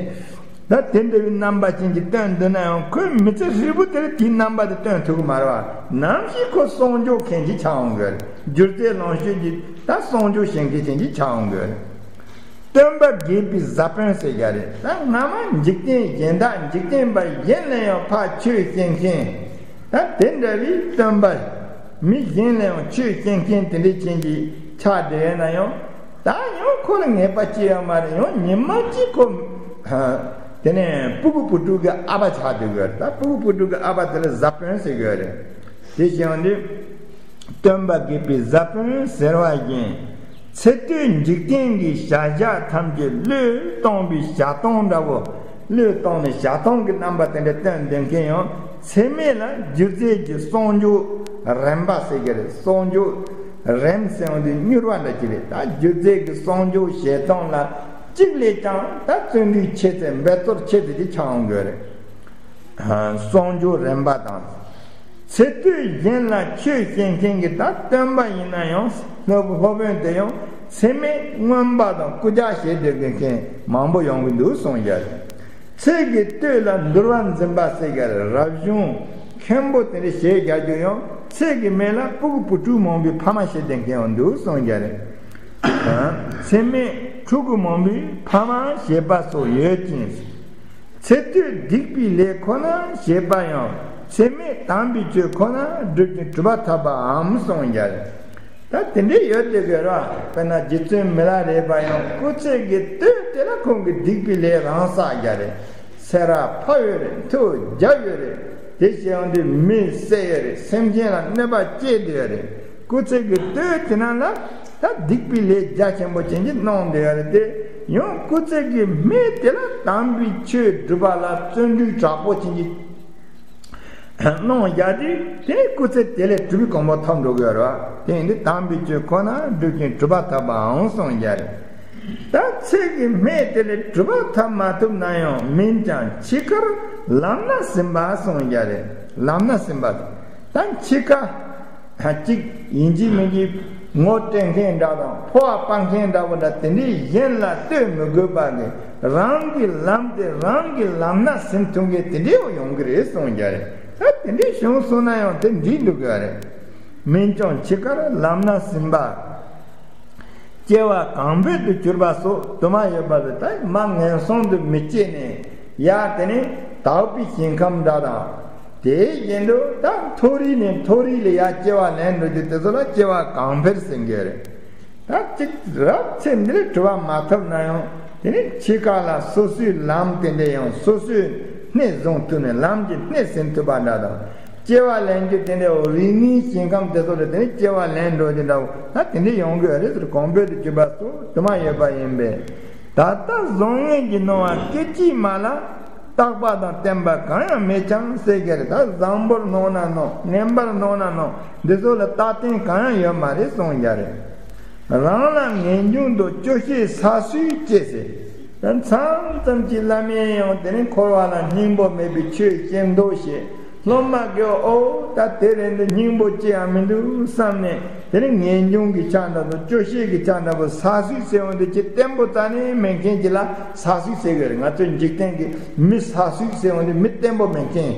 ད་དེ་འདྲ་བའི་རྣམ་པ་ཅན་གྱི་སྟོན་འདུག་ན་ཡང་ཁོས་མི་ཚེ་ཧྲིལ་པོ་དེར་དེའི་རྣམ་པ་དེ་སྟོན་ཐུབ་ཀྱི་མ་རེད་བ། ནམ་ཞིག་ཁོ་གསོག་འཇོག་མཁན་ཅིག་ཆགས་འོང་གི་རེད། རྒྱུ་རྫས་ལོངས་སྤྱོད་ཀྱི་ད་གསོག་འཇོག་བྱེད་མཁན་ཅན་ཅིག་ཆགས་འོང་གི་རེད། སྟོན་པ་དགྱེས་པའི་བཟའ་དཔོན་ཟེར་གྱི་རེད། ད་སྔ་མ་འཇིག་རྟེན་གཞན་དག་འཇིག་རྟེན་པ་གཞན་ལ་ཡང་ཕར་ཆོས་བཤད་མཁན། ད་དེ་འདྲ་བའི་སྟོན་པ་མི་གཞན་ལ་ཡང་ཆོས་བཤད་མཁན་དེ་འདྲའི་ཅན་གྱི་ཆགས་བསྡད་ཡོད་ན་ཡང་། ད་ཡང་ཁོ་ལ་ངེས་པ་ཅི་ཡང་མ་རེད། ཡང་ཉི་མ་གཅིག་ཁོ། དེ་ནས་སྤུ་གུ་བུ་ཕྲུག་གི་ཨ་ཕ་ཆགས་བསྡད་ཡོད་རེད། ད་སྤུ་གུ་བུ་ཕྲུག་གི་ཨ་ཕ་དེ་ལ་བཟའ་དཔོན་ཟེར་གྱི་ཡོད་རེད། དེ་བྱས་ཡོང་དུས། སྟོན་པ་དགྱེས་པའི་བཟའ་དཔོན་ཟེར་བ་བཞིན། ཚེ་སྟོད་འཇིག་རྟེན་གྱི་བྱ་བཞག་ཐམས་ཅད་བློས་གཏོང་བའི་བྱ་སྟོང་འདྲ་བོ། བློས་གཏོང་ནས་བྱ་སྟོང་གི་རྣམ་པ་དེ་འདྲ་སྟོན་བསྡད་མཁན་ཡང་ཚེགས་མེད་ལ་རྒྱུ་རྫས་ཀྱི་གསོག་འཇོག་རན་པ་ཟེར་གྱི་རེད། གསོག་འཇོག་རན་ཟེར་བ་འདི་མྱུར་བ་འདྲ་ཅིག་རེད། ད་རྒྱུ་རྫས་ཀྱི་གསོག་འཇོག་བྱེད་སྟངས་ལ་གཅིག་ལས་ཀྱང་ད་བརྩོན་འགྲུས་ཆེ་ཚེ་འབད་རྩོལ་ཆེ་ཚེ་ཅིག་ཆགས་འོང་གི་རེད། གསོག་འཇོག་རན་པ་དང་། ཚེ་སྟོད་གཞན་ལ་ཆོས་བཤད་མཁན་གྱི་ད་སྟོན་པ་ཡིན་ན་ཡང་སློབ་སློབ་དཔོན་དེ་ཡང་ཚེགས་མེད་མངོན་པ་དང་སྐུ་ལྕགས་བྱེད་བསྡད་མཁན་མང་པོ་ཡོང་གི་འདུག་གསུངས་ཀྱི་རེད། ཚེ་གི་སྟོད་ལ་འདུལ་བ་འཛིན་པ་ཟེར་གྱི་རེད། རབ་བྱུང་མཁན་པོ་དེ་འདྲ་བྱེད་རྒྱག་རྒྱུ་ཡང་ཚེ་གི་སྨད་ལ་སྤུ་གུ་བུ་ཕྲུག་མང་པོའི་ཕ་མ་བྱེད་བསྡད་མཁན་ཡང་འདུག་གསུངས་ཀྱི་རེད། ཚེགས་མེད་ཕྲུ་གུ་མང་པོའི་ཕ་མ་བྱེད་པ་སོགས་ཡོད་ཅིང་། ཚེ་སྟོད་སྡིག་པའི་ལས་ཁོ་ན་བྱེད་པ་ཡང་ཚེགས་མེད་དམ་པའི་ཆོས་ཁོ་ན་སྒྲུབ་ཅིང་གྲུབ་པ་ཐོབ་པའམ་གསུངས་ཀྱི་རེད། ད་དེ་འདྲའི་ཡོད་དེ་དགོས་ར། དཔེར་ན་རྗེ་བཙུན་མི་ལ་རས་པ་ཡང་སྐུ་ཚེ་གི་སྟོད་དེ་ལ་ཁོང་གིས་སྡིག་པའི་ལས་རང་བསགས་ཀྱི་རེད། སེ་ར་ཕབ་ཡོད་རེད། མཐུ་རྒྱབ་ཡོད་རེད། དེ་བྱས་ཡོང་དུས་མི་བསད་ཡོད་རེད། སེམས་ཅན་ལ་གནོད་པ་བསྐྱལ་བསྡད་ཡོད་རེད། སྐུ་ཚེ་གི་སྟོད་དེ་ན་ལ་ད་སྡིག་པའི་ལས་རྒྱ་ཆེན་པོ་ཅན་གྱིས་གནང་བསྡད་ཡོད་རེད་དེ། ཡང་སྐུ་ཚེ་གི་སྨད་དེ་ལ་དམ་པའི་ཆོས་སྒྲུབ་པ་ལ་བརྩོན་འགྲུས་དྲག་པོ་ཅན་གྱིས་གནང་བཞག་དུས་དེ་ནས་སྐུ་ཚེ་དེ་ལས་གྲུབ་པའི་གོ་འཕང་ཐོབ་འགྲོ་གི་ཡོད་རེད་བ། དེ་ཡིན་དུས་དམ་པའི་ཆོས་ཁོ་ན་སྒྲུབ་ཅིང་གྲུབ་པ་ཐོབ་པའང་གསུངས་ཀྱི་རེད། ད་ཚེ་གི་སྨད་དེ་ལས་གྲུབ་པ་ཐོབ་མ་ཐུབ་ན་ཡང་མིན་ཀྱང་འཆི་ཁར་ལམ་སྣ་ཟིན་པ་གསུངས་ཀྱི་རེད། ལམ་སྣ་ཟིན་པ། ད་འཆི་ཁ་གཅིག་ཡིན་གཅིག་མིན་གཅིག་ངོ་སྤྲད་མཁན་འདྲ་དང་འཕོ་བ་སྤར་མཁན་འདྲ་བོ་འདྲ་དེ་འདྲའི་གཞན་ལ་ལྟོས་མི་དགོས་པ་གི་རང་གི་ལམ་དེ་རང་གི་ལམ་སྣ་ཟིན་ཐུབ་མཁན་དེ་འདྲའི་བ་ཡོང་གི་རེད་གསུངས་ཀྱི་རེད། ད་དེ་འདྲའི་བྱུང་སོང་ན་ཡང་དེ་འགྲིག་འགྲོ་གི་རེད། མིན་ཀྱང་འཆི་ཁར་ལམ་སྣ་ཟིན་པ། སྐྱེ་བ་གང་འབད་དུ་གྱུར་པ་སོགས་དུ་མ་ཡོད་པ་ལས་ད་མ་ངན་སོང་དུ་མི་སྐྱེ་ནས་ཡ་དེ་ནས་དག་པའི་ཞིང་ཁམས་འདྲ་དང་། དེའི་རྗེས་འགྲོ་ད་མཐོ་རིས་ནས་མཐོ་རིས་ལ་ཡ་སྐྱེ་བ་ལེན་འགྲོ་རྒྱུ་དེ་ཚོ་ལ་སྐྱེ་བ་གང་འབད་ཟེར་གྱི་རེད། ད་གཅིག་རབ་ཚེ་འདིར་གྲུབ་པ་མ་ཐོབ་ན་ཡང་དེ་ནས་འཆི་ཁ་ལ་སོ་སོའི་ལམ་དེ་འདྲ་ཡང་སོ་སོའི་སྣེ་བཟུང་ཐུབ་ནས་ལམ་གྱི་སྣེ་ཟིན་ཐུབ་པ་འདྲ་དང་། སྐྱེ་བ་ལེན་རྒྱུ་དེ་འདྲའི་རིགས་ལྔའི་ཞིང་ཁམས་དེ་ཚོ་ལ་དེ་ནས་སྐྱེ་བ་ལེན་འགྲོ་རྒྱུ་འདྲ་བོ་ད་དེ་འདྲ་ཡོང་གི་རེད་ཟེར། གང་འབད་དུ་གྱུར་པ་སོགས་དུ་མ་ཡོད་པ་ཡིན་པས། ད་ལྟ་བཟང་ངན་གྱི་སྣང་བ་སྐད་ཅིག་མ་ལ་ལྟ་ རྟག་པ་དང་བརྟན་པ་གང་ཡང་མེད་ཀྱང་ཟེར་གྱི་རེད། ད་བཟང་པོར་སྣང་ན་སྣང་། ངན་པར་སྣང་ན་སྣང་། འདི་ཚོ་ལ་རྟག་བརྟན་གང་ཡང་ཡོད་མ་རེད་གསུངས་ཀྱི་རེད། རང་ལ་ངེས་འབྱུང་དང་སྐྱོ་ཤས་ས་སུས་བསྐྱེད་ཟེར། ད་མཚམས་ཙམ་གྱི་ལམ་ཡིན་ཡང་དེ་ནི་འཁོར་བ་ལ་སྙིང་པོ་མེད་པའི་ཆོས་ཅན་འདུག་ཞེས། སློབ་མ་གིས་ཨོ་ད་དེ་རེད་འདི་སྙིང་པོ་ཅི་ཡང་མི་འདུག་བསམ་ནས། དེ་ནི་ངེས་འབྱུང་གི་ཆ་འདྲ་དང་སྐྱོ་ཤས་ཀྱི་ཆ་འདྲ་པོ་ས་སུས་ཟེར་འོང་དུས་ཀྱི་བརྟན་པོ་རྩ་ནས་མེད་མཁན་གྱི་ལ་ས་སུས་ཟེར་གི་རེད། ང་ཚོའི་འཇིག་རྟེན་གྱི་མི་ས་སུས་ཟེར་འོང་དུས་མི་བརྟན་པོ་མེད་མཁན།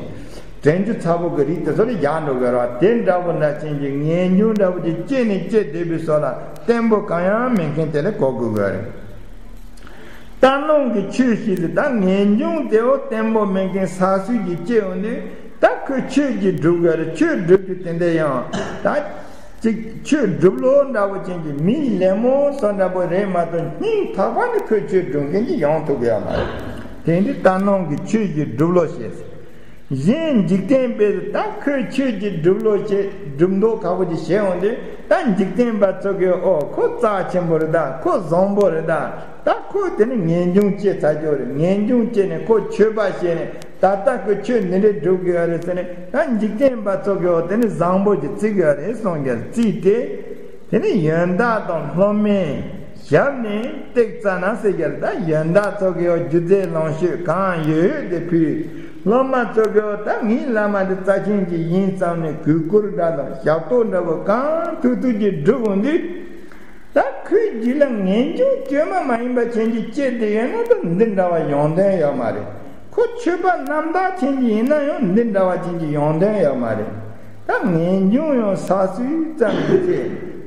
དྲན་རྒྱུ་ཚ་པོ་གི་རིགས་དེ་ཚོ་ལ་ཡག་འགྲོ་གི་རེད་བ། དེ་འདྲ་པོ་འདྲ་ཅན་གྱི་ངེས་འབྱུང་འདྲ་པོ་ཅིག་སྐྱེས་ནས་སྐྱེས་བསྡད་པའི་སོགས་ལ་བརྟན་པོ་གང་ཡང་མེད་མཁན་དེ་ལ་གོ་དགོས་གི་རེད། རྟ་ནོར་གྱི་ཆོས་ཤིག་ལ་ད་ངེས་འབྱུང་དེ་འོ་བརྟན་པོ་མེད་མཁན་ས་སུས་ཀྱིས་སྐྱེ་འོང་དུས། ད་ཁོས་ཆོས་ཀྱི་སྒྲུབ་དགོས་རེད། ཆོས་སྒྲུབ་རྒྱུ་དེ་འདྲ་ཡང་ད་ཅིག་ཆོས་སྒྲུབ་ལོ་འདྲ་པོ་ཅན་གྱི་མིའི་ལད་མོ་སོགས་འདྲ་པོ་རེད་མ་གཏོགས། སྙིང་ཐག་པ་ནས་ཁོས་ཆོས་སྒྲུབ་མཁན་གྱི་ཡོང་ཐུབ་ཀྱི་ཡོད་མ་རེད། དེ་འདི་རྟ་ནོར་གྱི་ཆོས་ཀྱི་སྒྲུབ་ལོ་ཞེས། གཞན་འཇིག་རྟེན་པས་ད་ཁོས་ཆོས་ཀྱི་སྒྲུབ་ལོ་ཞེས་སྒྲུབ་མདོ་ཁ་པོ་ཅིག་བྱས་འོང་དུས། ད་འཇིག་རྟེན་པ་ཚོ་གིས་ཨོ་ཁོ་རྩ་ཆེན་པོ་རེད་ད། ཁོ་བཟང་པོ་རེད་ད། ད་ཁོ་དེ་ནི་ངེས་འབྱུང་སྐྱེ་ཚར་རྒྱུ་རེད། ངེས་འབྱུང་སྐྱེས་ནས་ཁོ་ཆོས་པ་བྱས་ནས་ད་ལྟ་ཁོས་ཆོས་འདི་འདྲའི་སྒྲུབ་དགོས་ཡ་རེད་ཟེར་ནས། ད་འཇིག་རྟེན་པ་ཚོ་གིས་ཨོ་དེ་ནི་བཟང་པོ་ཅིག་བརྩི་དགོས་ཡ་རེད་གསུངས་ཀྱང་བརྩིས་ཏེ། དེ་ནི་ཡོན་བདག་དང་སློབ་མའི་ཞབས་ནས་བཏེག་ཙ་ན་ཟེར་གྱི་རེད། ད་ཡོན་བདག་ཚོ་གིས་ཡང་རྒྱུ་རྫས་ལོངས་སྤྱོད་གང་ཡོད་ཡོད་དེ་ཕུལ། སློབ་མ་ཚོ་གིས་ཡང་ད་ངའི་བླ་མ་འདི་རྩ་ཆེན་གྱི་ཡིན་བསམ་ནས་གུས་བཀུར་འདྲ་དང་ཞབས་ཏོག་འདྲ་པོ་གང་ཐུབ་ཐུབ་ཀྱིས་བསྒྲུབས་འོང་དུས། ད་ཁོའི་རྒྱུད་ལ་ངེས་འབྱུང་བཅོས་མ་མ་ཡིན་པ་ཅན་གྱི་སྐྱེས་བསྡད་ཡོད་ན་ད་འདི་འདྲ་བ་ཡོང་དོན་ཡོད་མ་རེད། ཁོ་ཆོས་པ་རྣམ་དག་ཅན་གྱི་ཡིན་ན་ཡང་འདི་འདྲ་བ་ཅན་གྱི་ཡོང་དོན་ཡོད་མ་རེད། ད་ངེས་འབྱུང་ཡང་ས་སུའི་ཙམ་གྱིས་ཚེ།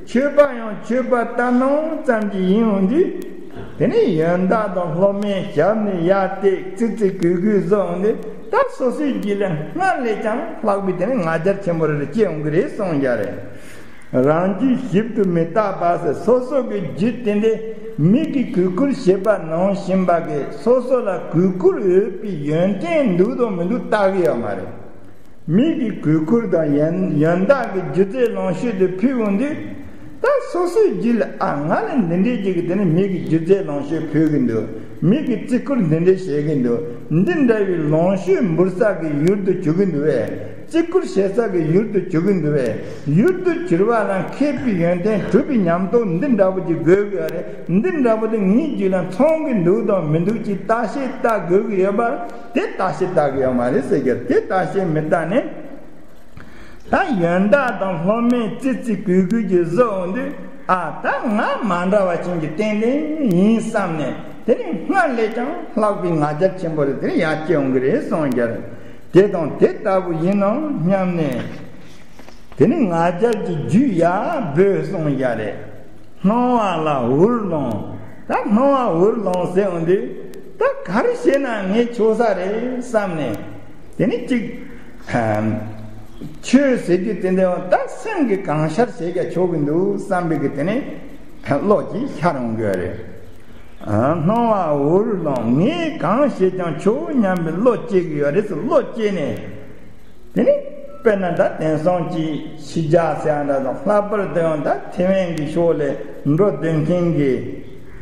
ཆོས་པ་ཡང་ཆོས་པ་རྟ་ནོར་ཙམ་གྱིས་ཡིན་འོང་དུས། དེ་ནས་ཡོན་བདག་དང་སློབ་མའི་ཞབས་ནས་ཡར་བཏེག་ཙི་ཙི་གུས་གུས་བཟོ་འོང་དུས། ད་སོ་སོའི་རྒྱུད་ལ་སྔར་ལས་ཀྱང་ལྷག་པའི་དེ་ནས་ང་རྒྱལ་ཆེན་པོ་རེ་རེ་སྐྱེ་འོང་གི་རེད་གསུངས་ཀྱང་རེད། རང་རྒྱུད་ཞིབ་ཏུ་མི་བརྟག་པ་ཟེར། སོ་སོ་གི་རྒྱུད་དེ་འདྲའི་མི་གིས་གུས་བཀུར་བྱེད་པ་ནང་བཞིན་པ་གི་སོ་སོ་ལ་གུས་བཀུར་འོས་པའི་ཡོན་ཏན་འདུག་དང་མི་འདུག་བལྟ་གི་ཡོད་མ་རེད། མི་གི་གུས་བཀུར་དང་ཡོན་ཡོན་བདག་གི་རྒྱུ་རྫས་ལོངས་སྤྱོད་དེ་ཕུལ་འོང་དུས། ད་སོ་སོའི་རྒྱུད་ལ་ཨ་ང་ལ་འདི་འདྲའི་ཅིག་གི་དེ་ནི་མི་གི་རྒྱུ་རྫས་ལོངས་སྤྱོད་ཕུལ་གི་འདུག་མི་གི་བརྩི་བཀུར་འདི་འདྲའི་བྱེད་གི་འདུག་འདི་འདྲ་བའི་ལོངས་སྤྱོད་འབུལ་ས་གི་ཡུལ་དུ་གྱུར་གི་འདུག་བས། བརྩི་བཀུར་བྱེད་ས་གི་ཡུལ་དུ་གྱུར་གི་འདུག་བས། ཡུལ་དུ་གྱུར་པ་ལ་མཁས་པའི་ཡོན་ཏན་གྲུབ་པའི་ཉམས་རྟོགས་འདི་འདྲ་པོ་ཅིག་དགོས་གི་རེད། འདི་འདྲ་པོ་དེ་ངའི་རྒྱུད་ལ་མཚུངས་གི་འདུག་དང་མི་འདུག་ཅིག་བརྟག་དཔྱད་བལྟ་དགོས་གི་ཡོད་པར། དེ་བརྟག་དཔྱད་བལྟ་གི་ཡོད་མ་རེད་ཟེར་གྱི་རེད། དེ་བརྟག་དཔྱད་མི་བལྟ་ནས། ད་ཡོན་བདག་དང་སློབ་མས་ཙི་ཙི་གུས་གུས་ཀྱིས་བཟོ་འོང་དུས། ཨ་ད་ང་མ་འདྲ་བ་ཅན་གྱི་ཏན་ཏན་ཡིན་བསམ་ནས། དེ་ནི་སྔར་ལས་ཀྱང་ལྷག་པའི་ང་རྒྱལ་ཆེན་པོ་རེ་དེ་ནི་ཡར་སྐྱེ་འོང་གི་རེད་གསུངས་ཀྱང་རེད། དེ་དང་དེ་ལྟ་བུ་ཡིན་ནམ་སྙམ་ནས། དེ་ནི་ང་རྒྱལ་གྱི་རྒྱུད་ཡར་སྦོས་གསུངས་ཀྱང་རེད། སྣང་བ་ལ་འུར་ལོང་། ད་སྣང་བ་འུར་ལོང་ཟེར་འོང་དུས། ད་ག་རེ་བྱས་ན་ངས་ཆོག་ས་རེད་བསམ་ནས། དེ་ནི་གཅིག་ཆོས་ཟེར་རྒྱུ་དེ་འདྲ་ད་སེམས་ཀྱི་གང་ཤར་བྱས་ཀྱང་ཆོག་གི་འདུག་བསམ་པའི་གི་དེ་ནི་བློ་གཅིག་ཤར་འོང་གི་རེད། སྣང་བ་འུར་ལོང་། ངས་གང་བྱས་ཀྱང་ཆོག་སྙམ་པའི་བློ་སྐྱེ་གི་ཡོད་རེད་ཟེར། བློ་སྐྱེས་ནས། དེ་ནི་དཔེར་ན་ད་དེང་སང་གི་ཕྱི་རྒྱལ་ཟེར་ཡ་འདྲ་དང་། ལྷག་པར་དུ་ཡང་ད་ཐེ་ཝན་གྱི་ཕྱོགས་ལ་འགྲོ་སྡོད་མཁན་གྱི་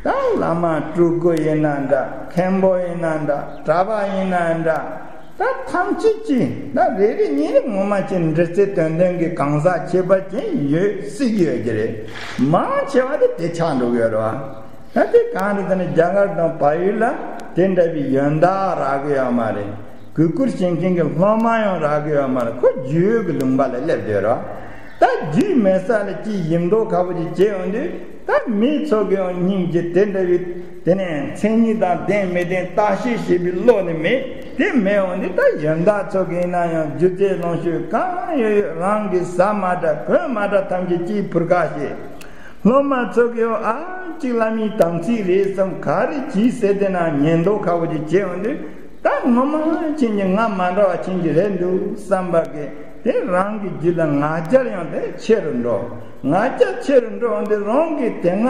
ད་བླ་མ་སྤྲུལ་སྐུ་ཡིན་ན་འདྲ། མཁན་པོ་ཡིན་ན་འདྲ། གྲྭ་པ་ཡིན་ན་འདྲ། ད་ཐམས་ཅད་ཀྱིས་ད་རེ་རེ་གཉིས་རེ་ངོ་མ་ཅིག་འདྲི་རྩད་དོན་ལྡན་གྱི་གང་ཟག་ཁྱད་པར་ཅན་ཡོད་སྲིད་ཀྱི་ཡོད་ཀྱི་རེད། མང་ཆེ་བ་དེ་དེ་ཆགས་འགྲོ་གི་ཡོད་རེད་བ། ད་དེ་གང་རེད་ཟེར་ན། རྒྱ་གར་དང་བལ་ཡུལ་ལ་དེ་འདྲ་བའི་ཡོན་བདག་རག་གི་ཡོད་མ་རེད། གུས་བཀུར་བྱེད་མཁན་གྱི་སློབ་མ་ཡང་རག་གི་ཡོད་མ་རེད། ཁོ་རྒྱུས་ཡོད་ཀྱི་ལུང་པ་ལ་སླེབས་བསྡད་རོགས། ད་རྒྱུས་མེད་ས་ལ་ཅིག་ཡིན་མདོག་ཁ་པོ་ཅིག་བྱེད་ཡོང་དུས། ད་མི་ཚོ་གི་ཡང་སྙིང་རྗེ་དེ་འདྲ་བའི་དེ་ནས་མཚན་ཉིད་དང་ལྡན་མི་ལྡན་བརྟག་དཔྱད་བྱེད་པའི་བློ་ནི་མེད། དེ་མེད་འོང་དུས་ད་ཡོན་བདག་ཚོ་གི་ཡིན་ན་ཡང་རྒྱུ་རྫས་ལོངས་སྤྱོད་གང་ཡོད་ཡོད་རང་གིས་ཟ་མ་འདྲ་གོན་མ་འདྲ་ཐམས་ཅད་ཅིག་ཕུར་ཁ་བྱེད། སློབ་མ་ཚོ་གིས་ཨ་གཅིག་བླ་མའི་དམ་ཚིག་རེད་བསམ། ག་རེ་གྱིས་ཟེར་དེ་ན་ཉན་མདོག་ཁ་པོ་ཅིག་བྱེད་འོང་དུས། ད་ངོ་མ་ཅན་གྱི་ང་མ་འདྲ་བ་ཅན་གྱི་རེད་འདུག་བསམ་པ་གི་དེ་རང་གི་རྒྱུད་ལ་ང་རྒྱལ་ཡང་དེ་ཆེ་རུ་འགྲོ། ང་རྒྱལ་ཆེ་རུ་འགྲོ་འོང་དུས་རང་གི་དེ་སྔ་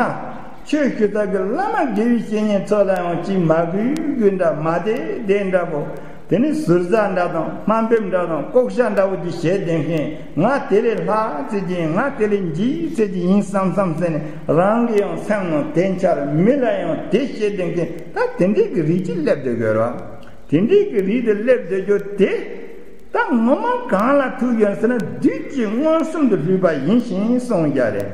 ཆོས་ཞུ་ས་གི་བླ་མ་དགེ་བའི་བཤེས་གཉེན་ཚོ་ལ་ཡང་ཅིག་མ་གུས་གུས་འདྲ། མ་བདེ་བདེ་འདྲ་པོ། དེ་ནི་ཟུར་ཟ་འདྲ་དང་དམའ་འབེབས་འདྲ་དང་ལྐོག་ཤ་འདྲ་བོ་ཅིག་བྱས་བསྡད་མཁན། ང་དེ་ལས་ལྷག་ཚད་ཅིག་ཡིན། ང་དེ་ལས་འཇིགས་ཚད་ཅིག་ཡིན་བསམ་བསམ་ཟེར་ནས་རང་གི་ཡང་སེམས་ནང་དེ་འཆར། མི་ལ་ཡང་དེ་བཤད་བསྡད་མཁན། ད་དེ་འདྲའི་གི་རིགས་ཅིག་སླེབས་བསྡད་དགོས་རེད་བ། དེ་འདྲའི་གི་རིགས་དེ་སླེབས་བསྡད་རྒྱུ་དེ། ད་ངོ་མ་གང་ལ་ཐུག་ཡོད་ཟེར་ན། བདུད་ཀྱིས་མངོན་སུམ་དུ་བསླུས་པ་ཡིན་ཞིང་གསུངས་རྒྱུ་རེད།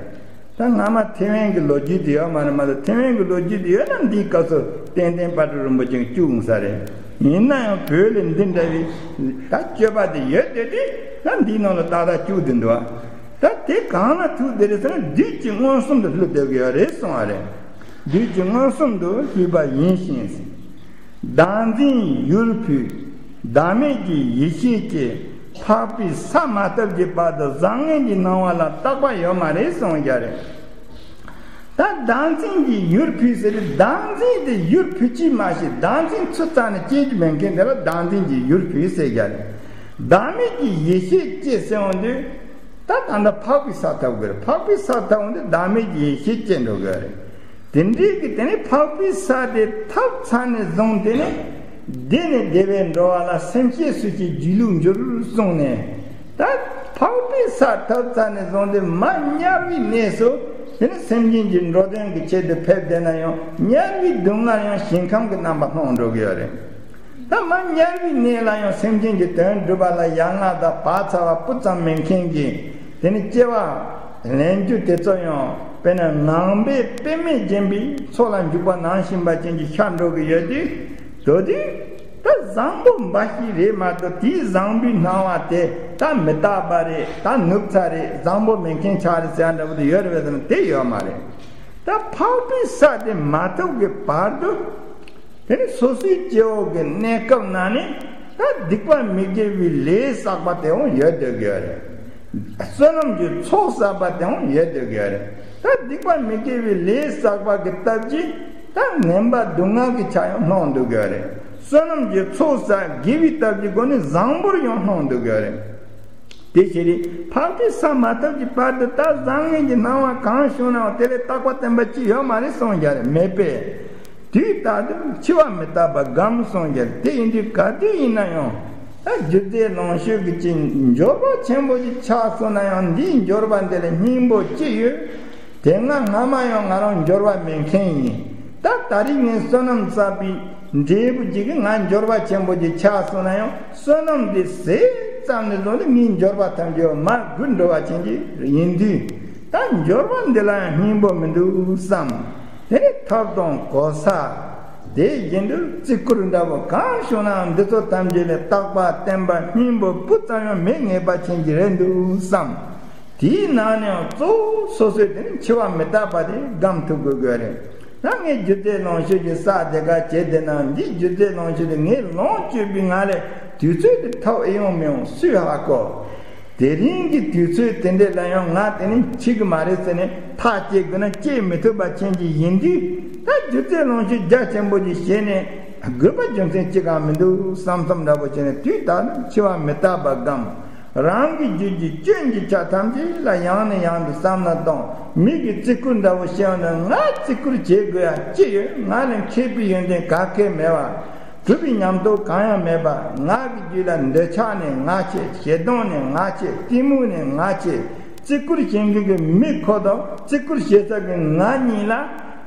ད་སྔ་མ་ཐེ་ཝན་གྱི་ལོ་རྒྱུས་དེ་ཡོད་མ་རེད། མ་གཏོགས་ཐེ་ཝན་གྱི་ལོ་རྒྱུས་དེ་ཡོད་ན། འདིའི་སྐབས་སུ་ཏན་ཏན་དཔལ་སྤྲུལ་རིན་པོ་ཆེ་བཅུག་ཡོང་ས་རེད། ཡིན་ན་ཡང་བོད་ལ་འདི་འདྲ་བའི་ད་སྤྱོད་པ་དེ་ཡོད་དེ། དེ་ད་འདིའི་ནང་ལ་ཏག་ཏག་བཅུག་བསྡད་འདུག་ད་དེ་གང་ལ་ཐུག་བསྡད་རེད་ཟེར་ན། བདུད་ཀྱིས་མངོན་སུམ་དུ་བསླུས་བསྡད་ཀྱི་ཡོད་རེད་གསུངས་པ་རེད། བདུད་ཀྱིས་མངོན་སུམ་དུ་བསླུས་པ་ཡིན་ཞིང་། བདག་འཛིན་ཡུལ་ཕུད། བདག་མེད་ཀྱི་ཡེ་ཤེས་སྐྱེས། འཕགས་པའི་ས་མ་བཏབ་ཀྱི་བར་དུ། བཟང་ངན་གྱི་སྣང་བ་ལ་བརྟག་པ་ཡོད་མ་རེད་གསུངས་རྒྱུ་རེད། ད་བདག་འཛིན་གྱི་ཡུལ་ཕུད་ཟེར་དུས། བདག་འཛིན་དེ་ཡུལ་ཕུད་ཀྱི་མ་ཤེས། བདག་འཛིན་ཚུར་རྩ་ནས་སྐྱེ་རྒྱུ་མེད་མཁན་དེ་ལ་བདག་འཛིན་གྱི་ཡུལ་ཕུད་ཟེར་རྒྱུ་རེད། བདག་མེད་ཀྱི་ཡེ་ཤེས་སྐྱེས་ཟེར་འོང་དུས། ད་ད་ལྟ་འཕགས་པའི་ས་ཐོབ་དགོས་རེད། འཕགས་པའི་ས་ཐོབ་འོང་དུས་བདག་མེད་ཀྱི་ཡེ་ཤེས་སྐྱེ་འགྲོ་དགོས་རེད། དེ་འདྲའི་གི་དེ་ནས་འཕགས་པའི་ས་དེ་ཐོབ་ཚར་ནས་བཟུང་། དེ་ནས་བདེ་ནས་བདེ་བའི་འགྲོ་བ་ལ། སེམས་ཤེས་སུ་སྐྱེས་སྒྱིད་ལུག་འགྱུར་གསུངས་ནས། ད་འཕགས་པའི་ས་ཐོབ་ཚར་ནས་བཟུང་སྟེ། མར་དམྱལ་བའི་གནས་སུ་དེ་ནི་སེམས་ཅན་གྱི་འགྲོ་དོན་གྱི་ཆེད་དུ་ཕེབས་བསྡད་ན་ཡང་། དམྱལ་བའི་སྡུག་བསྔལ་ཡང་ཞིང་ཁམས་ཀྱི་རྣམ་པ་སྣང་འགྲོ་གི་ཡོད་རེད། ད་མར་དམྱལ་བའི་གནས་ལ་ཡང་སེམས་ཅན་གྱི་དོན་སྒྲུབ་པ་ལ་ཡ་ང་དང་བག་ཚ་བ་སྤུ་ཙམ་མེད་མཁན་གྱི་དེ་ནི་སྐྱེ་བ་ལེན་རྒྱུ་དེ་ཚོ་ཡང་། དཔེར་ན་ངང་པས་པདྨས་བརྒྱན་པའི་མཚོ་ལ་འཇུག་པ་ནང་བཞིན་པ་ཅན་གྱི་ཤར་འགྲོ་གི་ཡོད་དུས། དེ་དུས་ད་བཟང་པོ་འབའ་ཞིག་རེད་མ་གཏོགས། དེའི་བཟང་པོའི་སྣང་བ་དེ་ད་མི་རྟག་པ་རེད། ད་ནུབ་ཚར་རེད། བཟང་པོ་མེད་མཁན་ཆགས་རེད་ཟེར་ཡ་འདྲ་པོ་དེ་ཡོད་རེད་པས་ཟེར་ན། དེ་ཡོད་མ་རེད། ད་འཕགས་པའི་ས་དེ་མ་ཐོབ་ཀྱི་བར་དུ། དེ་ནི་སོ་སོའི་སྐྱེ་བོ་གི་གནས་སྐབས་ནང་ནས། ད་སྡིག་པ་མི་དགེ་བའི་ལས་བསགས་པ་དེ་ཡང་ཡོད་སྡོད་ཀྱི་ཡོད་རེད། བསོད་ནམས་ཀྱི་ཚོགས་བསགས་པ་དེ་ཡང་ཡོད་སྡོད་ཀྱི་ཡོད་རེད། ད་སྡིག་པ་མི་དགེ་བའི་ལས་བསགས་པ་གི་སྟབས་ཀྱིས། ད་ངན་པ་སྡུག་བསྔལ་གྱི་ཆ་ཡང་སྣང་སྡོད་ཀྱི་ཡོད་རེད། བསོད་ནམས་ཀྱི་ཚོགས་བསགས་དགེ་བའི་སྟབས་ཀྱི་སྒོ་ནས་བཟང་པོར་ཡང་སྣང་སྡོད་ཀྱི་ཡོད་རེད། དེ་ཕྱིར་འཕགས་པའི་ས་མ་ཐོབ་ཀྱི་བར་དུ། ད་བཟང་ངན་གྱི་སྣང་བ་གང་བྱུང་ནའང་། དེ་ལ་བརྟག་པ་བསྟན་པ་ཅི་ཡོད་མ་རེད་གསུངས་རྒྱུ་རེད། མེད་པས། དུས་རྟག་ཏུ་འཆི་བ་མི་རྟག་པ་སྒོམ་གསུངས་རྒྱུ་རེད། དེ་ཡིན་དུས་ག་དུས་ཡིན་ན་ཡང་། ད་རྒྱུ་རྫས་ལོངས་སྤྱོད་ཀྱི་ཅིག་འབྱོར་པ་ཆེན་པོ་ཞིག་ཆགས་སོང་ན་ཡང་། འདིའི་འབྱོར་པ་འདི་ལ་སྙིང་པོ་ཅི་ཡོད། དེ་སྔ་སྔ་མ་ཡང་ང་རང་འབྱོར་པ་མེད་མཁན་ཡིན། ད་ད་རེས་ངས་བསོད་ནམས་བསགས་པའི་འབྲས་བུ་ཅིག་གིས་ང་འབྱོར་པ་ཆེན་པོ་ཅིག་ཆགས་སོང་ན་ཡང་། བསོད་ནམས་འདི་ཟད་ཙམ་ནས་བཟུང་སྟེ་ངའི་འབྱོར་པ་ཐམས་ཅད་མར་རྒུད་འགྲོ་བ་ཅན་ཅིག་ཡིན་དུས། ད་འབྱོར་པ་འདི་ལ་ཡང་སྙིང་པོ་མི་འདུག་བསམ། དེ་ནས་ཐབ་དང་གོ་ས། དེ་བཞིན་དུ་བརྩི་བཀུར་འདྲ་པོ་གང་བྱུང་ནའང་། འདི་ཚོ་ཐམས་ཅད་ལ་བརྟག་པ་བསྟན་པ་སྙིང་པོ་སྤུ་ཙམ་ཡང་མེད་ངེས་པ་ཅན་ཅིག་རེད་འདུག་བསམ། དེའི་ནང་ནས་ཡང་གཙོ་བོ་སོ་སོས་དེ་ནི་འཆི་བ་མི་རྟག་པ་དེ་སྒོམ་ཐུབ་དགོས་དགོས་རེད། ད་ངས་རྒྱུ་རྫས་ལོངས་སྤྱོད་ཀྱི་ས་དེ་ག་བྱས་བསྡད་ན། འདིའི་རྒྱུ་རྫས་ལོངས་སྤྱོད་དེ་ངས་ལོངས་སྤྱོད་པའི་ངང་ལས་དུས་ཚོད་དེ་ཐོབ་ཨེ་ཡོང་མི་ཡོང་སུས་ཧ་གོ། དེ་རིང་གི་དུས་ཚོད་དེ་འདྲ་ལ་ཡང་ང་དེ་ནི་འཆི་གི་མ་རེད་ཟེར་ནས་ཐག་བཅད་དགོས་ན་བཅད་མི་ཐུབ་པ་ཅན་ཅིག་ཡིན་དུས། ད་རྒྱུ་རྫས་ལོངས་སྤྱོད་རྒྱ་ཆེན་པོ་ཅིག་བྱས་ནས་དགོས་པ་རྒྱུ་མཚན་ཅི་གང་མི་འདུག་བསམ་བསམ་འདྲ་པོ་བྱས་ནས། དུས་ད་ནི་འཆི་བ་མི་རྟག་པ་སྒོམ། རང་གི་རྒྱུད་ཀྱི་སྐྱོན་གྱི་ཆ་ཐམས་ཅད་ལ་ཡང་ནས་ཡང་དུ་བསམ་བློ་གཏོང་། མི་གིས་བརྩི་བཀུར་འདྲ་པོ་བྱས་ཡོང་ན། ང་བརྩི་བཀུར་བྱེད་དགོས་ཡ་ཅི་ཡོད། ང་ལས་མཁས་པའི་ཡོན་ཏན་ག་གེ་མེད་པ། གྲུབ་པའི་ཉམས་རྟོགས་གང་ཡང་མེད་པ། ང་གི་རྒྱུད་ལ་འདོད་ཆགས་ནས་ང་ཆེ། ཞེ་སྡང་ནས་ང་ཆེ། གཏི་མུག་ནས་ང་ཆེ། བརྩི་བཀུར་བྱེད་མཁན་གྱི་མི་ཁོ་དང་བརྩི་བཀུར་བྱེད་ས་གི་ང་གཉིས་ལ།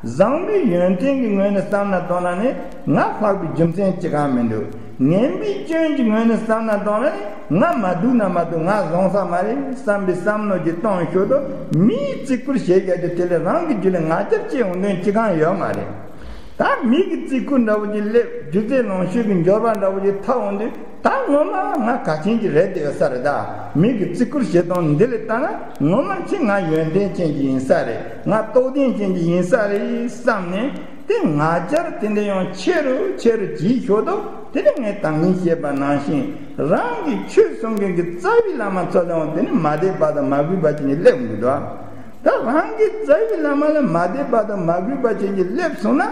བཟང་པོའི་ཡོན་ཏན་གྱི་ངོས་ནས་བསམ་ན་གཏོང་ན་ནི་ང་ལྷག་པའི་རྒྱུ་མཚན་ཅི་གང་མི་འདུག་ངན་པའི་སྐྱོན་གྱི་ངོས་ནས་བསམ་ན་གཏོང་ན་ནི་ང་མ་སྡུག་ན་མ་སྡུག་ང་བཟང་ས་མ་རེད་བསམ་པའི་བསམ་བློ་ཅིག་གཏོང་ཞོར་དུ། མིའི་བརྩི་བཀུར་བྱེད་ཡ་དེ་དེ་ལས་རང་གི་རྒྱུད་ལ་ང་རྒྱལ་སྐྱེ་ཡོང་དོན་ཅི་གང་ཡོད་མ་རེད། ད་མི་གི་བརྩི་བཀུར་འདྲ་བོ་ཅིག་སླེབས། རྒྱུ་རྫས་ལོངས་སྤྱོད་ཀྱི་འབྱོར་པ་འདྲ་བོ་ཅིག་ཐོབ་འོང་དུས། ད་ངོ་མ་ང་ག་ཅན་ཅིག་རེད་བསྡད་ཡོད་ས་རེད། ད་མི་གི་བརྩི་བཀུར་བྱེད་སྟངས་འདི་ལས་ལྟ་ན། ངོ་མ་ཁྱེད་ང་ཡོན་ཏན་ཅན་ཅིག་ཡིན་ས་རེད། ང་རྟོགས་ལྡན་ཅན་ཅིག་ཡིན་ས་རེད་བསམ་ནས། དེ་ང་རྒྱལ་དེ་འདྲ་ཡང་ཆེ་རུ་ཆེ་རུ་ཇེ་ཞོར་དུ། དེ་ནས་ངས་ད་གིན་བཤད་པ་ནང་བཞིན། རང་གི་ཆོས་གསུང་མཁན་གྱི་རྩ་བའི་བླ་མ་ཚོ་ལ་ཡང་དེ་ནི་མ་དད་པ་དང་མ་གུས་པ་ཅན་ཅིག་སླེབས་འདུག་ད་རང་གི་རྩ་བའི་བླ་མ་ལ་མ་དད་པ་དང་མ་གུས་པ་ཅན་ཅིག་སླེབས་སོང་ན།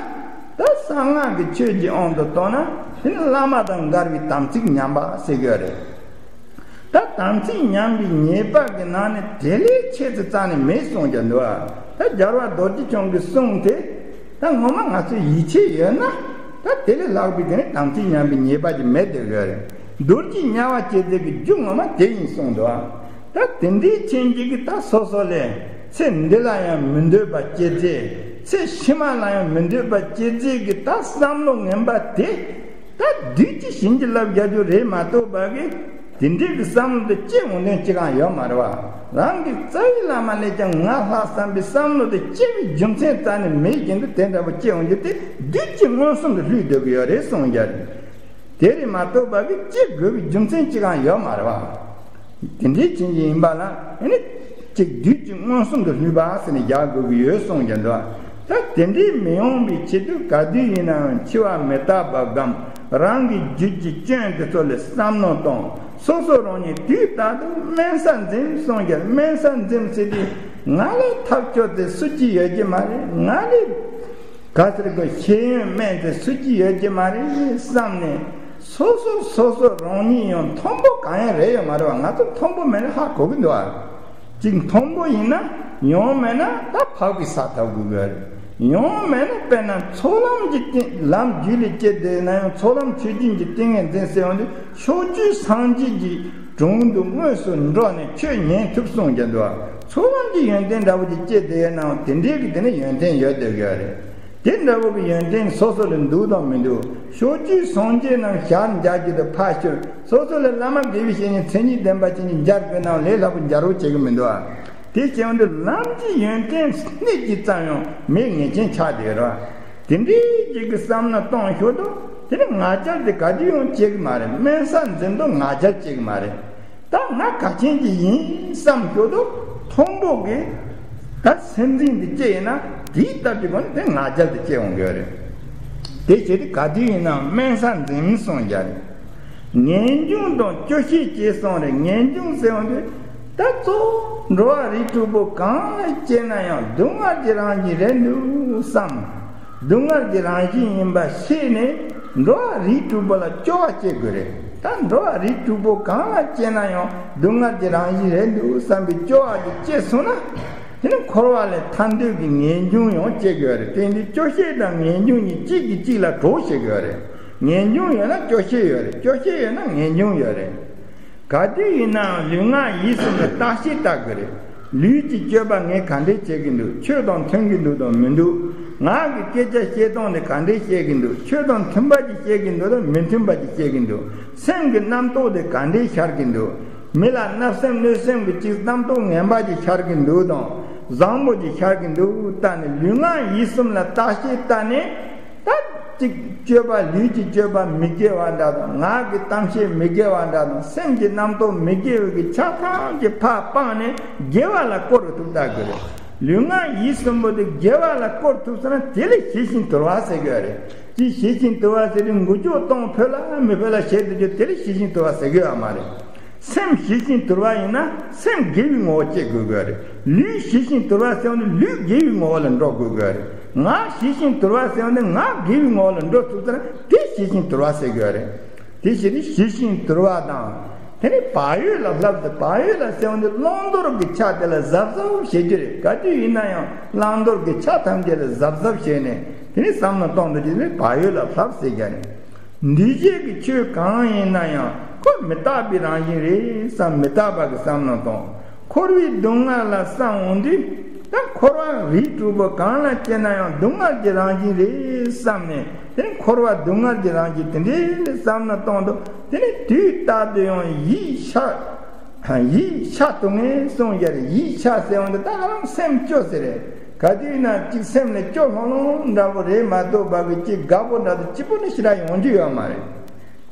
ད་གསང་སྔགས་ཀྱི་ཆོས་ཀྱི་དབང་དུ་བཏང་ན། དེ་ནི་བླ་མ་དང་འགལ་བའི་དམ་ཚིག་ཉམས་པ་ཟེར་གྱི་ཡོད་རེད། ད་དམ་ཚིག་ཉམས་པའི་ཉེས་པ་གི་ནང་ནས་དེ་ལས་ཆེ་ཙམ་རྩ་ནས་མེད་གསུང་རྒྱུ་འདུག་ད་རྒྱལ་བ་རྡོ་རྗེ་འཆང་གི་གསུང་དེ། ད་ངོ་མ་ང་ཚོས་ཡིད་ཆེས་ཡོད་ན། ད་དེ་ལས་ལྷག་པའི་དེ་ནི་དམ་ཚིག་ཉམས་པའི་ཉེས་པ་ཅིག་མེད་དེ་ཡོད་རེད། རྡོ་རྗེ་དམྱལ་བ་སྐྱེ་ཚུལ་གྱི་རྒྱུ་ངོ་མ་དེ་ཡིན་གསུངས་འདུག་ད་དེ་འདྲའི་ཅན་ཅིག་གིས་ད་སོ་སོ་ལས་ཚེ་འདི་ལ་ཡང་མི་འདོད་པ་སྐྱེ་ཚུལ། ཚེ་ཕྱི་མ་ལ་ཡང་མི་འདོད་པ་སྐྱེ་ཚུལ་གྱི་ད་བསམ་བློ་ངན་པ་དེ། ད་ ད་བདུད་ཀྱིས་བྱིན་གྱིས་བརླབས་རྒྱག་རྒྱུ་རེད་མ་གཏོགས་པ་གི་དེ་འདྲའི་གི་བསམ་བློ་དེ་སྐྱེ་འོང་དོན་ཅི་གང་ཡོད་མ་རེད་བ། རང་གི་རྩ་བའི་བླ་མ་ལས་ཀྱང་ང་ལྷག་བསམ་པའི་བསམ་བློ་དེ་སྐྱེ་བའི་རྒྱུ་མཚན་རྩ་ནས་མེད་བཞིན་དུ་དེ་འདྲ་པོ་སྐྱེ་འོང་རྒྱུ་དེ་བདུད་ཀྱིས་མངོན་སུམ་དུ་བསླུས་སྡོད་ཀྱི་ཡོད་རེད་གསུངས་རྒྱུ་རེད། དེ་རེད་མ་གཏོགས་པ་གི་སྐྱེ་དགོས་པའི་རྒྱུ་མཚན་ཅི་གང་ཡོད་མ་རེད་བ། དེ་འདྲའི་བྱིན་གྱིས་ཡིན་པ་ལ་ཨེ་ནི་གཅིག་བདུད་ཀྱིས་མངོན་སུམ་དུ་བསླུས་པ་ཟེར་ནས་རྒྱག་དགོས་ཀྱི་ཡོད་གསུངས་ཀྱི་འདུག་ད་དེ་འདྲའི་མི་ཡོང་བའི་ཆེད་དུ་ག་དུས་ཡིན་ནའང་འཆི་བ་མི་རྟག་པ་སྒོམ། རང་གི་རྒྱུད་ཀྱི་སྐྱོན་དེ་ཚོ་ལ་བསམ་མནོ་གཏོང་། སོ་སོ་རང་ཉིད་དུས་རྟག་ཏུ་སྨན་གསར་འཛིན་གསུངས་ཀྱི། སྨན་གསར་འཛིན་ཟེར་དུས་ང་ལས་ཐབས་སྐྱོ་དེ་སུ་གཅིག་ཡོད་ཀྱི་མ་རེད། ང་ལས་ག་ཟེར་དགོས། ཤེས་ཡོན་དམན་ཚད་སུ་གཅིག་ཡོད་ཀྱི་མ་རེད་བསམ་ནས། སོ་སོ་སོ་སོ་རང་ཉིད་ཡང་མཐོན་པོ་གང་ཡང་རེད་ཡོད་མ་རེད་བ། ང་ཚོ་མཐོན་པོ་མེད་ན་ཧ་གོ་གི་འདུག་ཨ། གཅིག་མཐོན་པོ་ཡིན་ན་ཡང་མེད་ན་ད་ཕག་པའི་ས་ཐོབ་དགོས་ཀྱི་རེད། ཡང་མེད་ན་དཔེར་ན་ཚོགས་ལམ་གྱི་སྟེང་ལམ་རྒྱུད་ལ་སྐྱེས་བསྡད་ན་ཡང་ཚོགས་ལམ་ཆོས་བརྒྱུད་ཀྱི་ཏིང་ངེ་འཛིན་ཟེར་བ་འདི་ཕྱོགས་བཅུའི་སངས་རྒྱས་ཀྱི་དྲུང་དུ་དངོས་སུ་འགྲོ་ནས་ཆོས་ཉན་ཐུབ་གསུངས་ཀྱི་འདུག་ཚོགས་ལམ་གྱི་ཡོན་ཏན་འདྲ་བོ་ཅིག་སྐྱེས་བསྡད་ཡོད་ནའང་དེ་འདྲའི་གི་དེ་ནི་ཡོན་ཏན་ཡོད་བསྡད་ཀྱི་ཡོད་རེད། དེ་འདྲ་བོ་གི་ཡོན་ཏན་སོ་སོ་ལ་འདུག་དང་མི་འདུག་ཕྱོགས་བཅུའི་སངས་རྒྱས་རྣམས་ཞལ་མཇལ་རྒྱུ་དེ་ཕར་ཞོག་སོ་སོ་ལ་བླ་མ་དགེ་བའི་བཤེས་གཉེན་མཚན་ཉིད་ལྡན་པ་ཅིག་ནི་མཇལ་དགོས་ནའང་ལས་སླ་པོ་མཇལ་རོགས་བྱེད་ཀྱི་མི་འདུག་ཨ། དེ་བྱས་འོང་དུས་ལམ་གྱི་ཡོན་ཏན་སྣེ་གཅིག་ཙམ་ཡང་མེད་ངེས་ཅན་ཆགས་བསྡད་རོགས། དེ་འདྲའི་ཅིག་གི་བསམ་ན་གཏོང་ཞོར་དུ་དེ་ནི་ང་རྒྱལ་དེ་ག་དུས་ཡང་བྱེད་ཀྱི་མ་རེད། དམན་ས་འཛིན་དུ་ང་རྒྱལ་བྱེད་ཀྱི་མ་རེད། ད་ང་ག་ཅན་གྱི་ཡིན་བསམ་ཞོར་དུ་མཐོན་པོ་གི་ད་སེམས་འཛིན་འདི་སྐྱེས་ཡིན་ན་དེའི་སྟབས་ཀྱི་སྒོ་ནས་དེ་ང་རྒྱལ་དུ་སྐྱེ་འོང་གི་རེད། དེ་བྱས་ཏེ་ག་དུས་ཡིན་ནའང་དམན་ས་འཛིན་གསུངས་རྒྱུ་རེད། ངེས་འབྱུང་དང་སྐྱོ་ཤས་སྐྱེས་སོང་རེད། ངེས་འབྱུང་ཟེར་བ་འདི་ད་གཙོ་བོ་འགྲོ་བ་རིགས་དྲུག་པོ་གང་ལ་སྐྱེས་ན་ཡང་སྡུག་བསྔལ་གྱི་རང་བཞིན་རེད་འདུག་བསམ། སྡུག་བསྔལ་གྱི་རང་བཞིན་ཡིན་པ་ཤེས་ནས་འགྲོ་བ་རིགས་དྲུག་པོ་ལ་སྐྱོ་བ་སྐྱེ་དགོས་རེད། ད་འགྲོ་བ་རིགས་དྲུག་པོ་གང་ལ་སྐྱེས་ན་ཡང་སྡུག་བསྔལ་གྱི་རང་བཞིན་རེད་འདུག་བསམ་པའི་སྐྱོ་བ་ཅིག་སྐྱེས་སོང་ན། དེ་ནི་འཁོར་བ་ལས་ཐར་འདོད་ཀྱི་ངེས་འབྱུང་ཡང་སྐྱེ་དགོས་རེད། དེ་འདི་སྐྱོ་ཤས་དང་ངེས་འབྱུང་གཉིས་གཅིག་གིས་གཅིག་ལ་གྲོགས་བྱེད་དགོས་རེད། ངེས་འབྱུང་ཡོད་ན་སྐྱོ་ཤས་ཡོད་རེད། སྐྱོ་ཤས་ཡོད་ན་ངེས་འབྱུང་ཡོད་རེད། ག་དུས་ཡིན་ནའང་ལུས་ངག་ཡིད་གསུམ་ལ་བརྟག་དཔྱད་བལྟ་དགོས་རེད། ལུས་ཀྱི་སྤྱོད་པ་ངས་ག་འདྲས་བྱེད་ཀྱི་འདུག་ཆོས་དང་མཐུན་གྱི་འདུག་དང་མི་འདུག་ངག་གི་སྐད་ཆ་བཤད་སྟངས་དེ་ག་འདྲས་བཤད་ཀྱི་འདུག་ཆོས་དང་མཐུན་པ་ཅིག་བཤད་ཀྱི་འདུག་དང་མི་མཐུན་པ་ཅིག་བཤད་ཀྱི་འདུག་སེམས་ཀྱི་རྣམ་རྟོག་དེ་ག་འདྲས་ཤར་གྱི་འདུག་མི་ལ་བརྣབ་སེམས་གནོད་སེམས་ཀྱི་ཅིག་རྣམ་རྟོག་ངན་པ་ཅིག་ཤར་གྱི་འདུག་དང་བཟང་པོ་ཅིག་ཤར་གྱི་འདུག་བལྟ་ནས་ལུས་ངག་ཡིད་གསུམ་ལ་བརྟག་དཔྱད་བལྟ་ནས། ད་ཅིག་སྤྱོད་པ་ལུས་ཀྱི་སྤྱོད་པ་མི་དགེ་བ་འདྲ་དང་ངག་གི་གཏམ་བཤད་མི་དགེ་བ་འདྲ་དང་སེམས་ཀྱི་རྣམ་རྟོག་མི་དགེ་བའི་གི་ཆ་ཐམས་ཅད་ཕར་སྤངས་ནས་དགེ་བ་ལ་བསྐོར་ཐུབ་ད་དགོས་རེད། ལུས་ངག་ཡིད་གསུམ་པོ་དེ་དགེ་བ་ལ་བསྐོར་ཐུབ་ཟེར་ན་དེ་ལ་ཞི་ཞིང་དུལ་བ་ཟེར་གི་ཡོད་རེད། ཅིག་ཞི་ཞིང་དུལ་བ་ཟེར་དུས་འགུལ་སྐྱོད་གཏོང་ཕོད་ལ་མི་ཕོད་ལ་བྱེད་དུ་རྒྱུ་དེ་ལ་ཞི་ཞིང་དུལ་བ་ཟེར་གི་ཡོད་མ་རེད། སེམས་ཞི་ཞིང་དུལ་བ་ཡིན་ན་སེམས་དགེ་བའི་ངོ་བོ་སྐྱེ་དགོས་དགོས་རེད། ལུས་ཞི་ཞིང་དུལ་བ་ཟེར་བ་ནི་ལུས་དགེ་བའི་ངོ་བོ་ལ་འགྲོ་དགོས་དགོས་རེད། ངག་ཞི་ཞིང་དུལ་བ་ཟེར་བ་ནི་ངག་དགེ་བའི་ངོ་བོ་ལ་འགྲོ་ཐུབ་ཚར་ན་དེ་ཞི་ཞིང་དུལ་བ་ཟེར་དགོས་རེད། དེ་བཞིན་ཞི་ཞིང་དུལ་བ་དང་། དེ་ནི་བག་ཡོད་ལ་བསླབ་སྟེ་བག་ཡོད་ལ་ཟེར་བ་ནི་བླང་དོར་གྱི་ཆ་དེ་ལ་གཟབ་གཟབ་བྱེད་རྒྱུ་རེད། ག་དུས་ཡིན་ན་ཡང་བླང་དོར་གྱི་ཆ་ཐམས་ཅད་ལ་གཟབ་གཟབ་བྱས་ནས་དེ་ནི་བསམ་བློ་གཏོང་དུ་བཅུག་ནས་བག་ཡོད་ལ་བསླབ་ཟེར་རྒྱུ་རེད། འདུས་བྱས་ཀྱི་ཆོས་གང་ཡིན་ན་ཡང་ཁོ་མི་རྟག་པའི་རང་བཞིན་རེད་བསམ་མི་རྟག་པ་གི་བསམ་བློ་གཏོང་། འཁོར་བའི་སྡུག་བསྔལ་ལ་བསམ་འོང་དུས་ད་འཁོར་བ་རིགས་དྲུག་པོ་གང་ལ་སྐྱེས་ན་ཡང་སྡུག་བསྔལ་གྱི་རང་བཞིན་རེད་བསམ་ནས་དེ་ནི་འཁོར་བ་སྡུག་བསྔལ་གྱི་རང་བཞིན་དེ་འདྲའི་བསམ་བློ་གཏོང་དུས་དེ་ནི་དུས་རྟག་ཏུ་ཡང་ཡིད་ཆགས། ཡིད་ཆགས་སྡུག་བསྔལ་གསུངས་ཡ་རེད། ཡིད་ཆགས་ཟེར་བ་འདི་ད་ཧ་ལམ་སེམས་སྐྱོ་ཟེར་རེད། ག་དུས་ན་ཅིག་སེམས་ལ་སྐྱོ་ལྷོང་ལྷོང་འདྲ་པོ་རེད་མ་གཏོགས་པ་གི་ཅིག་དགའ་པོ་འདྲ་དུ་སྐྱིད་པོ་ནི་ཞེ་དྲག་ཡོང་རྒྱུ་ཡོད་མ་རེད།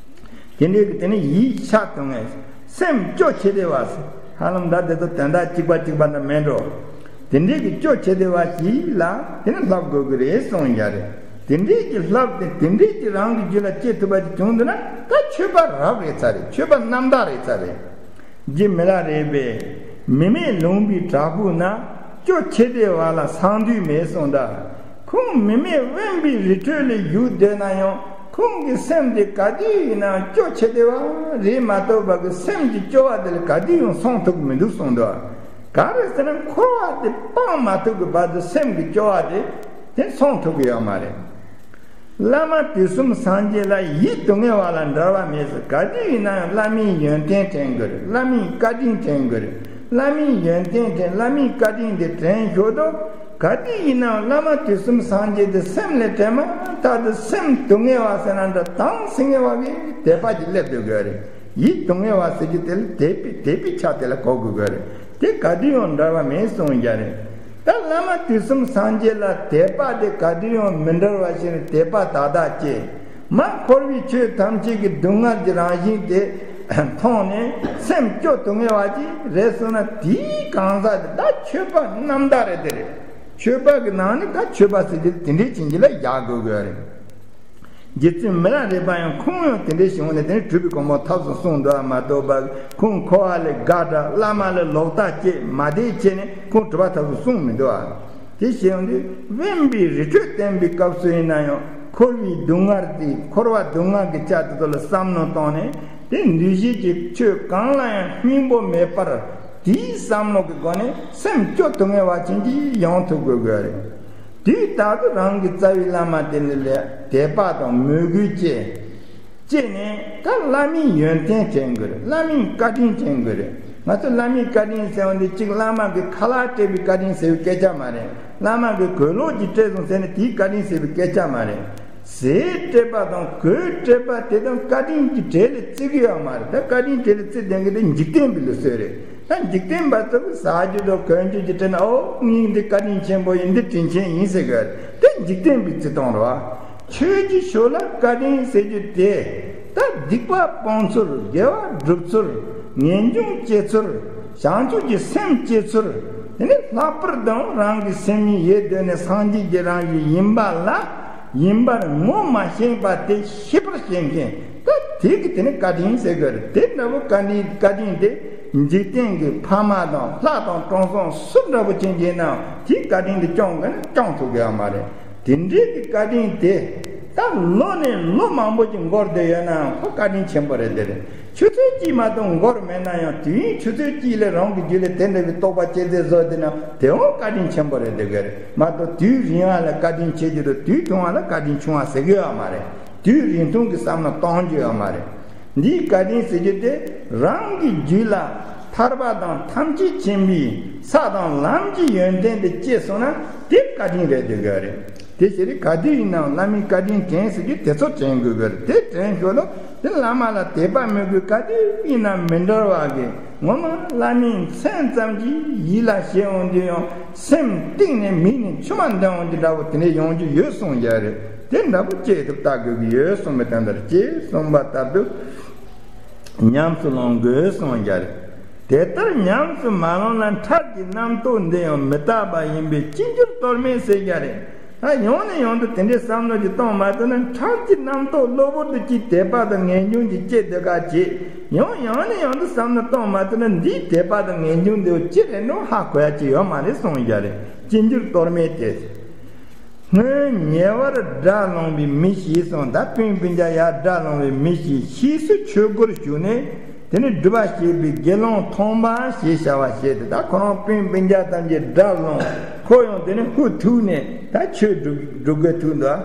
དེ་འདྲའི་གི་དེ་ནི་ཡིད་ཆགས་སྡུག་བསྔལ། སེམས་སྐྱོ་བྱེད་བདེ་བ་ཟེར། ཧ་ལམ་ད་དེ་ཚོ་དོན་དག་གཅིག་པ་གཅིག་པ་འདྲ་མེད་འགྲོ། དེ་འདྲའི་གི་སྐྱོ་བྱེད་བདེ་བ་ཞིག་ལ་དེ་ནི་བསླབ་དགོས་གི་རེད་གསུངས་ཡ་རེད། དེ་འདྲའི་གི་བསླབ་སྟེ་དེ་འདྲའི་གི་རང་གི་རྒྱུད་ལ་སྐྱེ་ཐུབ་པ་ཅིག་བྱུང་འདུག་ན་ད་ཆོས་པ་རབ་རེད་ཚར་རེད། ཆོས་པ་རྣམ་དག་རེད་ཚར་རེད། རྗེ་མི་ལ་རས་པས། མི་མེད་ལུང་པའི་བྲག་ཕུག་ན། སྐྱོ་བྱེད་བདེ་བ་ལ་སངས་དུས་མེད་གསུངས་ད། ཁོང་མི་མེད་དབེན་པའི་རི་ཁྲོད་ལ་བཞུགས་སྡོད་ན་ཡང་ཁོང་གི་སེམས་དེ་ག་དུས་ཡིན་ནའང་སྐྱོ་བྱེད་བདེ་བ་རེད་མ་གཏོགས་པ་གི་སེམས་ཀྱི་སྐྱོ་བ་དེ་ལ་ག་དུས་ཡང་སངས་ཐུབ་ཀྱི་མི་འདུག་གསུངས་འདུག་ག་རེ་ཟེར་ན་འཁོར་བ་དེ་སྤང་མ་ཐུབ་ཀྱི་བར་དུ་སེམས་ཀྱི་སྐྱོ་བ་དེ་དེ་སངས་ཐུབ་ཀྱི་ཡོད་མ་རེད། བླ་མ་དུས་གསུམ་སངས་རྒྱས་ལ་ཡིད་སྡུག་བསྔལ་བ་ལ་འབྲལ་བ་མེད་ཟེར། ག་དུས་ཡིན་ན་ཡང་བླ་མའི་ཡོན་ཏན་དྲན་དགོས་རེད། བླ་མའི་བཀའ་དྲིན་དྲན་དགོས་རེད། བླ་མའི་ཡོན་ཏན་དྲན་བླ་མའི་བཀའ་དྲིན་དེ་དྲན་ཞོར་དུ་ ག་དུས་ཡིན་ནའང་བླ་མ་དུས་གསུམ་སངས་རྒྱས་དེ་སེམས་ལས་བྲལ་མ་ཐག་ཏུ་སེམས་སྡུག་བསྔལ་བ་ཟེར་ན་འདྲ། དྭངས་སིང་ངེ་བ་གི་དད་པ་ཅིག་སླེབས་སྡོད་དགོས་རེད། ཡིད་སྡུག་བསྔལ་བ་ཟེར་རྒྱུ་དེ་ལ་དད་པའི་དད་པའི་ཆ་དེ་ལ་གོ་དགོས་དགོས་རེད། དེ་ག་དུས་ཡང་འབྲལ་བ་མེད་གསུངས་ཀྱང་རེད། ད་བླ་མ་དུས་གསུམ་སངས་རྒྱས་ལ་དད་པ་དེ་ག་དུས་ཡང་མི་འབྲལ་བ་ཞིག་ནི་དད་པ་དག་དག་བསྐྱེད། མ་འཁོར་བའི་ཆོས་ཐམས་ཅད་ཀྱི་སྡུག་བསྔལ་གྱི་རང་བཞིན་དེ་མཐོང་ནས་སེམས་སྐྱོ་སྡུག་བསྔལ་བ་ཅིག་རེད་སོང་ན། དེའི་གང་ཟག་དེ་ད་ཆོས་པ་རྣམ་དག་རེད། དེ་རེད། ཆོས་པ་གི་ནང་ནས་ད་ཆོས་པ་ཟེར་རྒྱུ་དེ་འདྲའི་ཅན་གྱི་ལ་བཞག་དགོས་དགོས་རེད། རྗེ་བཙུན་མི་ལ་རས་པ་ཡང་ཁོང་ཡང་དེ་འདྲའི་ཞིག་འོང་ནས་དེ་ནས་གྲུབ་པའི་གོ་འཕང་ཐོབ་སོང་གསུངས་འདུག་མ་གཏོགས་པ། ཁོང་འཁོར་བ་ལས་དགའ་འདྲ། བླ་མ་ལ་ལོག་ལྟ་སྐྱེས་མ་བསྡད་བྱས་ནས་ཁོང་གྲུབ་པ་ཐོབ་སོང་གསུངས་མི་འདུག་ཨ། དེ་བྱས་ཡོང་དུས་དབེན་པའི་རི་ཁྲོད་བསྟེན་པའི་སྐབས་སུ་ཡིན་ན་ཡང་འཁོར་བའི་སྡུག་བསྔལ་དེ། འཁོར་བ་སྡུག་བསྔལ་གྱི་ཆ་དེ་ཚོ་ལ་བསམ་མནོ་བཏང་ནས། དེ་འདུས་བྱས་ཀྱི་ཆོས་གང་ལ་ཡང་སྙིང་པོ་མེད་པར་དེའི་བསམ་བློ་གི་སྒོ་ནས་སེམས་སྐྱོ་སྡུག་བསྔལ་བ་ཅན་གྱི་ཡོང་ཐུབ་དགོས་དགོས་རེད། དུས་རྟག་ཏུ་རང་གི་རྩ་བའི་བླ་མ་དེ་ལ་ལས་དད་པ་དང་མོས་གུས་བསྐྱེད། བསྐྱེད་ནས་ད་བླ་མའི་ཡོན་ཏན་དྲན་དགོས་རེད། བླ་མའི་བཀའ་དྲིན་དྲན་དགོས་རེད། ང་ཚོ་བླ་མའི་བཀའ་དྲིན་ཟེར་བ་འདི་གཅིག་བླ་མ་གི་ཁ་ལག་སྤྲད་པའི་བཀའ་དྲིན་ཟེར་བའི་སྐད་ཆ་མ་རེད། བླ་མ་གི་གོས་ལོག་ཅིག་སྤྲད་སོང་ཟེར་ནས་དེའི་བཀའ་དྲིན་ཟེར་བའི་སྐད་ཆ་མ་རེད། ཟས་སྤྲད་པ་དང་གོས་སྤྲད་པ་དེ་དང་བཀའ་དྲིན་གྱི་གྲལ་ལ་བརྩི་གི་ཡོད་མ་རེད། ད་བཀའ་དྲིན་གྲལ་ལ་བརྩི་བསྡད་མཁན་དེ་འཇིག་རྟེན་པའི་ལུགས་སྲོལ་རེད། ད་འཇིག་རྟེན་པ་ཚོ་གི་ཟ་རྒྱུ་དང་གོན་རྒྱུ་ཅིག་སྤྲད་ན། ཨོ་ངའི་འདི་བཀའ་དྲིན་ཆེན་པོ་ཡིན། འདི་དྲིན་ཆེན་ཡིན་ཟེར་གི་ཡོད་རེད། དེ་འཇིག་རྟེན་པའི་བརྩི་སྟངས་རེད་བ། ཆོས་ཀྱི་ཕྱོགས་ལ་བཀའ་དྲིན་ཟེར་རྒྱུ་དེ། ད་སྡིག་པ་སྤོང་ཚུལ། དགེ་བ་སྒྲུབ་ཚུལ། ངེས་འབྱུང་སྐྱེ་ཚུལ། བྱང་ཆུབ་ཀྱི་སེམས་སྐྱེ་ཚུལ། དེ་ནི་ལྷག་པར་དུ་རང་གི་སེམས་ཉིད་ཡེ་གདོད་ནས་སངས་རྒྱས་ཀྱི་རང་བཞིན་ཡིན་པ་ལ། ཡིན་པར་ངོ་མ་ཤེས་པ་དེ་ཤེས་པར་བྱེད་མཁན། ད་དེ་གི་དེ་ནི་བཀའ་དྲིན་ཟེར་དགོས་རེད། དེ་འདྲ་བོ་བཀའ་དྲིན། བཀའ་དྲིན་དེ་འཇིག་རྟེན་གྱི་ཕ་མ་དང་ལྷ་དང་དྲང་སྲོང་སུ་འདྲ་བོ་ཅན་ཡིན་ནའང་དེའི་བཀའ་དྲིན་དེ་སྐྱོང་དགོས་ན་སྐྱོང་ཐུབ་ཀྱི་ཡོད་མ་རེད། དེ་འདྲའི་གི་བཀའ་དྲིན་དེ་ད་ལོ་ནས་ལོ་མང་པོ་ཅིག་འགོར་བསྡད་ཡོད་ནའང་ཁོ་བཀའ་དྲིན་ཆེན་པོ་རེད། དེ་རེད། ཆུ་ཚོད་གཅིག་མ་གཏོགས་འགོར་མེད་ན་ཡང་དུས་ཡུན་ཆུ་ཚོད་གཅིག་ལས་རང་གི་རྒྱུད་ལ་དེ་འདྲ་བའི་རྟོགས་པ་སྐྱེ་ཚད་བཟོ་དེ་ན་དེའང་བཀའ་དྲིན་ཆེན་པོ་རེད། དེ་ག་རེད་མ་གཏོགས་དུས་རིང་བ་ལ་བཀའ་དྲིན་ཆེ་རྒྱུ་དང་དུས་ཐུང་བ་ལ་བཀའ་དྲིན་ཆུང་བ་ཟེར་གི་ཡོད་མ་རེད། དུས་རིང་ཐུང་གི་བསམ་བློ་གཏོང་རྒྱུ་ཡོད་མ་རེད། འདིའི་བཀའ་དྲིན་ཟེར་རྒྱུ་དེ་རང་གི་རྒྱུད་ལ་ཐར་པ་དང་ཐམས་ཅད་མཁྱེན་པའི་ས་དང་ལམ་གྱི་ཡོན་ཏན་དེ་སྐྱེས་སོང་ན་དེ་བཀའ་དྲིན་རེད། དེ་ག་རེད། དེ་ཕྱིར་ག་དུས་ཡིན་ནའང་བླ་མའི་བཀའ་དྲིན་དྲན་ཟེར་རྒྱུ་དེ་ཚོ་དྲན་དགོས་ཀྱི་རེད། དེ་དྲན་ཞོར་ལ་དེ་བླ་མ་ལ་དད་པ་མོས་གུས་ག་དུས་ཡིན་ན་མི་འབྲལ་བ་གི་ངོ་མ་བླ་མའི་མཚན་ཙམ་གྱིས་ཡིད་ལ་བྱེད་འོང་དུས་ཡང་སེམས་གཏིང་ནས་མིག་ནས་མཆི་མ་འདོན་འོང་རྒྱུ་འདྲ་བོ་དེ་འདྲ་ཡོང་རྒྱུ་ཡོད་གསུངས་ཀྱི་རེད། དེ་འདྲ་བོ་ཅིག་ཏུ་ལྟ་དགོས་ཀྱི་ཡོད་གསུངས་པའི་དོན་དག་ཅེས་གསུངས་པ་ལྟར་དུ། ཉམས་སུ་ལོངས་དགོས་གསུངས་ཀྱི་རེད། དེ་ལྟར་ཉམས་སུ་མ་ལོངས་ན་འཕྲལ་གྱི་རྣམ་རྟོག་འདི་ཡང་མི་རྟག་པ་ཡིན་པས་ཅི་འགྱུར་གཏོར་མས་ཟེར་ཀྱི་རེད། ད་ཡང་ནས་ཡང་དུ་དེ་འདྲའི་བསམ་བློ་ཅིག་གཏོང་མ་ཐུབ་ན་འཕྲལ་གྱི་རྣམ་རྟོག་གློ་བུར་དུ་ཅིག་དད་པ་དང་ངེས་འབྱུང་ཅིག་སྐྱེ་སྡོད་ག་བྱེད། ཡང་ཡང་ནས་ཡང་དུ་བསམ་བློ་གཏོང་མ་ཐུབ་ན་འདིའི་དད་པ་དང་ངེས་འབྱུང་འདི་ཅི་རེད་འགྲོ་ཧ་གོ་ཡ་ཅིག་ཡོད་མ་རེད་གསུངས་ཀྱི་རེད། ཅི་འགྱུར་གཏོར་མས་ཏེ། སྔོན་ཉེ་བར་དགྲ་སློང་བའི་མི་ཞིག་གསུངས། ད་སྤུན་སྤུན་ཀྱག་ཡར་དགྲ་སློང་བའི་མི་ཞིག་ཕྱིས་སུ་ཆོས་སྒོར་ཞུགས་ནས་དེ་ནི་སྒྲུབ་པ་བྱེད་པའི་དགེ་སློང་མཐོང་པ་ཞེས་བྱ་བ་བྱས་ཏེ། ད་ཁོ་རང་སྤུན་སྤུན་ཀྱག་ཐམས་ཅད་དགྲ་སློང་། ཁོ་ཡང་དེ་ནི་ཧུ་ཐུག་ནས་ད་ཆོས་སྒྲུབ་སྒྲུབ་དགོས་ཐུག་འདུག་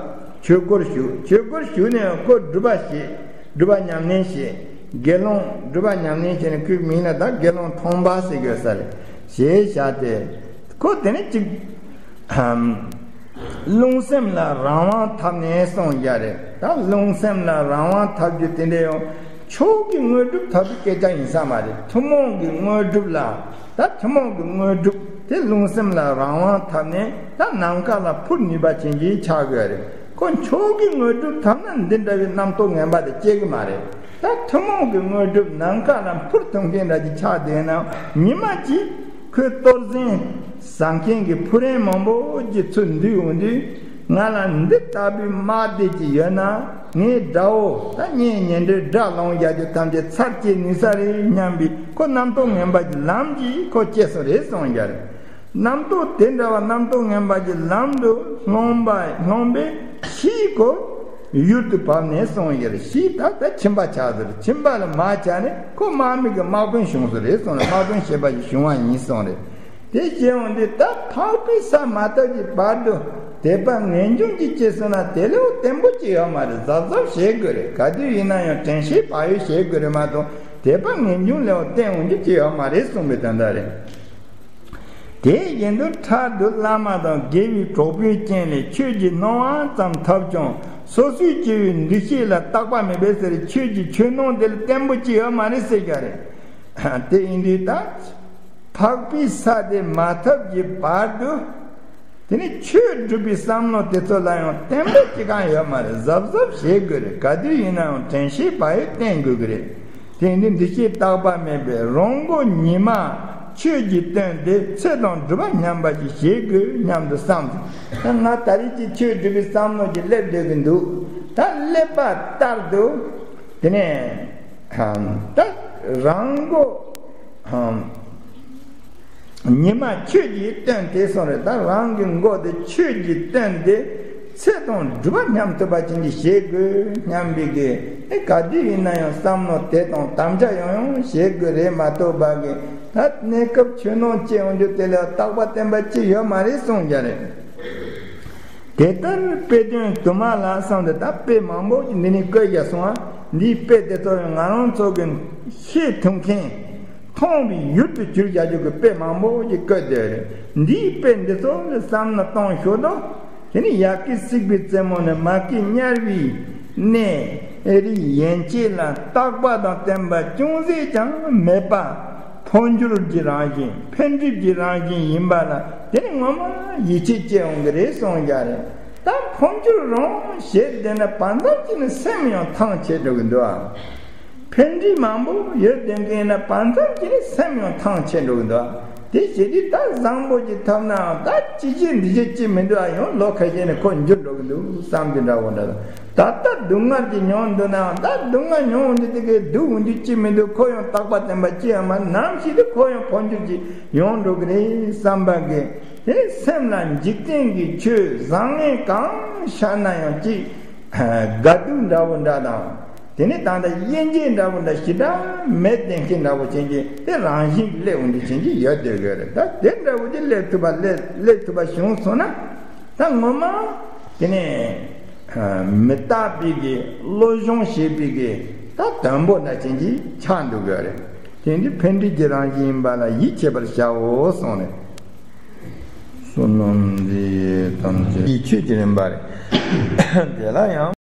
ཆོས་སྒོར་ཞུགས། ཆོས་སྒོར་ཞུགས་ནས་ཁོ་སྒྲུབ་པ་བྱེད། སྒྲུབ་པ་ཉམས་ལེན་བྱེད། དགེ་སློང་སྒྲུབ་པ་ཉམས་ལེན་བྱས་ནས་ཁོའི་མིང་ལ་ད་དགེ་སློང་མཐོང་པ་ཟེར་དགོས་ས་རེད། ཞེས་བྱ་སྟེ། ཁོ་དེ་ནི་གཅིག་རླུང་སེམས་ལ་རང་དབང་ཐོབ་ནས་གསུངས་ཀྱི་རེད། ད་རླུང་སེམས་ལ་རང་དབང་ཐོབ་རྒྱུ་དེ་འདྲ་ཡང་མཆོག་གི་དངོས་གྲུབ་ཐོབ་པའི་སྐད་ཆ་ཡིན་ས་མ་རེད། ཐུན་མོང་གི་དངོས་གྲུབ་ལ། ད་ཐུན་མོང་གི་དངོས་གྲུབ་དེ་རླུང་སེམས་ལ་རང་དབང་ཐོབ་ནས་ད་ནམ་མཁའ་ལ་འཕུར་ནུས་པ་ཅན་ཅིག་ཆགས་དགོས་རེད། ཁོ་མཆོག་གི་དངོས་གྲུབ་ཐོབ་ན་འདི་འདྲ་བའི་རྣམ་རྟོག་ངན་པ་དེ་སྐྱེ་གི་མ་རེད། ད་ཐུན་མོང་གི་དངོས་གྲུབ་ནམ་མཁའ་ལ་འཕུར་ཐུབ་མཁན་འདྲ་ཅིག་ཆགས་བསྡད་ན་ཉི་མ་གཅིག་ཁོས་གཏོར་ཟན་ཟ་མཁན་གྱི་ཕུ་རན་མང་པོ་ཅིག་ཚུར་འདུས་འོང་དུས། ང་ལ་འདི་ལྟ་བུའི་དམག་སྡེ་ཅིག་ཡོད་ན་ངའི་དགྲ་བོ་ད་གཉེན་ཉེ་འབྲེལ་དགྲ་སློང་རྒྱག་རྒྱུ་ཐམས་ཅད་ཚར་བཅད་ནུས་ས་རེད་སྙམ་པའི་ཁོ་རྣམ་རྟོག་ངན་པ་གྱི་ལམ་གྱིས་ཁོ་སྐྱེས་སོང་རེད་གསུངས་ཀྱི་རེད། རྣམ་རྟོག་དེ་འདྲ་བ་རྣམ་རྟོག་ངན་པ་གྱི་ལམ་དུ་ལྷུང་པ་ལྷུང་པས་ཕྱིས་ཁོ་ཡུལ་དུ་བབས་ནས་གསུངས་ཡོད། ཕྱིས་ད་ལྟ་ཁྱིམ་པ་ཆགས་ཟེར། ཁྱིམ་པ་ལ་མ་ཆགས་ནས་ཁོ་དམག་མི་གི་དམག་དཔོན་བྱུང་སོང་རེད་གསུངས་ནས་དམག་དཔོན་ཞེས་པ་ཞིག་བྱུང་བ་ཡིན་གསུངས་རེད། དེ་བྱས་འོང་དུས་ད་འཕགས་པའི་ས་མ་ཐོབ་ཀྱི་བར་དུ་དད་པ་ངེས་འབྱུང་གིས་སྐྱེས་སོང་ན་དེ་ལས་བརྟན་པོ་ཅིག་ཡོད་མ་རེད། གཟབ་གཟབ་བྱེད་དགོས་རེད། ག་དུས་ཡིན་ན་ཡང་དྲན་ཤེས་བག་ཡོད་བྱེད་དགོས་རེད་མ་གཏོགས་དད་པ་ངེས་འབྱུང་ལས་བརྟན་འོང་རྒྱུ་ཅིག་ཡོད་མ་རེད་གསུངས་པའི་དོན་དག་རེད། དེ་བཞིན་དུ་ཕྲག་ཏུ་བླ་མ་དང་དགེ་བའི་གྲོགས་པོའི་རྐྱེན་ལས་ཆོས་ཀྱི་སྣང་བ་ཙམ་ཐོབ་ཀྱང་སོ་སོའི་སྐྱེ་བོའི་འདུ་ཤེས་ལ་རྟག་པ་མེད་པའི་ཕྱིར། ཆོས་ཀྱི་ཆོས་སྣང་དེ་ལ་བརྟན་པོ་ཅིག་ཡོད་མ་རེད་ཟེར་གྱི་རེད། དེ་ཡིན་དུས་ད་འཕགས་པའི་ས་དེ་མ་ཐོབ་ཀྱི་བར་དུ། དེ་ནས་ཆོས་སྒྲུབ་པའི་བསམ་མནོ་དེ་ཚོ་ལ་ཡང་བརྟན་པོ་ཅིག་གང་ཡོད་མ་རེད། གཟབ་གཟབ་བྱེད་དགོས་རེད། ག་དུས་ཡིན་ན་ཡང་དྲན་ཤེས་བག་ཡོད་བསྟེན་དགོས་ཀྱི་རེད། དེ་ཡིན་དུས་འདུ་ཤེས་རྟག་པ་མེད་པའི་རང་མགོ་ཉི་མ་ཆོས་ཀྱི་དོན་དེ་ཚེ་དང་སྒྲུབ་པ་མཉམ་པ་ཞིག་བྱེད་དགོས་སྙམ་དུ་བསམ། ད་ང་ད་རེས་ཀྱི་ཆོས་སྒྲུབ་པའི་བསམ་མནོ་ཅིག་སླེབས་སྡོད་ཀྱི་འདུག་ད་སླེབས་པ་ལྟར་དུ་དེ་ནས་ད་རང་མགོ་ཉི་མ་ཆོས་ཀྱི་དོན་དེ་སོང་རེད། ད་རང་གི་མགོ་དེ་ཆོས་ཀྱི་དོན་དེ་ཚེ་དང་སྒྲུབ་པ་མཉམ་ཐུབ་པ་ཅན་གྱི་བྱེད་དགོས་སྙམ་པའི་གི་ཨེ་ག་དུས་ཡིན་ན་ཡང་བསམ་མནོ་དེ་དང་དམ་བཅའ་ཡང་ཡང་བྱེད་དགོས་རེད་མ་གཏོགས་པ་གི་ད་གནས་སྐབས་ཆོས་སྣང་སྐྱེ་ཡོང་རྒྱུ་དེ་ལ་རྟག་པ་བརྟན་པ་ཅི་ཡོད་མ་རེད་གསུངས་རྒྱུ་རེད། དེ་ལྟར་དཔེ་དོན་དུ་མ་ལ་བསམ་སྟེ་ད་དཔེ་མང་པོ་ཞིག་འདི་ནས་བཀོད་རྒྱ་སོང་བ། འདིའི་དཔེ་དེ་ཚོ་ཡང་ང་རང་ཚོ་གི་ཤེས་ཐུབ་མཁན་མཐོང་བའི་ཡུལ་དུ་གྱུར་བཞག་རྒྱུ་གི་དཔེ་མང་པོ་ཞིག་བཀོད་དེ་རེད། འདིའི་དཔེ་འདི་ཚོ་ལ་བསམ་བློ་གཏོང་ཞོར་དུ། དེ་ནི་ཡ་གི་སྲིད་པའི་རྩེ་མོ་ནི་མ་གི་དམྱལ་བའི་གནས་རིས་ཡན་ཆད་ལ་རྟག་པ་དང་བརྟན་པ་ཅུང་ཟད་ཀྱང་མེད་པ། འཕོ་འགྱུར་གྱི་རང་བཞིན། འཕེལ་འགྲིབ་ཀྱི་རང་བཞིན་ཡིན་པ་ལ་དེ་ནི་ངོ་མ་ཡིད་ཆེས་སྐྱེ་འོང་གི་རེད་གསུངས་རྒྱུ་རེད། ད་འཕོ་འགྱུར་རང་ཞེས་བསྡད་ན་བར་མཚམས་ཅིག་ནི་སེམས་ཡང་ཐང་ཆད་འགྲོ་གི་འདུག་ཨ། འཕེལ་འགྲིབ་མང་པོ་ཡོད་བསྡད་མཁན་ན་བར་མཚམས་ཅིག་ནི་སེམས་ཡང་ཐང་ཆད་འགྲོ་གི་འདུག་ཨ། དེ་བྱེད་དུས་ད་བཟང་པོ་ཅིག་ཐོབ་ནའང་ད་ཅི་བྱེད་འདི་བྱེད་ཅི་མི་འདུག་ཨ། ཡང་ལོ་ཁ་ཤས་ནས་ཁོ་འགྱུར་འགྲོ་གི་འདུག་བསམ་གྱི་འདྲ་བོ་འདྲ་དང་། ད་ལྟ་སྡུག་བསྔལ་གྱི་མྱོང་འདུག་ནའང་ད་སྡུག་བསྔལ་མྱོང་འདུག་དེ་གའི་སྡུག་འོང་རྒྱུ་ཅི་མི་འདུག་ཁོ་ཡང་རྟག་པ་བརྟན་པ་ཅི་ཡང་མ་ནམ་ཞིག་དུ་ཁོ་ཡང་འཕོ་འགྱུར་གྱི་ཡོང་འགྲོ་གི་རེད་བསམ་པ་གི་དེ་སེམས་ལ་འཇིག་རྟེན་གྱི་ཆོས་བཟང་ངན་གང་ཤར་ན་ཡང་ཅིག་དགའ་སྡུག་འདྲ་བོ་འདྲ་དང་། དེ་ནས་ད་ལྟ་དབྱེ་འབྱེད་འདྲ་བོ་འདྲ་ཞེ་དྲག་མེད་བསྡད་མཁན་འདྲ་བོ་ཅན་གྱི་དེ་རང་བཞིན་གྱི་སླེབས་འོང་དུས་ཅན་གྱི་ཡོད་སྡོད་དགོས་རེད། ད་དེ་འདྲ་བོ་དེ་སླེབས་ཐུབ་པ་སླེབས་སླེབས་ཐུབ་པ་བྱུང་སོང་ན་ད་ངོ་མ་དེ་ནས་མི་རྟག་པའི་གི་བློ་སྦྱོང་བྱེད་པའི་གི་ད་དོན་པོ་འདྲ་ཅན་གྱི་ཆགས་འདུག་དགོས་རེད། དེ་འདི་འཕེལ་འགྲིབ་ཀྱི་རང་བཞིན་ཡིན་པ་ལ་ཡིད་ཆེས་པར་བྱའོ་གསུངས་ནས། བསོད་ནམས་འདི་ཡིས་ཐམས་ཅད་ཀྱི་ཆོས་ཀྱི་རིམ་པ་རེད། དེ་ལ་ཡང་།